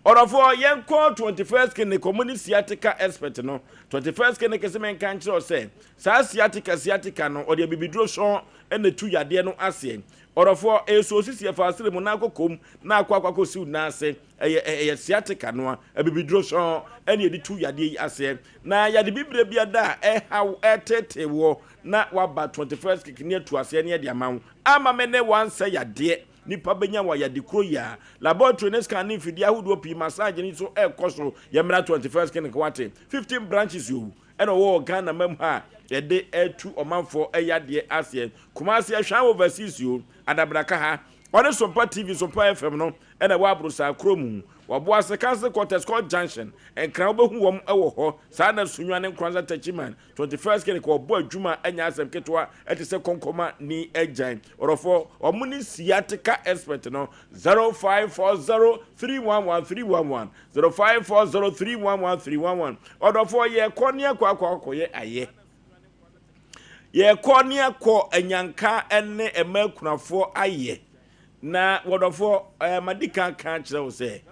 Ɔdɔfoɔ, yɛnkɔ 21st Clinic, wɔn ne sciatica expert no. 21st Clinic sɛ menka nkyerɛ wo sɛ, saa sciatica sciatica no, ɔde abibiduro sɔn na ɛtu yadeɛ no aseɛ. Ɔdɔfoɔ, ɛyɛ so osisi ɛfa asere mu na akɔ kom na akɔ akɔ akɔsiw nan ase. Ɛyɛ ɛyɛ sciatica no a, abibiduro sɔn na yɛde tu yadeɛ yi aseɛ. Na yade bibire biada a ɛhaw ɛreteetee woɔ na waba 21st kik ne atu aseɛ ne yɛde ama wo. Ama me ne wansɛ yadeɛ. Nipa bɛnya wɔ yade kuro yi a. Laboratory ne scan ne mfidie ahodoɔ pii, massage no nso ɛrekɔ so. Yɛmmra 21st clinic wate. 15 branches o ɛna ɔwɔ wɔ Ghana mam ha a yɛde ɛretu ɔmanfoɔ yadeɛ aseɛ. Kumasi Ɛhwan overseas o, Adabraka ha. Ɔne Sompa TV, Sompa FM no na ɛwɔ Aborosaa kuro mu. Wɔboase Council Quarters, Court Junction, Nkran wobɛhu wɔn wɔ hɔ. Saa na Sunyani ne Nkoranza Techiman, 21st Clinic wɔbɔ adwuma ɛnyɛ asɛm ketewa ɛte sɛ kɔnkɔma ni agyan. Ɔdɔfoɔ, wɔn ne sciatica expert no 0540 311 311, 0540 311 311. Ɔdɔfoɔ yɛkɔ ne akɔ akɔ akɔyɛ ayɛ. Yɛkɔ ne akɔ anyanka ne ɛma akunafoɔ ayɛ. Na wɔdɔfoɔ, eh, madi kan ka akyerɛ wo sɛ,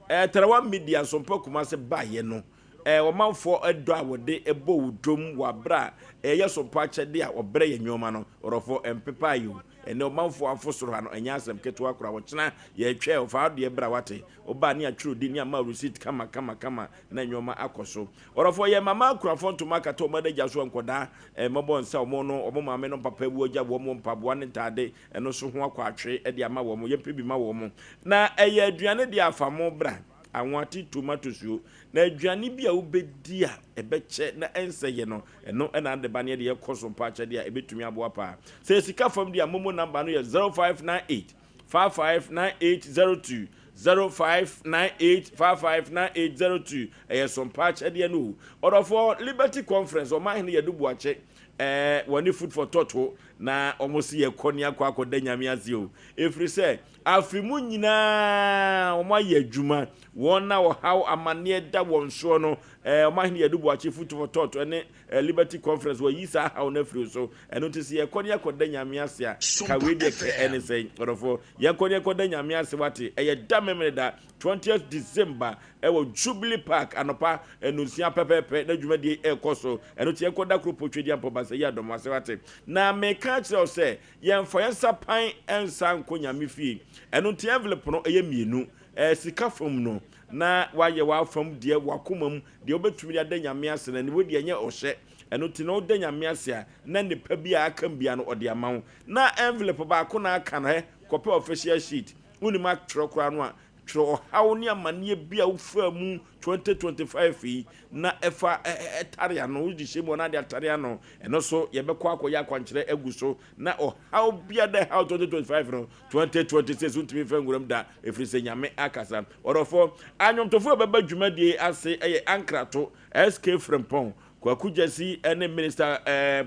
eh, Tarawa Media Nsɔmpa Kumase baeɛ no, eh, ɔmanfoɔ dɔ a wɔde bɔ wo dwom wɔ aberɛ a ɛyɛ Sompa akyɛdeɛ a wɔbrɛ yɛn nneɛma no, wɔdɔfoɔ, ɛmpepaeɛ o. Ɛnnɛ ɔmanfoɔ afo soro ha no, ɛnyɛ asɛm ketewa koraa. Ɔkyena yɛretwɛn wo, fa wo deɛ bra, wate? Woba a ne yɛatwerɛ din, ne yɛama wo receipt kama kama kama na nneɛma akɔ so. Ɔdɔfoɔ, yɛn mama akunafoɔ ntoma akata wɔn adagya so a nkwadaa mmɔbɔ nsa wɔn no, wɔn maame nom papa awu agya wɔn mpaboa ne ntaade ɛno nso ho akɔ atwe de ama wɔn, yɛmpɛ bi ma wɔn. Na ɛyɛ aduane deɛ afa mo bra, anwate, tomatoes o, na aduane bi a wobɛdi a ɛbɛkyɛ na ɛnsɛeɛ no, ɛno na ade ba ne yɛde yɛkɔ so mpa akyɛdeɛ a ɛbɛtumi aboa paa. Sɛ sika fam deɛ a, momo number no yɛ 0598 559802, 0598 559802, ɛyɛ so mpa akyɛdeɛ no o. Ɔdɔfoɔ, Liberty Conference, Ɔmanhene Yadu Boakye, ɛɛ, wɔne Food for Thought o, Na wɔn se yɛkɔ ne akɔ akɔda Nyame ase o, ɛfiri sɛ afe mu nyinaa wɔn ayɛ adwuma, wɔn a ɔhaw amaneɛ da wɔn soɔ no, eh, wɔn ahene Yadu Boakye Food for Thought ne eh, Liberty Conference wɔayi saa haw no afiri so. Ɛno nti sɛ yɛkɔ ne akɔda Nyame ase a, ka wei deɛ kɛ ɛne sɛn, ɔdɔfoɔ, yɛnkɔ ne yɛnkɔda Nyame ase wate, ɛyɛ da Memeneda 20th December Ɛwɔ Jubilee Park anɔpa nnonsia pɛpɛɛpɛ na dwumadie yi rekɔ so. Ɛno nti yɛnkɔ da koro po Twedeɛ Mpɔba sɛ yi adɔm ase wate. Na meka akyerɛ wo sɛ yɛmfa yɛn nsa pan nsa nkɔ Nyame fie. Ɛno nti envelope no ɛyɛ mmienu. Ɛɛ sika fam no na woayɛ w'afam deɛ w'akoma mu deɛ wobɛtumi de ada Nyame ase no ɛno wei deɛ ɛnyɛ ɔhyɛ. Ɛno nti na woda Nyame ase a na nnepa bi a aka mu biara no ɔde ama wo. Na envelope baako na aka no hɛ kɔpɛ official sheet. Wonim atwerɛ koraa no a Twerɛ ɔhaw ne amaneɛ bi a wofaa mu 2025 yi na ɛfa tare ano, wode hyɛ mu anaa de atare ano. Ɛno nso yɛbɛkɔ akɔyɛ akwankyerɛ agu so na ɔhaw bi a da ɛhaw 2025 no, 2026 wontumi mfa nwuram da ɛfiri sɛ Nyame akasa. Ɔdɔfoɔ, anwomtofoɔ a ɛbɛba dwumadie ase yɛ Ankrato, SK Frimpong, Kwaku Gyasi ne Minister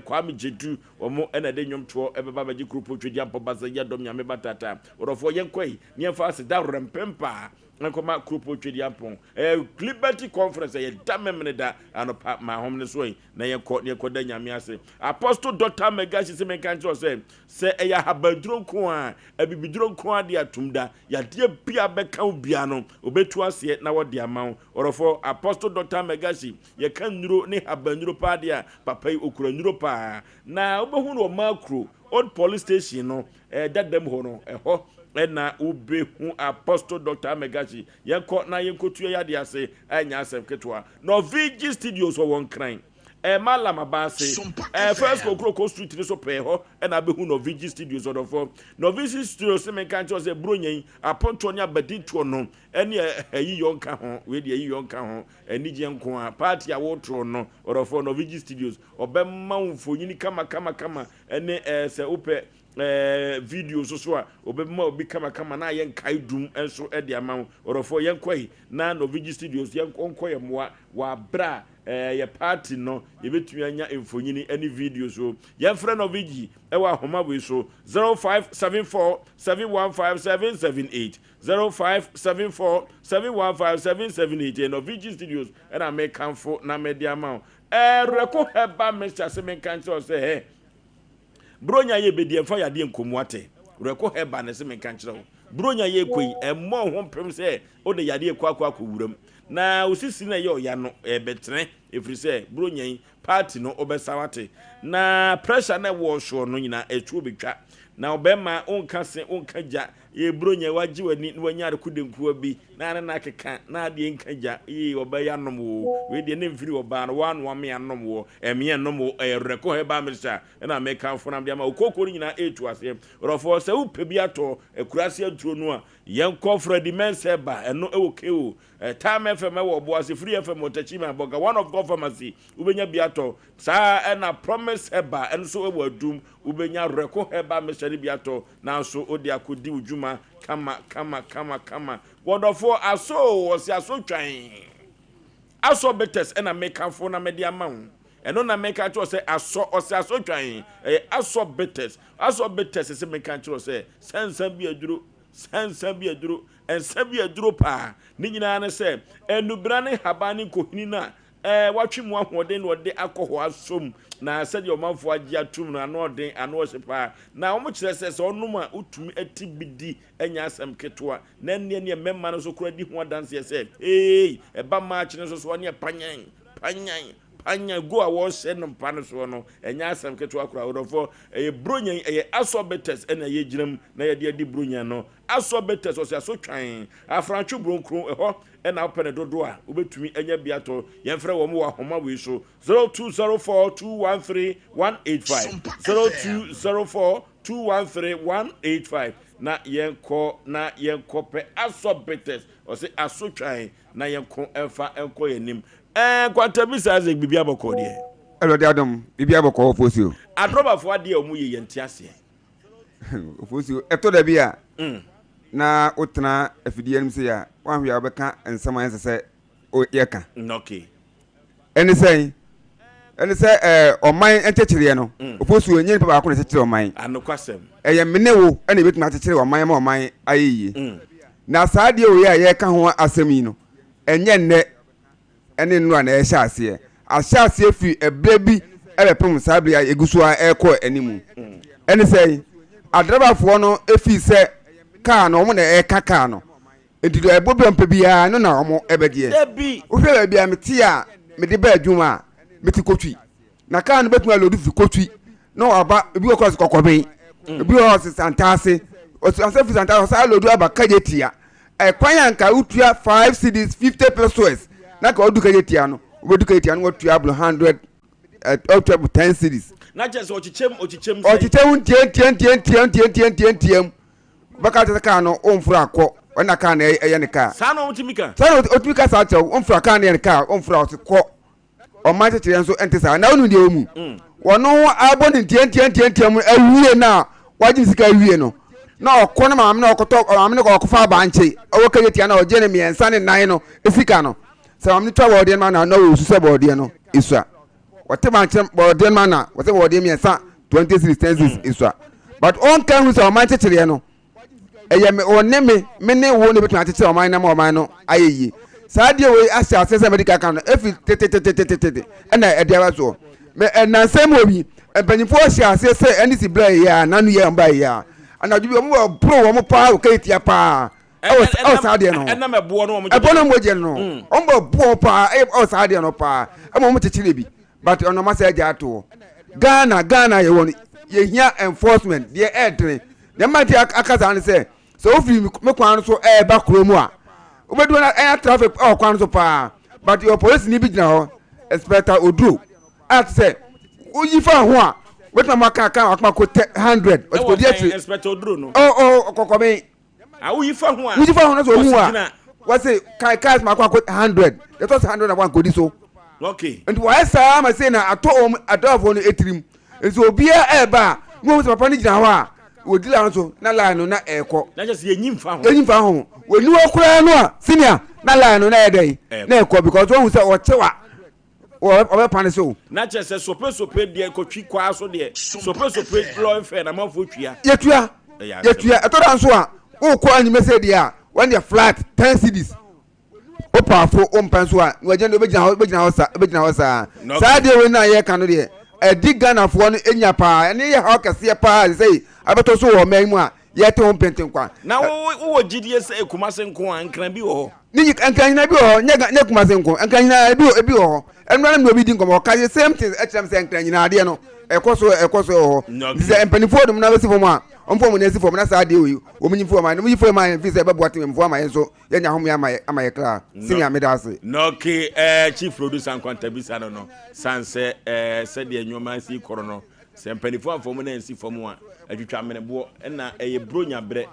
Kwame Gyedu, wɔn na ɛde nnwomtoɔ bɛba abɛgye Kuropɔn Tweduampɔ Basa Yi Adɔm Nyame Batata. Ɔdɔfoɔ yɛnkɔ yi na yɛmfa aseda werɛmpempa nkɔma Kuropɔn Tweduampɔn. Ɛyɛ Liberty Conference, ɛyɛ da Memeneda anɔpa ma ahom no so yi na yɛnkɔ na yɛnkɔda Nyame ase. Apostle Doctor Megashi se menka nkyerɛ wo sɛ, sɛ ɛyɛ ahabanduro nko ara, abibiduro nko ara de atom da, yadeɛ biara bɛka wo biara no, ɔbɛtu aseɛ na wɔde ama wo. Ɔdɔfoɔ, Apostle Doctor Megashi, Yɛka nnuro ne haban. Habannuro paa deɛ a, papa yi ɔkura nnuro paa. Na wobɛhu no wɔ Makro, Old Police Station no dadam hɔ no, ɛhɔ na wobɛhu Apostle Doctor Amegachi. Yɛnkɔ na yɛnkɔtua yadeɛ ase, ɛnyɛ asɛm ketewa. Norvigi Studios wɔ wɔ Nkran. Ɛɛ Mallam Abaase, ɛɛ First Kokroko Street no so pɛɛ hɔ na abɛhu Norvigi Studios ɔdɔfoɔ. Norvigi Studios ne menka nkyerɛ wo sɛ Buronya yi, apontoɔ ne abadintoɔ no ɛne ayiyɔ nka ho, wei deɛ ayiyɔ nka ho, anigyeɛ nko ara. Party a wotoɔ no ɔdɔfoɔ, Norvigi Studios, ɔbɛma wo mfonini kama kama kama ɛne ɛɛ sɛ wopɛ ɛɛ video nso so a, ɔbɛma obi kama kama na ayɛ nkae dum nso de ama wo. Ɔdɔfoɔ yɛnkɔ yi na Norvigi Studios yɛnkɔ yɛn mmoa wɔ aberɛ a Ɛɛ yɛ party no yɛbɛtumi anya mfonini ne video so. Yɛmfrɛ Norvigi wɔ ahoma wei so, 0574 715 778, 0574 715 778. Ɛyɛ Norvigi Studios na mekamfo na mede ama wo. Ɛɛ Reko Herbal Mixture se menka nkyerɛ wo sɛ hɛ Buronya yɛ bɛdi ɛmfa yadeɛ nkɔ mu ate. Reko Herbal na ɛse menka nkyerɛ wo. Buronya yɛ kɔ yi ɛmmɔ wo ho mpem sɛ wode yadeɛ kɔ akɔ akɔ wuram. Na wo sisi no a ɛyɛ ɔya no, ɛrebɛtene, ɛfiri sɛ Buronya yi, party no, wobɛsa wate. Na pressure no a ɛwɔ wo soɔ no nyinaa, ɛtoɔ bɛtwa. Na ɔbarima, wonka se, wonka gya, ee, Buronya yi, wagye w'ani na wanya adekodenkuwa bi, na ne nan akeka, na adeɛ nka gya, ee, ɔbaa yi anom wo o, wei deɛ na ɛmfiri ɔbaa no, woa na wame anom woɔ, ɛmeɛ nnom wo, ɛyɛ Reko Herbal Mixture na mekamfo na mede ama wo. Kooko no nyinaa ɛretu aseɛ. Ɔdɔfoɔ, sɛ wopɛ bi atɔ akuraase aduro no a, Yɛnkɔ Freddie Mensah ba, ɛno ɛwɔ KO, Time FM ɛwɔ Ɔboase, Free FM wɔ Techiman, Bɔga, One of God Pharmacy, wobɛnya bi atɔ. Saa ara ɛna Promise Herbal, ɛno nso ɛwɔ Adum, wobɛnya Reko Herbal Mixture no bi atɔ, nanso wode akɔdi wo dwuma kama kama kama kama. Wɔdɔfoɔ, asɔ o, ɔse asɔ twan. Asɔ bitters ɛna mekamfo na mede ama wo. Ɛno na meka kyerɛ wo sɛ asɔ, ɔse asɔ twan, ɛyɛ asɔ bitters. Asɔ bitters sɛ meka kyerɛ wo sɛ, sɛ nsa bi aduro, Saa nsa bi aduro, nsa bi aduro paa. Ne nyinaa ne sɛ, nnubena ne nhaban ne nkohini no a ɛɛ watwe mu ahoɔden na ɔde akɔ hɔ asom. Na sɛdeɛ ɔmanfoɔ agye atum no, ano ɔden, ano ɔhye paa. Na wɔkyerɛ sɛ, sɛ ɔnom a, wotumi te bi di, ɛnyɛ asɛm ketewa. Na ɛnneɛ neɛ mmarima no nso koraa di ho adanseɛ sɛ, eei, ɛba March no nso so a, neɛ panyan, panyan, Panya go a wɔrehyɛ no mpa no soɔ no, ɛnyɛ asɛm ketewa koraa. Ɔdɔfoɔ, ɛyɛ Buronya yi, ɛyɛ Asɔ Bitters ɛna yɛgyina mu na yɛde adi Buronya no. Asɔ Bitters, ɔse aso twan, afrantwe bronkron, ɛhɔ ɛna wopɛ no dodoɔ a, wobɛtumi anya bi atɔ. Yɛmfrɛ wɔn wɔ ahoma wei so, 0204 213 185, 0204 213 185, na yɛnkɔ na yɛnkɔpɛ Asɔ Bitters, ɔse aso twan, na yɛnko mfa nkɔ yɛn anim. Ɛɛ Nkwantabisa Isaac biribi abɔkɔɔ deɛ. Awurade adom biribi abɔkɔɔ Ofosuo. Adrɔbafoɔ adeɛ a wɔn yɛ yɛn te aseɛ. Ofosuo ɛtɔ da bi a na wotena afidie anim sei a woanhwɛ a wobɛka nsɛm a ɛnsɛ sɛ yɛka. Okay. Ɛne sɛn? Ɛne sɛ ɛɛ ɔman nkyekyereɛ no Ofosuo ɛnyɛ nipa baako na ɛkyekyere ɔman. Anokwasɛm. Ɛyɛ me ne wo ɛna ebetumi akyekyere ɔman ma ɔman ayɛ yie. Na saa adeɛ wei a yɛreka ho asɛm yi no ɛnyɛ nnɛ ne nnora na ɛrehyɛ aseɛ. Ahyɛ aseɛ firi ɛberɛ bi bɛpem saa berɛ a yɛgu so ara ɛrekɔ anim. Ɛne sɛ adrabafoɔ no fii sɛ kaa no wɔn na ɛreka kaa no nti deɛ ɛbɔ bi a wɔpɛ biara no na wɔn ɛbɛgyeɛ. Wohwɛ baabi a mete a mede ba adwuma a mete Kotwi na kaa no bɛtumi alɔdu firi Kotwi na waba ebi wɔ kɔ sɛ Kɔkɔben ebi wɔ sɛ Santaase ɔsɛ firi Santaase ɔsɛ alɔdu aba Kagyetia Ɛkwan a nka wotua five cedis fifty pesewas na nka wadu Kejetia no, wobɛdu Kejetia no watua aboro hundred ɔtua aboro ten cedis. Na kyerɛ sɛ ɔkyekyɛm ɔkyekyɛm sɛn? Ɔkyekyɛm ntia ntia ntia ntia ntia ntia ntia ntia mu. Wobɛka kyerɛ sɛ kaa no ɔmforo akɔ, ɛna kaa no ɛyɛ ne kaa. Saa na ɔtumi ka? Saa na ɔtumi ka saa kyerɛ wo, ɔmforo a kaa no yɛ ne kaa, ɔmforo a ɔse kɔ. Ɔman kyekyerɛ nso nte saa. Na wonim deɛ ɛwɔ mu? Wɔno abɔ ne ntiantiantiantia mu awie no a wagye ne sika awie no, na ɔkɔ no maame na ɔkɔtɔ maame no ɔkɔfa abankye ɔwɔ kagye na ɔgye ne mmiɛnsa ne nan no sika no. Sɛ maame no twa bɔɔdeɛ no ma na na ɔwɔ su sɛ bɔɔdeɛ no esua. Wɔte bankye bɔɔdeɛ no ma na wɔsɛ bɔɔdeɛ mmiɛnsa 20 series 10 series esua. But ɔnka hu sɛ ɔman kyekyereɛ no ɛyɛ me ɔne me me ne wo na ebetumi akyekyere ɔman no ama ɔman no ayɛ yie saa adeɛ wei ahyɛ aseɛ sɛ mɛde kaka no efi tetetetetete ɛna ɛde aba soɔ mɛ ɛnansa mu obi mpanyinfoɔ hyɛ aseɛ sɛ ɛne si bere yɛ a nanu yɛ ɔba yɛ a anadwo bi wɔn bɔ boro wɔn paa wɔ kɛyɛ paa ɛwɔ ɛwɔ saa adeɛ no ho ɛnam ɛboɔ no wɔn ɛboɔ no wɔn gye no wɔn bɔ boɔ paa ɛwɔ saa adeɛ no paa ɛma wɔn kyekyere bi. But ɔno ɔma sɛ agya ato hɔ. Ghana Ghana yɛwɔ no yɛhia enforcement deɛ ɛɛdene. Deɛ mma ti aka saa ne sɛ sɛ wofiri me kwan no so ɛɛba kuro mu a wobɛdu na ɛnya traffic ɛwɔ kwan no so paa but yɛ polisi ni bi gyina hɔ inspector Oduro a te sɛ woyi fa ho a wobɛtumi ama kaa kaa akoma ko tɛ 100 ɔtikɔdi akyire. Inspector Oduro no. Ɔ ɔ kɔkɔben. A woyi fa ho a. Woyi fa ho na sɛ ohu a. Wɔse kai cars mako akɔ 100. Yɛtɔ sɛ 100 na wankɔdi so. Okay. Nti wɔayɛ saa ma sei na atɔ wɔn adɔfoɔ no etirim. Nti obiara ɛreba a na wɔn sɛ papa no gyina hɔ a wɔdi line so na line no na ɛrekɔ. Na kyerɛ sɛ yɛnyi mfa ho. Yɛnyi mfa ho. Wɔni hɔ koraa no a senior na line no na ɛyɛ dɛn na ɛkɔ because wɔn sɛ ɔkyew a ɔbɛpa ne so. Na kyerɛ sɛ sopesope deɛ kɔtwi kwaa so deɛ sopesope lɔre fɛ na amanfoɔ twia. Yɛtua yɛtua ɛtɔ da nso a wokɔ anwumɛ sɛ deɛ a wɔn deɛ flat 10 cedis wopaafo wompɛ nso a na wagyina deɛ wobɛgyina hɔ wobɛgyina hɔ sa wobɛgyina hɔ saa saa deɛ wei no a yɛka no deɛ ɛdi Ghanafoɔ no nya paa ɛne yɛ haw kɛseɛ paa sɛ sɛ abɛtɔ so wɔ ɔman yi mu a yɛte ho mpenten kwa. Na wo wowɔ gyidie sɛ Kumase nko a nkran bi wɔ hɔ? Ne nyi nkran nyinaa bi wɔ hɔ nyɛ nyɛ Kumase nko nkran nyinaa ebi wɔ ebi wɔ hɔ ɛnura na mi obi di nkɔmɔ ɔka the same thing ɛkyerɛ mi sɛ nkran nyinaa adeɛ no ɛkɔ so ɛkɔ so wɔ hɔ nti sɛ mpanimfoɔ dum na bɛsi fam a wɔn fɔ wɔn nan si fam na saa adeɛ wɔ yi wɔn nyi fam a wɔn yi fam a yɛn fi sɛ ɛbɛboa tɛmɛmufoɔ ama yɛn nso yɛnya home ama yɛ ama yɛ kra senior meda ase. Nɔke eh, chief producer nkwantabisa no no san sɛ eh, sɛdeɛ nneɛma si kɔrɔ no Sɛ mpanimfoɔ amfa wɔn nan ansi fam a, atwitwa ameneboɔ na ɛyɛ Buronya berɛ.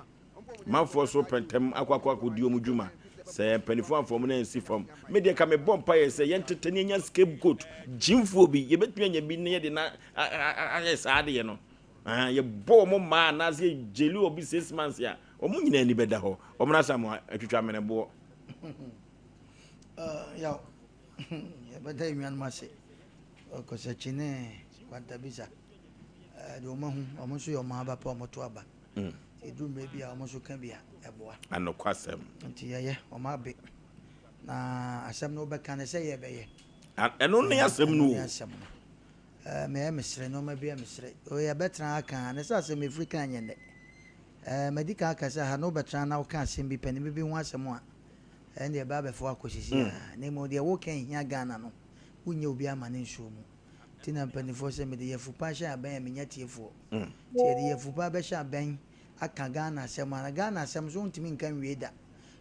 Manfoɔ so pɛ ntɛm akɔ akɔ akɔdi wɔn dwuma. Sɛ mpanimfoɔ amfa wɔn nan ansi fam. Me deɛ nka mebɔ mpaeɛ sɛ yɛntete na yɛnya scapegoat, gyimfoɔ bi. Yɛbɛtumi anya bi na yɛde no ayɛ saa adeɛ no. Yɛbɔ wɔn mmaa anaasɛ yɛgyeli obi 6 months a, wɔn nyinaa ani bɛda hɔ. Wɔn Asamoah, atwitwa ameneboɔ. Yaw, yɛbɛda nnuanom ase. Ɔkɔsakyi ne Kwantabisa, deɛ wɔn ahu, wɔn nso yɛ wɔn aba pa, wɔn to aba. Ɛduru mmerɛ bi a wɔn nso ka bi a, ɛboa. Anokwasɛm. Nti yɛyɛ, wɔn abe. Na asɛm no wobɛka no sɛ yɛbɛyɛ. Ɛno ne asɛm no o. Ɛno ne asɛm no. Mɛyɛ mesrɛ, nneɛma bi a mesrɛ. Yɛbɛtena aka a, ne sɛ asɛm ɛfiri kan nyɛ nnɛ. Madi kan aka sɛ ha no wobɛtena na woka asɛm bi, panin bi ho asɛm a, ɛnde ɛbɛ abɛfo akɔsisi a. Na mmom deɛ woka hia Ghana no, wonyɛ obi ama ne nsuo mu. Nti na mpaninfoɔ sɛ mede yafupa hyɛ abɛn a menya tiefoɔ. Nti yɛde yafupa bɛhyɛ abɛn aka Ghana asɛm a, na Ghana asɛm nso wontumi nka nwie da.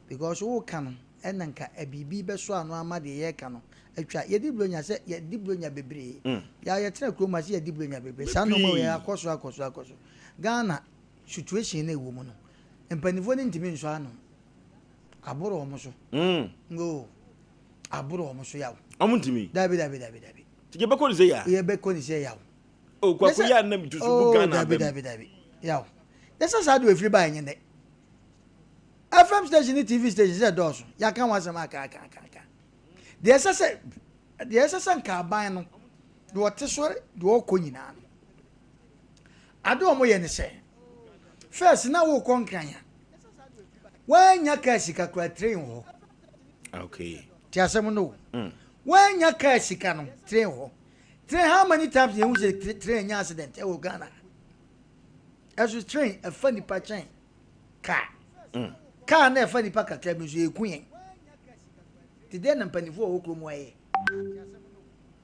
Because woka no ɛna nka biribi bɛsɔ ano ama deɛ yɛreka no atwa. Yɛdi Buronya sɛ yɛdi Buronya bebree. Yɛ a yɛtena kurom ha sɛ yɛdi Buronya bebree. Saa nnoɔma wei akɔ so akɔ so akɔ so. Ghana situation no a ɛwɔ mu no, mpaninfoɔ no ntumi nsɔ ano. Aboro wɔn so. Oo. Aboro wɔn so yaw. Wɔn ntumi. Dabi dabi dabi dabi. Ti yɛ bɛkɔ ne sɛ ya. Yɛ bɛkɔ ne sɛ yaw. O kwaku yɛ anam tutu bu Ghana abɛm. Dabi dabi dabi yaw. Ne sɛ saa de efiri ba yɛ nyɛ dɛ. FM station ne TV station sɛ dɔɔso. Yɛaka ho asɛm aka aka aka aka. Deɛ ɛsɛ sɛ deɛ ɛsɛ sɛ nka aban no deɛ ɔte so deɛ ɔkɔ nyinaa no. Ade wɔn yɛ ne sɛ first na wokɔ nkran a wɔanya kaa sika kura train wɔ hɔ. Okay. Ti asɛm no o. Woanya car sika no, train hɔ. Train how many times na ehu sɛ train nya accident ɛwɔ Ghana? Ɛso train ɛfa nipa kyɛn car. Car na ɛfa nipa kakra bi nso eku yɛn. Ti dɛn na mpanimfoɔ a wɔwɔ kurom ayɛ?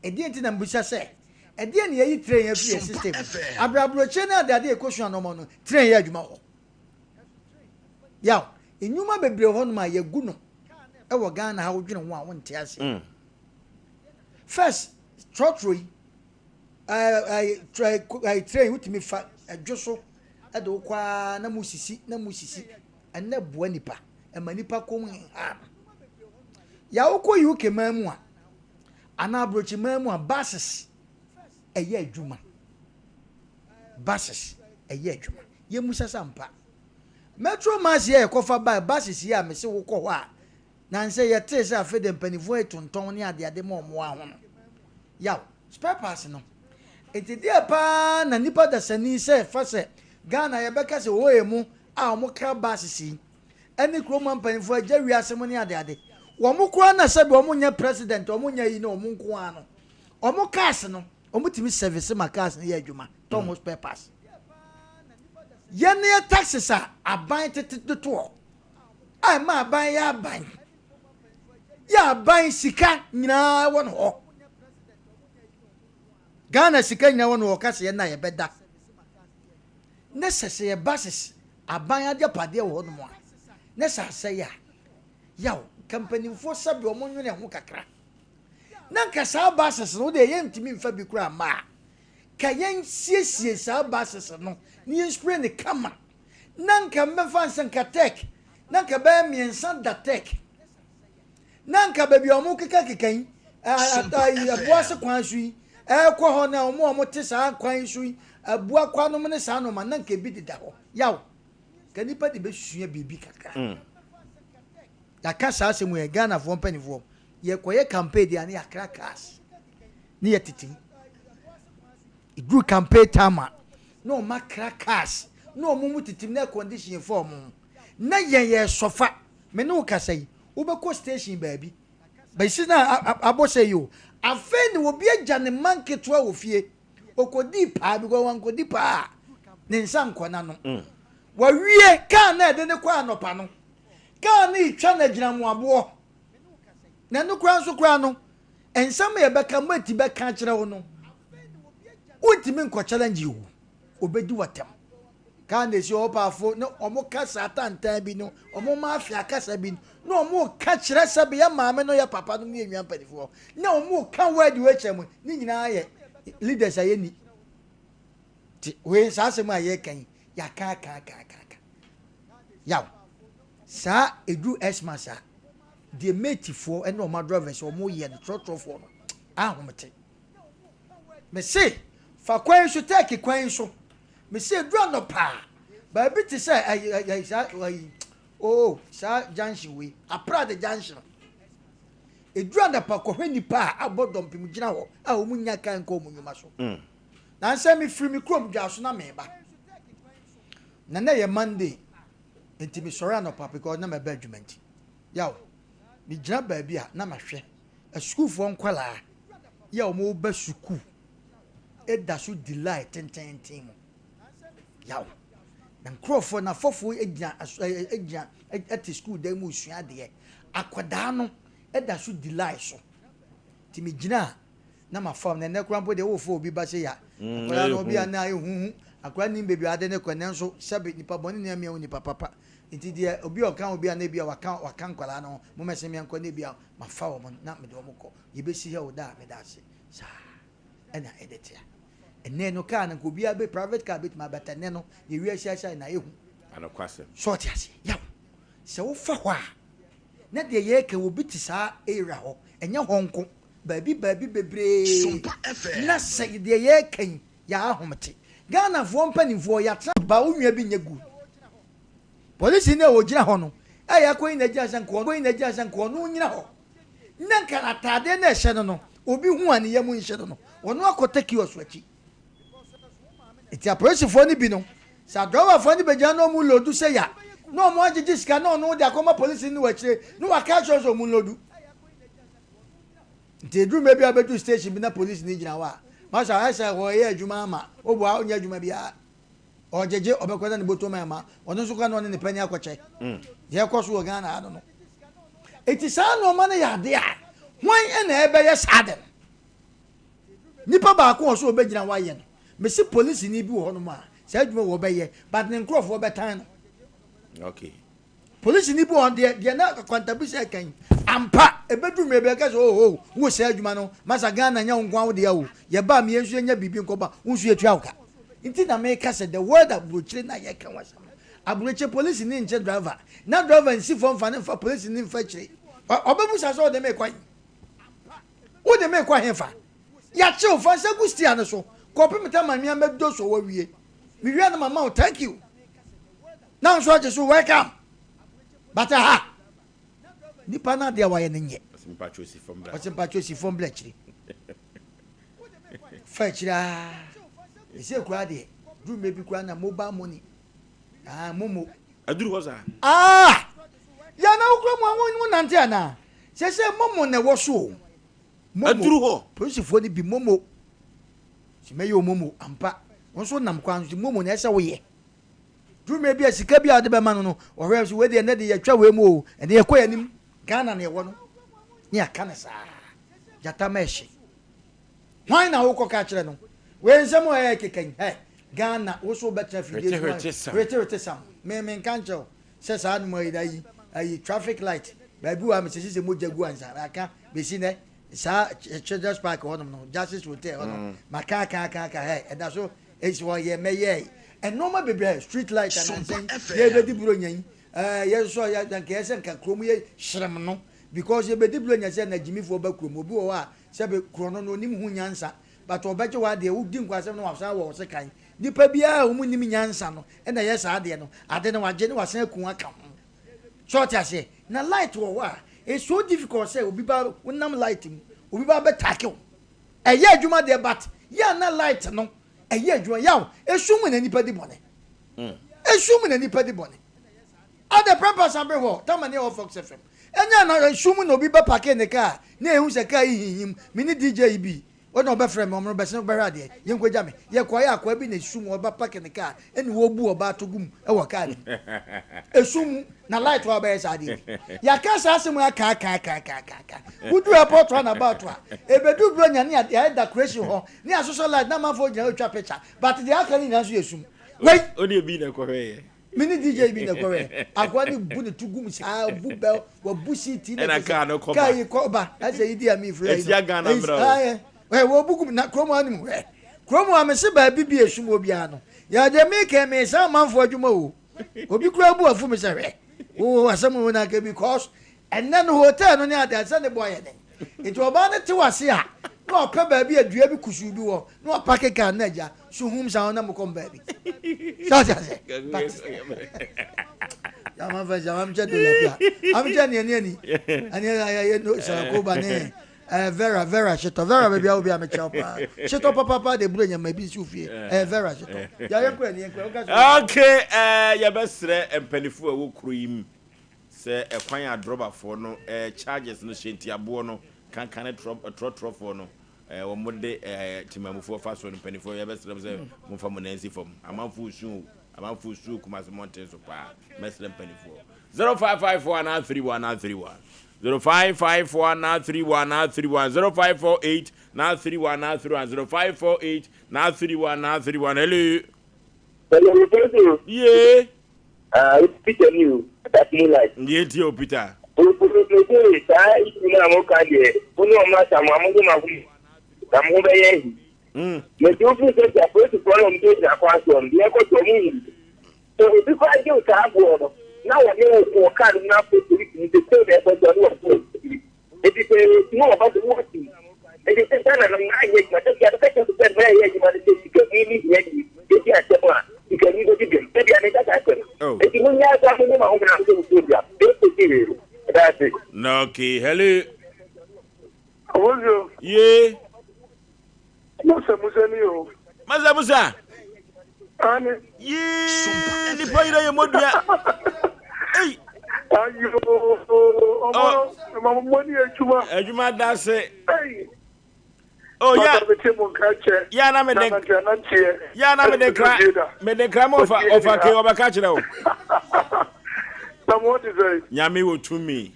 Ɛdeɛ nti na mbisa sɛ ɛdeɛ na yɛyi train afiri yɛ system mu? Abraburokyire ne adeade a ɛkɔsua nneɛma no, train yɛ adwuma hɔ. Yaw, nnwuma bebree wɔ hɔnom a yɛagu no wɔ Ghana ha wodwene ho a wonte ase. First, trɔtrɔ yi, train wotumi fa ɛdwo so de wokɔ ara na mu sisi na mu sisi ɛnna boa nipa ɛma nipa kɔn ha no. Yà wokɔ UK man mu a anaa aburokyi man mu a buses ɛyɛ adwuma buses ɛyɛ adwuma yɛmmusa sɛ ampa Metro Mass yi a yɛkɔfa bae, buses yi a mese wokɔ hɔ a, nansɛ yɛtee sɛ afei deɛ mpanimfoɔ retontɔn ne adeade ma wɔn ara ho no. Yaw, spare parts no. Nti deɛ paa na nipa dasani sɛ fa sɛ Ghana yɛbɛka sɛ OA mu a wɔkra buses yi ɛne kurom ha mpanimfoɔ agya wiase mu ne adeade. Wɔn koraa na sɛbi wɔn nyɛ president, wɔn nyɛ yi ne wɔn nko ara no. Wɔn cars no, wɔn tumi service ma cars no yɛ adwuma, tɔ wɔn spare parts. Yɛn yɛ taxes a aban tete de to hɔ a ɛma aban yɛ aban. Yɛ aban sika nyinaa wɔ no hɔ. Ghana sika nyina wɔ no wɔka sɛ yɛn na yɛbɛda. Ne sɛ sɛ yɛ buses aban agyapadeɛ wɔ hɔnom a, ne sɛ asɛe a, yaw, nka mpanimfoɔ sɛbe wɔn nwene ho kakra. Na nka saa buses no, wodeɛ yɛntumi mfa bi koraa mma a, ka yɛnsiesie saa buses no na yɛn spray no kama. Na nka mbɛfa nsɛ nka tech, na nka bɛyɛ mmiɛnsa da tech. Na nka baabi a wɔkekakeka yi, ɛboa ase kwan so yi, ɛrekɔ hɔ na wɔn a wɔte saa kwan yi so yi, abua kwanom ne saa nneɛma, na nka ebi deda hɔ. Yaw, nka nipa de bɛsua biribi kakra. Mm. Yɛaka saa asɛm yɛ Ghanafoɔ mpanimfoɔ, yɛkɔyɛ campaign deɛ ne yɛakra cars ne yɛtete mu. Ɛduru campaign time a, na wɔn akra cars na wɔn mu tete mu na air condition fa wɔn. Na yɛn yɛsɔfa, me ne wo kasa yi, Wobɛkɔ station baabi. Bɛsi na abɔ sɛ yi o. Afei na obi agya ne mma nketewa wɔ fie. Ɔkɔdii paa because wankɔdi paa a, ne nsa nkɔ n'ano. Mm. Wawie kaa na ɛde ne kɔ anɔpa no. Kaa no retwa no agyinamoaboɔ. Na ɛno koraa nso koraa no, nsɛm a yɛbɛka mate bɛka akyerɛ wo no, wontumi nkɔ challenge o. Obɛdi w'atɛm. Kaa na esi hɔ paafo ne wɔn kasa atantan bi no, wɔn mafia kasa bi no, na wɔn ka kyerɛ sɛ bɛyɛ maame no yɛ papa no ne yɛ nua mpanimfoɔ, na wɔn ka word wei kyerɛ mo, ne nyinaa yɛ leaders a yɛnni. Ti wei saa asɛm a yɛka yi, yɛaka aka aka aka aka. Yaw, saa edu Xmas a, deɛ matefoɔ ne wɔn drivers wɔn yɛ no trɔtrɔfoɔ no, ahomete. Mese, fa kwan yi so, Turkey kwan yi so. Mese, edu anɔpa a, baabi te sɛ ɛyi ɛyi saa ɛyi oo saa junction wei, Aprade junction. Edu anɔpa kɔhwɛ nipa a abɔ dɔmpem gyina hɔ a wɔn nya kan nkɔ wɔn nnwuma so. Mm. Nansɛ mefiri me kurom dwa so na meba. Na na ɛyɛ Monday, nti mesɔre anɔpa because na mɛba adwuma nti. Yaw, megyina baabi a na mahwɛ asukuufoɔ nkwadaa yi a wɔreba sukuu da so di line tenteenten mu. Yaw. Na nkurɔfoɔ, n'afɔfoɔ gyina aso ɛ gyina te sukuu dan mu resua adeɛ. Akwadaa no da so di line so. Nti megyina a na mafa na ɛnɛ koraa mpo deɛ wofa obi ba sɛ ya. Mm, akwadaa no obi a na ayɛ huhu. Akwadaa nim baabi a ade ne kɔ nanso sɛbe nipa bɔne ni amia wo nipa papa. Nti deɛ obi a ɔka obi a na ebi a waka waka nkwadaa no ho momɛsɛ meɛnkɔ na ebi a mafa wɔn na mede wɔn kɔ. Yɛbɛsi ha o da a meda ase saa ɛna ɛde tea ɛnɛ no kaa no nka obiara bɛ private car bɛtumi abata ɛnɛ no deɛ wiase ahyɛ na ɛhu anokwasɛm sɛ ɔte ase yaw sɛ wofa hɔ a na deɛ yɛreka obi te saa area hɔ ɛnyɛ hɔ nko baabi baabi bebree na sɛ deɛ yɛreka yi yɛ ahomete Ghanafoɔ mpanimfoɔ yɛatena ba wo nua bi nyɛ good polisi no a ɔgyina hɔ no ɛyɛ akɔyi na gyina sɛ nka ɔno na gyina sɛ nka ɔno nyina hɔ na nka n'ataadeɛ no a ɛhyɛ no no, obi hu a ne yam nhyɛ no no, ɔno akɔtɛ kiosk akyi. Nti apolisifoɔ no bi no, sɛ adrɔbafoɔ no bɛgyina na wɔn lodu sɛ ya, na wɔn agyegye sika na ɔno de akɔma polisi no wɔ akyire, na waka akyerɛ sɛ wɔn lodu. Nti eduru mmerɛ bi a wobɛduru station bi na polisi no gyina hɔ a, masa ayɛ sɛ wɔyɛ adwuma ama, woboa wonyɛ adwuma biara. Ɔgyegye ɔbɛkɔ na ne bɔtɔ mu ɛma ɔno nso kora na ɔne ne panyin akɔkyɛ. Mm. Deɛ ɛkɔ so wɔ Ghana ha no no. Eti saa nneɛma no yɛ ade a hwan na ɛbɛyɛ saa de no? Nipa baako wɔ so ɔbɛgyina hɔ ayɛ no. Mesi polisini bi wɔ hɔnom a saa adwuma wɔ ɔbɛyɛ but ne nkurɔfoɔ bɛtan no. Okay. Polisini bi wɔ hɔ deɛ deɛ na akwantabisa ɛka yi ampa ɛbɛduru mmerɛ bi ɛka sɛ oh oh wo sɛ adwuma no masa Ghana nyɛ wo nko ara wo dea o yɛba a meyɛ nso yɛnya biribi nkɔba wo nso yɛtua wo ka nti na meka sɛ the word aburokyire na yɛka ho asɛm no aburokyire polisini nkyɛ driver na driver nsi fam fa ne mfa polisini mfa akyire ɔbɛbusa sɛ ɔde me kɔ he wode me kɔ hefa yɛakye wo fa nsa gu stia no so kɔpem ta ma nwea mɛdɔ so wawie mewie no mama wo thank you na nso agye so welcome but aha nipa no adeɛ a wayɛ no nyɛ ɔsɛ mpatwo si fam bla akyiri fa akyiri aa ɛsɛ kura deɛ duru mmerɛ bi kura na mobile money ah momo aduru hɔ saa ah yɛn na wokura mu a wo nante anaa sɛ sɛ momo na ɛwɔ so o momo aduru hɔ polisifoɔ no bi momo sɛ mɛyɛ o momo ampa wɔn nso nam kwan so momo na ɛsɛ woyɛ Dwuma bi a sika bi a wɔde bɛma no no, ɔhwɛ so wei deɛ ɛnɛ de yɛtwa wei mu o, ɛnɛ yɛkɔ yɛn anim. Ghana na ɛwɔ no, ne yɛaka no saa. Gyata ma ɛhye. Hwan na wokɔ ka kyerɛ no? Wei nsɛm a ɛyɛ keka yi, hɛ, Ghana, wo so wobɛtena fidie so Hwete hwete sam. Hwete hwete sam. Me me nka nkyerɛ wo sɛ saa nom ayi ayi ayi traffic light baabi wɔ a mesɛ sɛ mogya gu ansa aka bɛsi nɛ saa Children's Park hɔnom no Justice Hotel hɔ no mm. maka aka aka aka hɛ ɛda so ɛsi hɔ yɛ mɛyɛ ɛnɔɔma bebree street light anansɛn yɛbɛdi buro nya yi ɛɛ yɛ nso yɛ nka yɛ sɛ nka kurom yɛ hyerɛm no because yɛbɛdi buro nya sɛ na gyimifoɔ ba kurom obi wɔ hɔ a Sɛbe korɔno no onim ho nyansa but ɔbɛgye w'adeɛ wodi nkwasɛm na wasan wɔ wo sekan nipa biara a wɔn nim nyansa no na ɛyɛ saa adeɛ no ade no wagye na wasan aku aka ho so ɔte aseɛ na light wɔ hɔ a it's so difficult sɛ obi ba wonam light mu obi ba bɛ take wo ɛyɛ adwuma deɛ but yɛ a na light no ɛyɛ adwuma yaw esum mu na nipa di bɔne esum mu na nipa di bɔne. Ada prɛmpɛ san bere hɔ Tama ne ɛwɔ Fox FM. Ɛnyɛ na nsu mu na obi bɛ pake ne kaa na ehu sɛ kaa yi hinhim. Me ne DJ yi bi ɔna ɔbɛfrɛ me ɔmo bɛsen bɛhwɛ adeɛ yɛnkɔ gya me. Yɛkɔeɛ akoa bi na esu mu ɔba pake ne kaa ɛna wɔbu ɔbaa to gu mu ɛwɔ kaa no mu. Esu mu na light hɔ a ɔbɛyɛ saa adeɛ bi. Yɛaka saa asɛm yi aka aka aka aka aka aka. Wodu airport round about a ebedu Buronya ne yɛayɛ decoration hɔ ne yɛasosɔ light na amanfoɔ gyina hɔ retwa picture but deɛ aka no nyinaa nso yɛ sum. Wei. Wode ebi na ɛkɔhwɛeɛ. Me ne DJ bi na ɛkɔhwɛ. Akoa no bu ne to gu mu saa, bu bɛl, wabu seat na Ɛna kaa no kɔba. Kaa yi kɔba. Ɛsɛ yi di a mi firi ayi no. Ɛtia Ghana mmerɛ o. Ɛyɛ, ɛ wɔbu gu mu na kurom ha no mu hwɛ. Kurom ha mese baabi bi esum wɔ biara no. Yɛ deɛ mi kɛn mi san amanfoɔ adwuma o. Obi kura bu afu mi sɛ hwɛ. Wo asɛm wo na kɛ because ɛnɛ no hotel no ne ade sɛ ne bɔ ayɛ den. Nti ɔbaa no te wase a na ɔpɛ baabi a dua bi kusuu bi wɔ na ɔpake kaa no na agya so hum saa ɔnam kɔm baabi. Sɛ ɔte ase. But yàmà fɛ sɛ amkyɛ do lapia amkyɛ ni ɛni ɛni ɛni ɛyɛ no sarakoba ne ɛɛ vera vera hyetɔ vera baabi a obi a mekyɛ paa hyetɔ papapa de buro nyama ebi nsi ofie ɛɛ vera hyetɔ yà yɛn kura ni yɛn kura ɔka so. Okay ɛɛ yɛbɛsrɛ mpanyinfoɔ a ɛwɔ kuro yi mu Sɛ ɛkwan a drɔbafoɔ no charges no hyɛ ntiaboɔ no kankan ne trɔtrɔfoɔ no wɔn de temamufoɔ fa soɔ no mpaninfoɔ yɛbɛsrɛ mo sɛ momfa mo nan nsi fam. Amanfoɔ resu o, amanfoɔ resu o Kumasi mmɔnten so paa. Mɛsrɛ mpaninfoɔ. 0554 anaa 31 anaa 31 0554 anaa 31 anaa 31 0548 anaa 31 anaa 31 0548 anaa 31 anaa 31 Hello. Hello, Yee. Ah, wo Peter ni o, Peter Moonlight. Ndeɛ nti o Peter? Mese saa issue no a moka deɛ, mo ne ɔmo asa mo a mo de mo ahom na mo ho bɛyɛ ahi. Mese wo firi sɛ sɛ apolisifoɔ no a ɔmo gyinagyina kwan soɔ no, deɛ ɛkɔ so ɔmo nhu. Sɛ obi koraa gye wo saa boɔ no, na wɔne wo ko wɔ kaa no mu na afei polisini sɛ sei na ɛkɔ so a ne wabu wo akyiri. Enti sɛ ɛsi hɔ ɔba so na wasi. Enti sɛ Ghana no mmara nyɛ adwuma, da biara meka kyerɛ wo sɛ mmara ɛyɛ adwuma ne sɛ sikani ne hiani bɛdi asɛm a, sikani bɛdi bem. Da biara meka saa asɛm no. Enti monnyae koraa monyɛ mo ahomena sɛ mo program. Ɛnkɔsi hwee. Meda ase. Na okay, hello. Owusu. Ye. Masa Musa ni o. Masa Musa. Ani. Yee, nipa yira yɛ mɔdua. Ei. Ayo, ɔmɔ no, ma mo ni adwuma. Adwuma da se. Ei. Oh ya. Papa me te mo nka kyɛ. Ya na me den. Ya na me den kra. Me den kra mo fa ofa ke obɛka kyerɛ wo. Na mo te sɛ. Nyame wɔ tumi.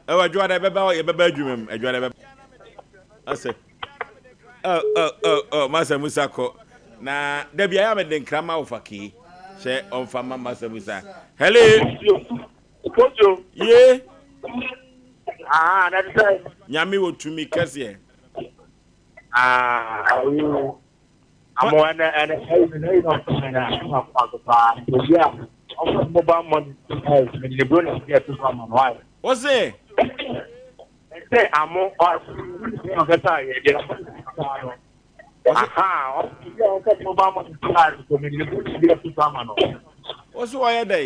Ɛwɔ adwuma dɛ bɛba yɛbɛba adwuma mu adwuma dɛ bɛba asɛ ɔ ɔ ɔ ɔ masa musa kɔ na dabi ayɛ amede nkra ma wofa kee hyɛ ɔmfa ma masa musa hello Kojo. Ye. Ah, na sɛ. Nyame wɔ tumi kɛseɛ. Ah, ayi. Amo ɛnɛ ɛnɛ ɛyi na ɛyi na ɔsɛ na ɛna kɔ so paa obi a ɔfɔ mobile money ɛɛ mɛ ne bro na ɛdi ɛto so ama no ayɛ. Ɔsɛ. Ɛsɛ amo ɔkɛta yɛ deɛ ɔfɔ no. Aha obi a ɔfɔ mobile money paa mɛ ne bro na ɛdi ɛto so ama no. Ɔsɛ ɔyɛ dɛ.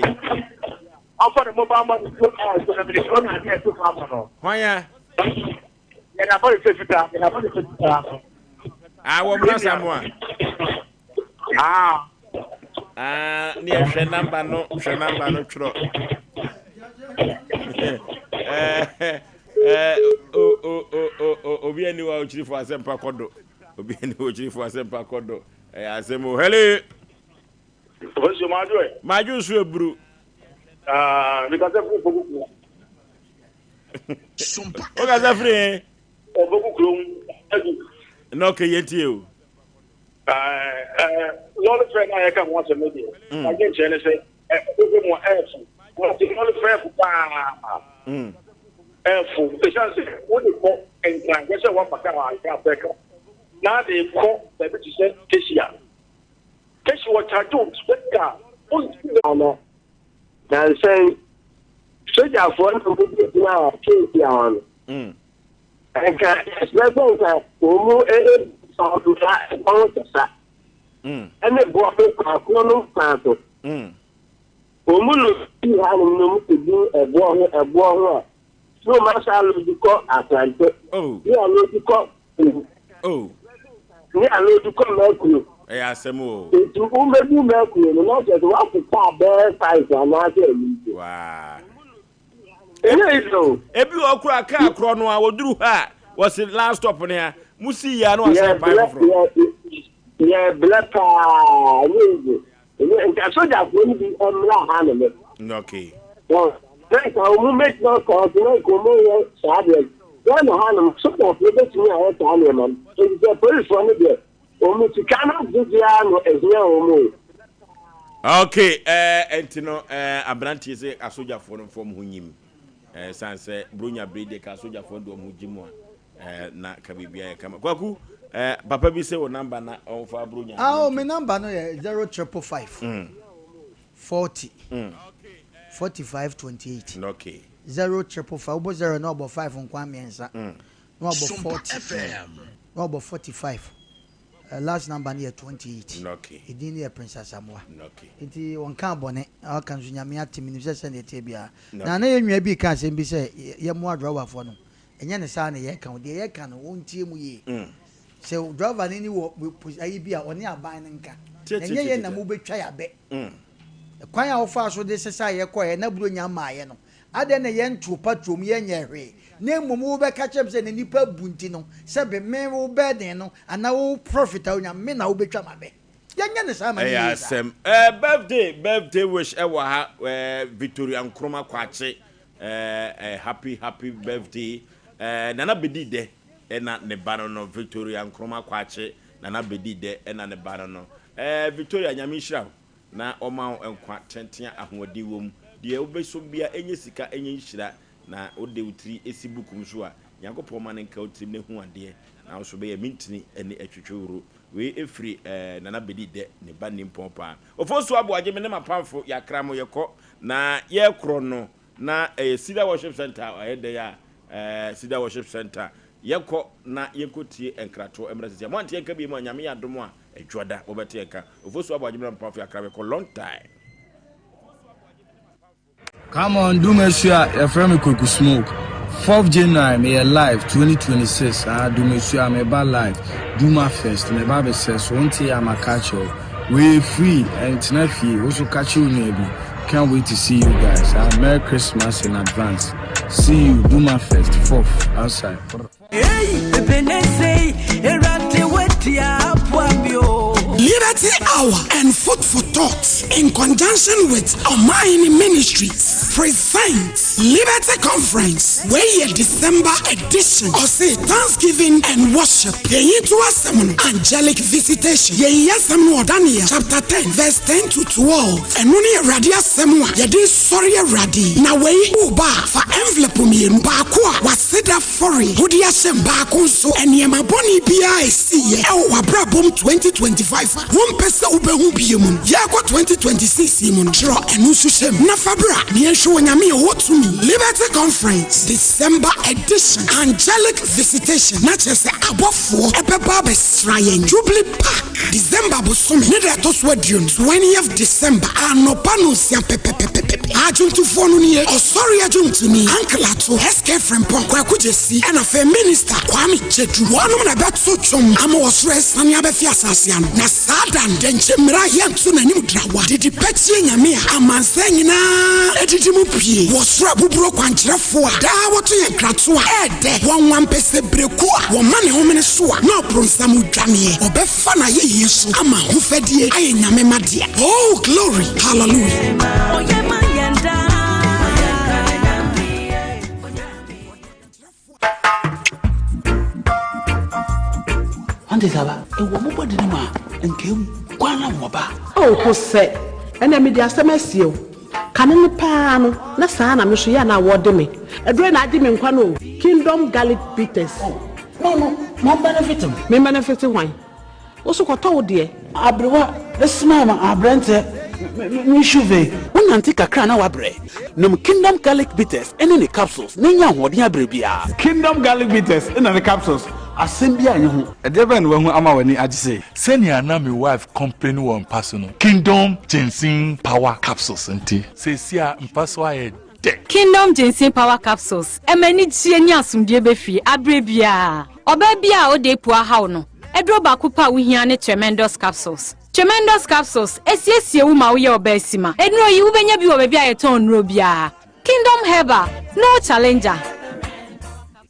Ɔfɔ ne mobile money paa so mɛ ne bro na ɛdi ɛto so ama no. Hwan ya. Yɛn afɔre sɛ fitaa, yɛn afɔre sɛ fitaa no. Ah, wɔ muna samoa. Ah. Ah, ne yɛhwɛ namba no, hwɛ namba no twerɛ. Eh, eh, o o o o o obi ani wa okyirifo asɛmpa kɔdo. Obi ani wa okyirifo asɛmpa kɔdo. Ɛyɛ asɛm o. Hello. Osu madwo ɛ. Madwo so eburu. Ah, mi ka sɛ fún fún. Wokasa firi he? Ɔbɛgu kurom adu. Na ɔkɛ yɛn tie o. Lɔre fɛ no a yɛka ho asɛm no deɛ, adwenkyerɛ ne sɛ ɛbɛbɛ mu a ɛɛfo. Wɔte lɔre fɛ ɛfo paa. Ɛɛfo. Ɛsiane sɛ wode kɔ Nkran, hwɛ sɛ woafa kaa anka apɛ ka. Na de kɔ baabi te sɛ Teshie a, Teshie wɔkyagye wo sika a wontumi. Na nnansa yi, sogyafoɔ no a wɔbɛgyinaa keesi hɔ no, nka ɛsɛ sɛ nka wɔn mu bisa wɔn nsa ɛbɔ ho kasa ɛne boɔ ho kwan korɔ no kwan so. Wɔn mu no fi hanom no mu kɔdu ɛboɔ ho ɛboɔ ho a, na wɔn asa alodi kɔ Asante, ne alodi kɔ ne alodi kɔ Mɛkuro. Ɛyɛ asɛm o. Nti wobɛdu Mɛkuro no na kyerɛ sɛ woafo kaa bɛyɛ size anaasɛ anum. Waa. Ɛnyɛ easy o. Ebi wɔ hɔ koraa kaa korɔ no a wɔduru hɔ a wɔsi last stop ne ha mo si yia na wɔasɛn kwan foforɔ. Yɛ blɛ paa ɛnyɛ easy. Ɛnyɛ nka sogyafoɔ no bi mmra ha no mo. Okay. Wɔn na nka wɔn mɛgyina kwan so na nka wɔn yɛ saa deɛ. Ghana ha nom sogyafoɔ bɛtumi ayɛ saa nneɛma no. Efisɛ polisifoɔ no deɛ wɔn sika no gyegye ara na ɛhia wɔn o. Okay, eh, nti no eh, aberanteɛ sɛ asogyafoɔ no mfa wɔn ho nyim eh, san sɛ bronya bere deɛ ka asogyafoɔ no de wɔn ho gye mu a eh, na ka biribiara yɛ kama. Kwaku, eh, papa bi sɛ wo namba na ɔmfa bronya. Ah, oh, me namba no yɛ 0555 40 45 28. Okay. 0555 wobɔ 0 na ɔbɔ 5 nko mmiɛnsa. Na ɔbɔ 40. Na ɔbɔ 45. Last number no yɛ 28. Edin no yɛ Prince Asamoah. Nti ɔnkaa bɔne, ɔka nso Nyame ate, menim sɛ sɛdeɛ ɛteɛ biara. Na na yɛn nua bi reka asɛm bi sɛ yɛmmoa driverfoɔ no. Ɛnyɛ ne saa na yɛreka o, deɛ yɛreka no wɔntie mu yie. Sɛ driver no ni wɔ ayi bi a, ɔne aban no nka. Na ɛnyɛ yɛn na mobɛtwa yɛn abɛ. Kwan a wofaa so de sesaa yɛ kɔeɛ na Buronya mmaeɛ no, adɛn na yɛntoo patrol mu, yɛnyɛɛ hwee, na mmom wobɛka kyerɛ me sɛ na nnipa abu nti no, sɛbe me wo burden no anaa wo profit a wonya, me na wobɛtwa m'abɛ? Yɛnyɛ no saa ma no Ɛyɛ nyɛ yie saa. asɛm. Eh, birthday, birthday wish ɛwɔ ha, eh, Victoria Nkrumah Kwakye, eh, eh, happy, happy birthday. Eh, Nana bedi dɛ ɛna ne ba no no, Victoria Nkrumah Kwakye, Nana bedi dɛ ɛna ne ba no no. Eh, Victoria, Nyame nhyira wo. Na ɔma wo nkwa tenten a ahoɔden wɔ mu. Deɛ wobɛsɔ biara, ɛnyɛ sika, ɛnyɛ nhyira, na wode wo tiri si book mu so a, Nyankopɔn ma no nka wo tirim na hu adeɛ, na wo nso bɛyɛ mentini ne atwitwiworo. Wei ɛfiri eh, Nana Bedi Dɛ, ne ba nimpɔn paa. Ofosu Aboagye, me ne m'apamfo, yɛakra mo, yɛkɔ, na yɛrekorɔ no, na ɛyɛ Cedar Worship Center, ɛyɛ dɛn a, eh, Cedar Worship Center, yɛnkɔ na yɛnkɔtie nkratoɔ mmra sisi a. Moante yɛnka bio mu a, Nyame yɛ adom a, Adwuada, mobɛte yɛn nka. Ofosu Aboagye me ne m'apamfo, yɛakra mo, yɛkɔ long time. Come on Dumesua yɛfrɛ me Kweku Smoke Fourth January meyɛ live 2026 ah Dumesua meba live Duma first meba abɛsɛ so wonte yɛ a maka akyerɛ wo Wei yɛ free ɛntena fie wo so ka kyerɛ wo nua bi Can't wait to see you guys ah Merry Christmas in advance See you Duma first fourth outside. Liberty Hour and Food for Thought in conjunction with Omayini Ministries presents Liberty Conference wei yɛ December edition ɔse Thanksgiving and Worship yɛyi to asɛm no Angelic Visitation yɛyi asɛm no wɔ Daniel chapter 10 verse 10 to 12 ɛno ne Awurade asɛm a yɛde sɔre Awurade na wei woba a fa envelope mmienu baako a waseda Afɔre, wode ahyɛ mu baako nso, nneɛma bɔne biara a ɛsiiɛ wɔ w'abrabɔ mu 2025 a wompɛ sɛ wobɛhu bio mu no, yɛrekɔ 2026 yi mu no, twerɛ ɛno nso hyɛ mu na fa bra na yɛnhwɛ Onyame a ɔwɔ tumi. Liberty Conference, December Edition, Angelic Visitation, na kyerɛ sɛ abɔfoɔ bɛba abɛsra yɛn Jubilee Park, December bosome ne da ɛtɔ so aduonu, 20th December, anɔpa nonsia pɛpɛpɛpɛpɛ. Adwontofoɔ no nie, Ɔsɔre adwontoni, Uncle Ato, SK Frimpong, Kwaku Gyasi, ɛna afei Minister Kwame Gyedu. Wɔnom na ɛbɛto dwom ama ɔsoro asiane abɛfe asase ano. Na saa da no, dɛnkyɛmmira yɛnto n'anim drawa, didi pɛkyie Nyame a amansan nyinaa didi mu pie, wɔ soro abuburo kwankyerɛfoɔ a daa wɔto yɛn kratoɔ a ɛɛdɛ, wɔn wampɛsɛbirekuo a wɔma ne homene so a na ɔbronsam dwaneɛ, ɔbɛfa n'ayɛyie so ama ahofadie ayɛ Nyame ma dea. Oh glory, hallelujah. Wonte saa ba? Ewɔ mo bɔde no mu a, nka eguan na wɔba. Oh Hosɛ, ɛnɛ mede asɛm asie wo. Kane no paa no, na saa na me nso yɛ a na wɔde me. Aduro yi na agye me nkwa no o, Kingdom Garlic Bitters. Oh, no no, ma ɔmbenefit me. Me mbenefit hwan? Wo so kɔtɔ wo deɛ. Aberewa smile ma aberanteɛ me shuve. Wonante kakra na woabrɛ? Nom Kingdom Garlic Bitters ne ne capsules na nya ahoɔden abrɛ biara. Kingdom Garlic Bitters na ne capsules, asɛm biara nni ho. Ɛdeɛ bɛn na wahu ama w'ani agye sei? Sɛnea na me wife complain wɔ mpa so no, Kingdom Ginseng Power Capsules nti, seesei a mpa so ayɛ dɛ. Kingdom Ginseng Power Capsules, ɛma anigyeɛ ne asomdwoeɛ ba fie aberɛ biara. Ɔbaa biara a ɔda apu ahaw no, aduro baako pɛ a wohia ne Tremendous Capsules. Tremendous Capsules, ɛsiesie wo ma woyɛ ɔbaa sima. Nnuro yi, wobɛnya bi wɔ baabi a yɛtɔn nnuro biara. Kingdom Herbal, no challenger.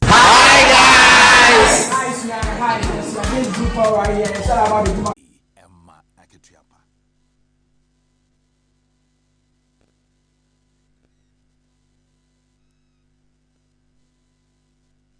Hi guys!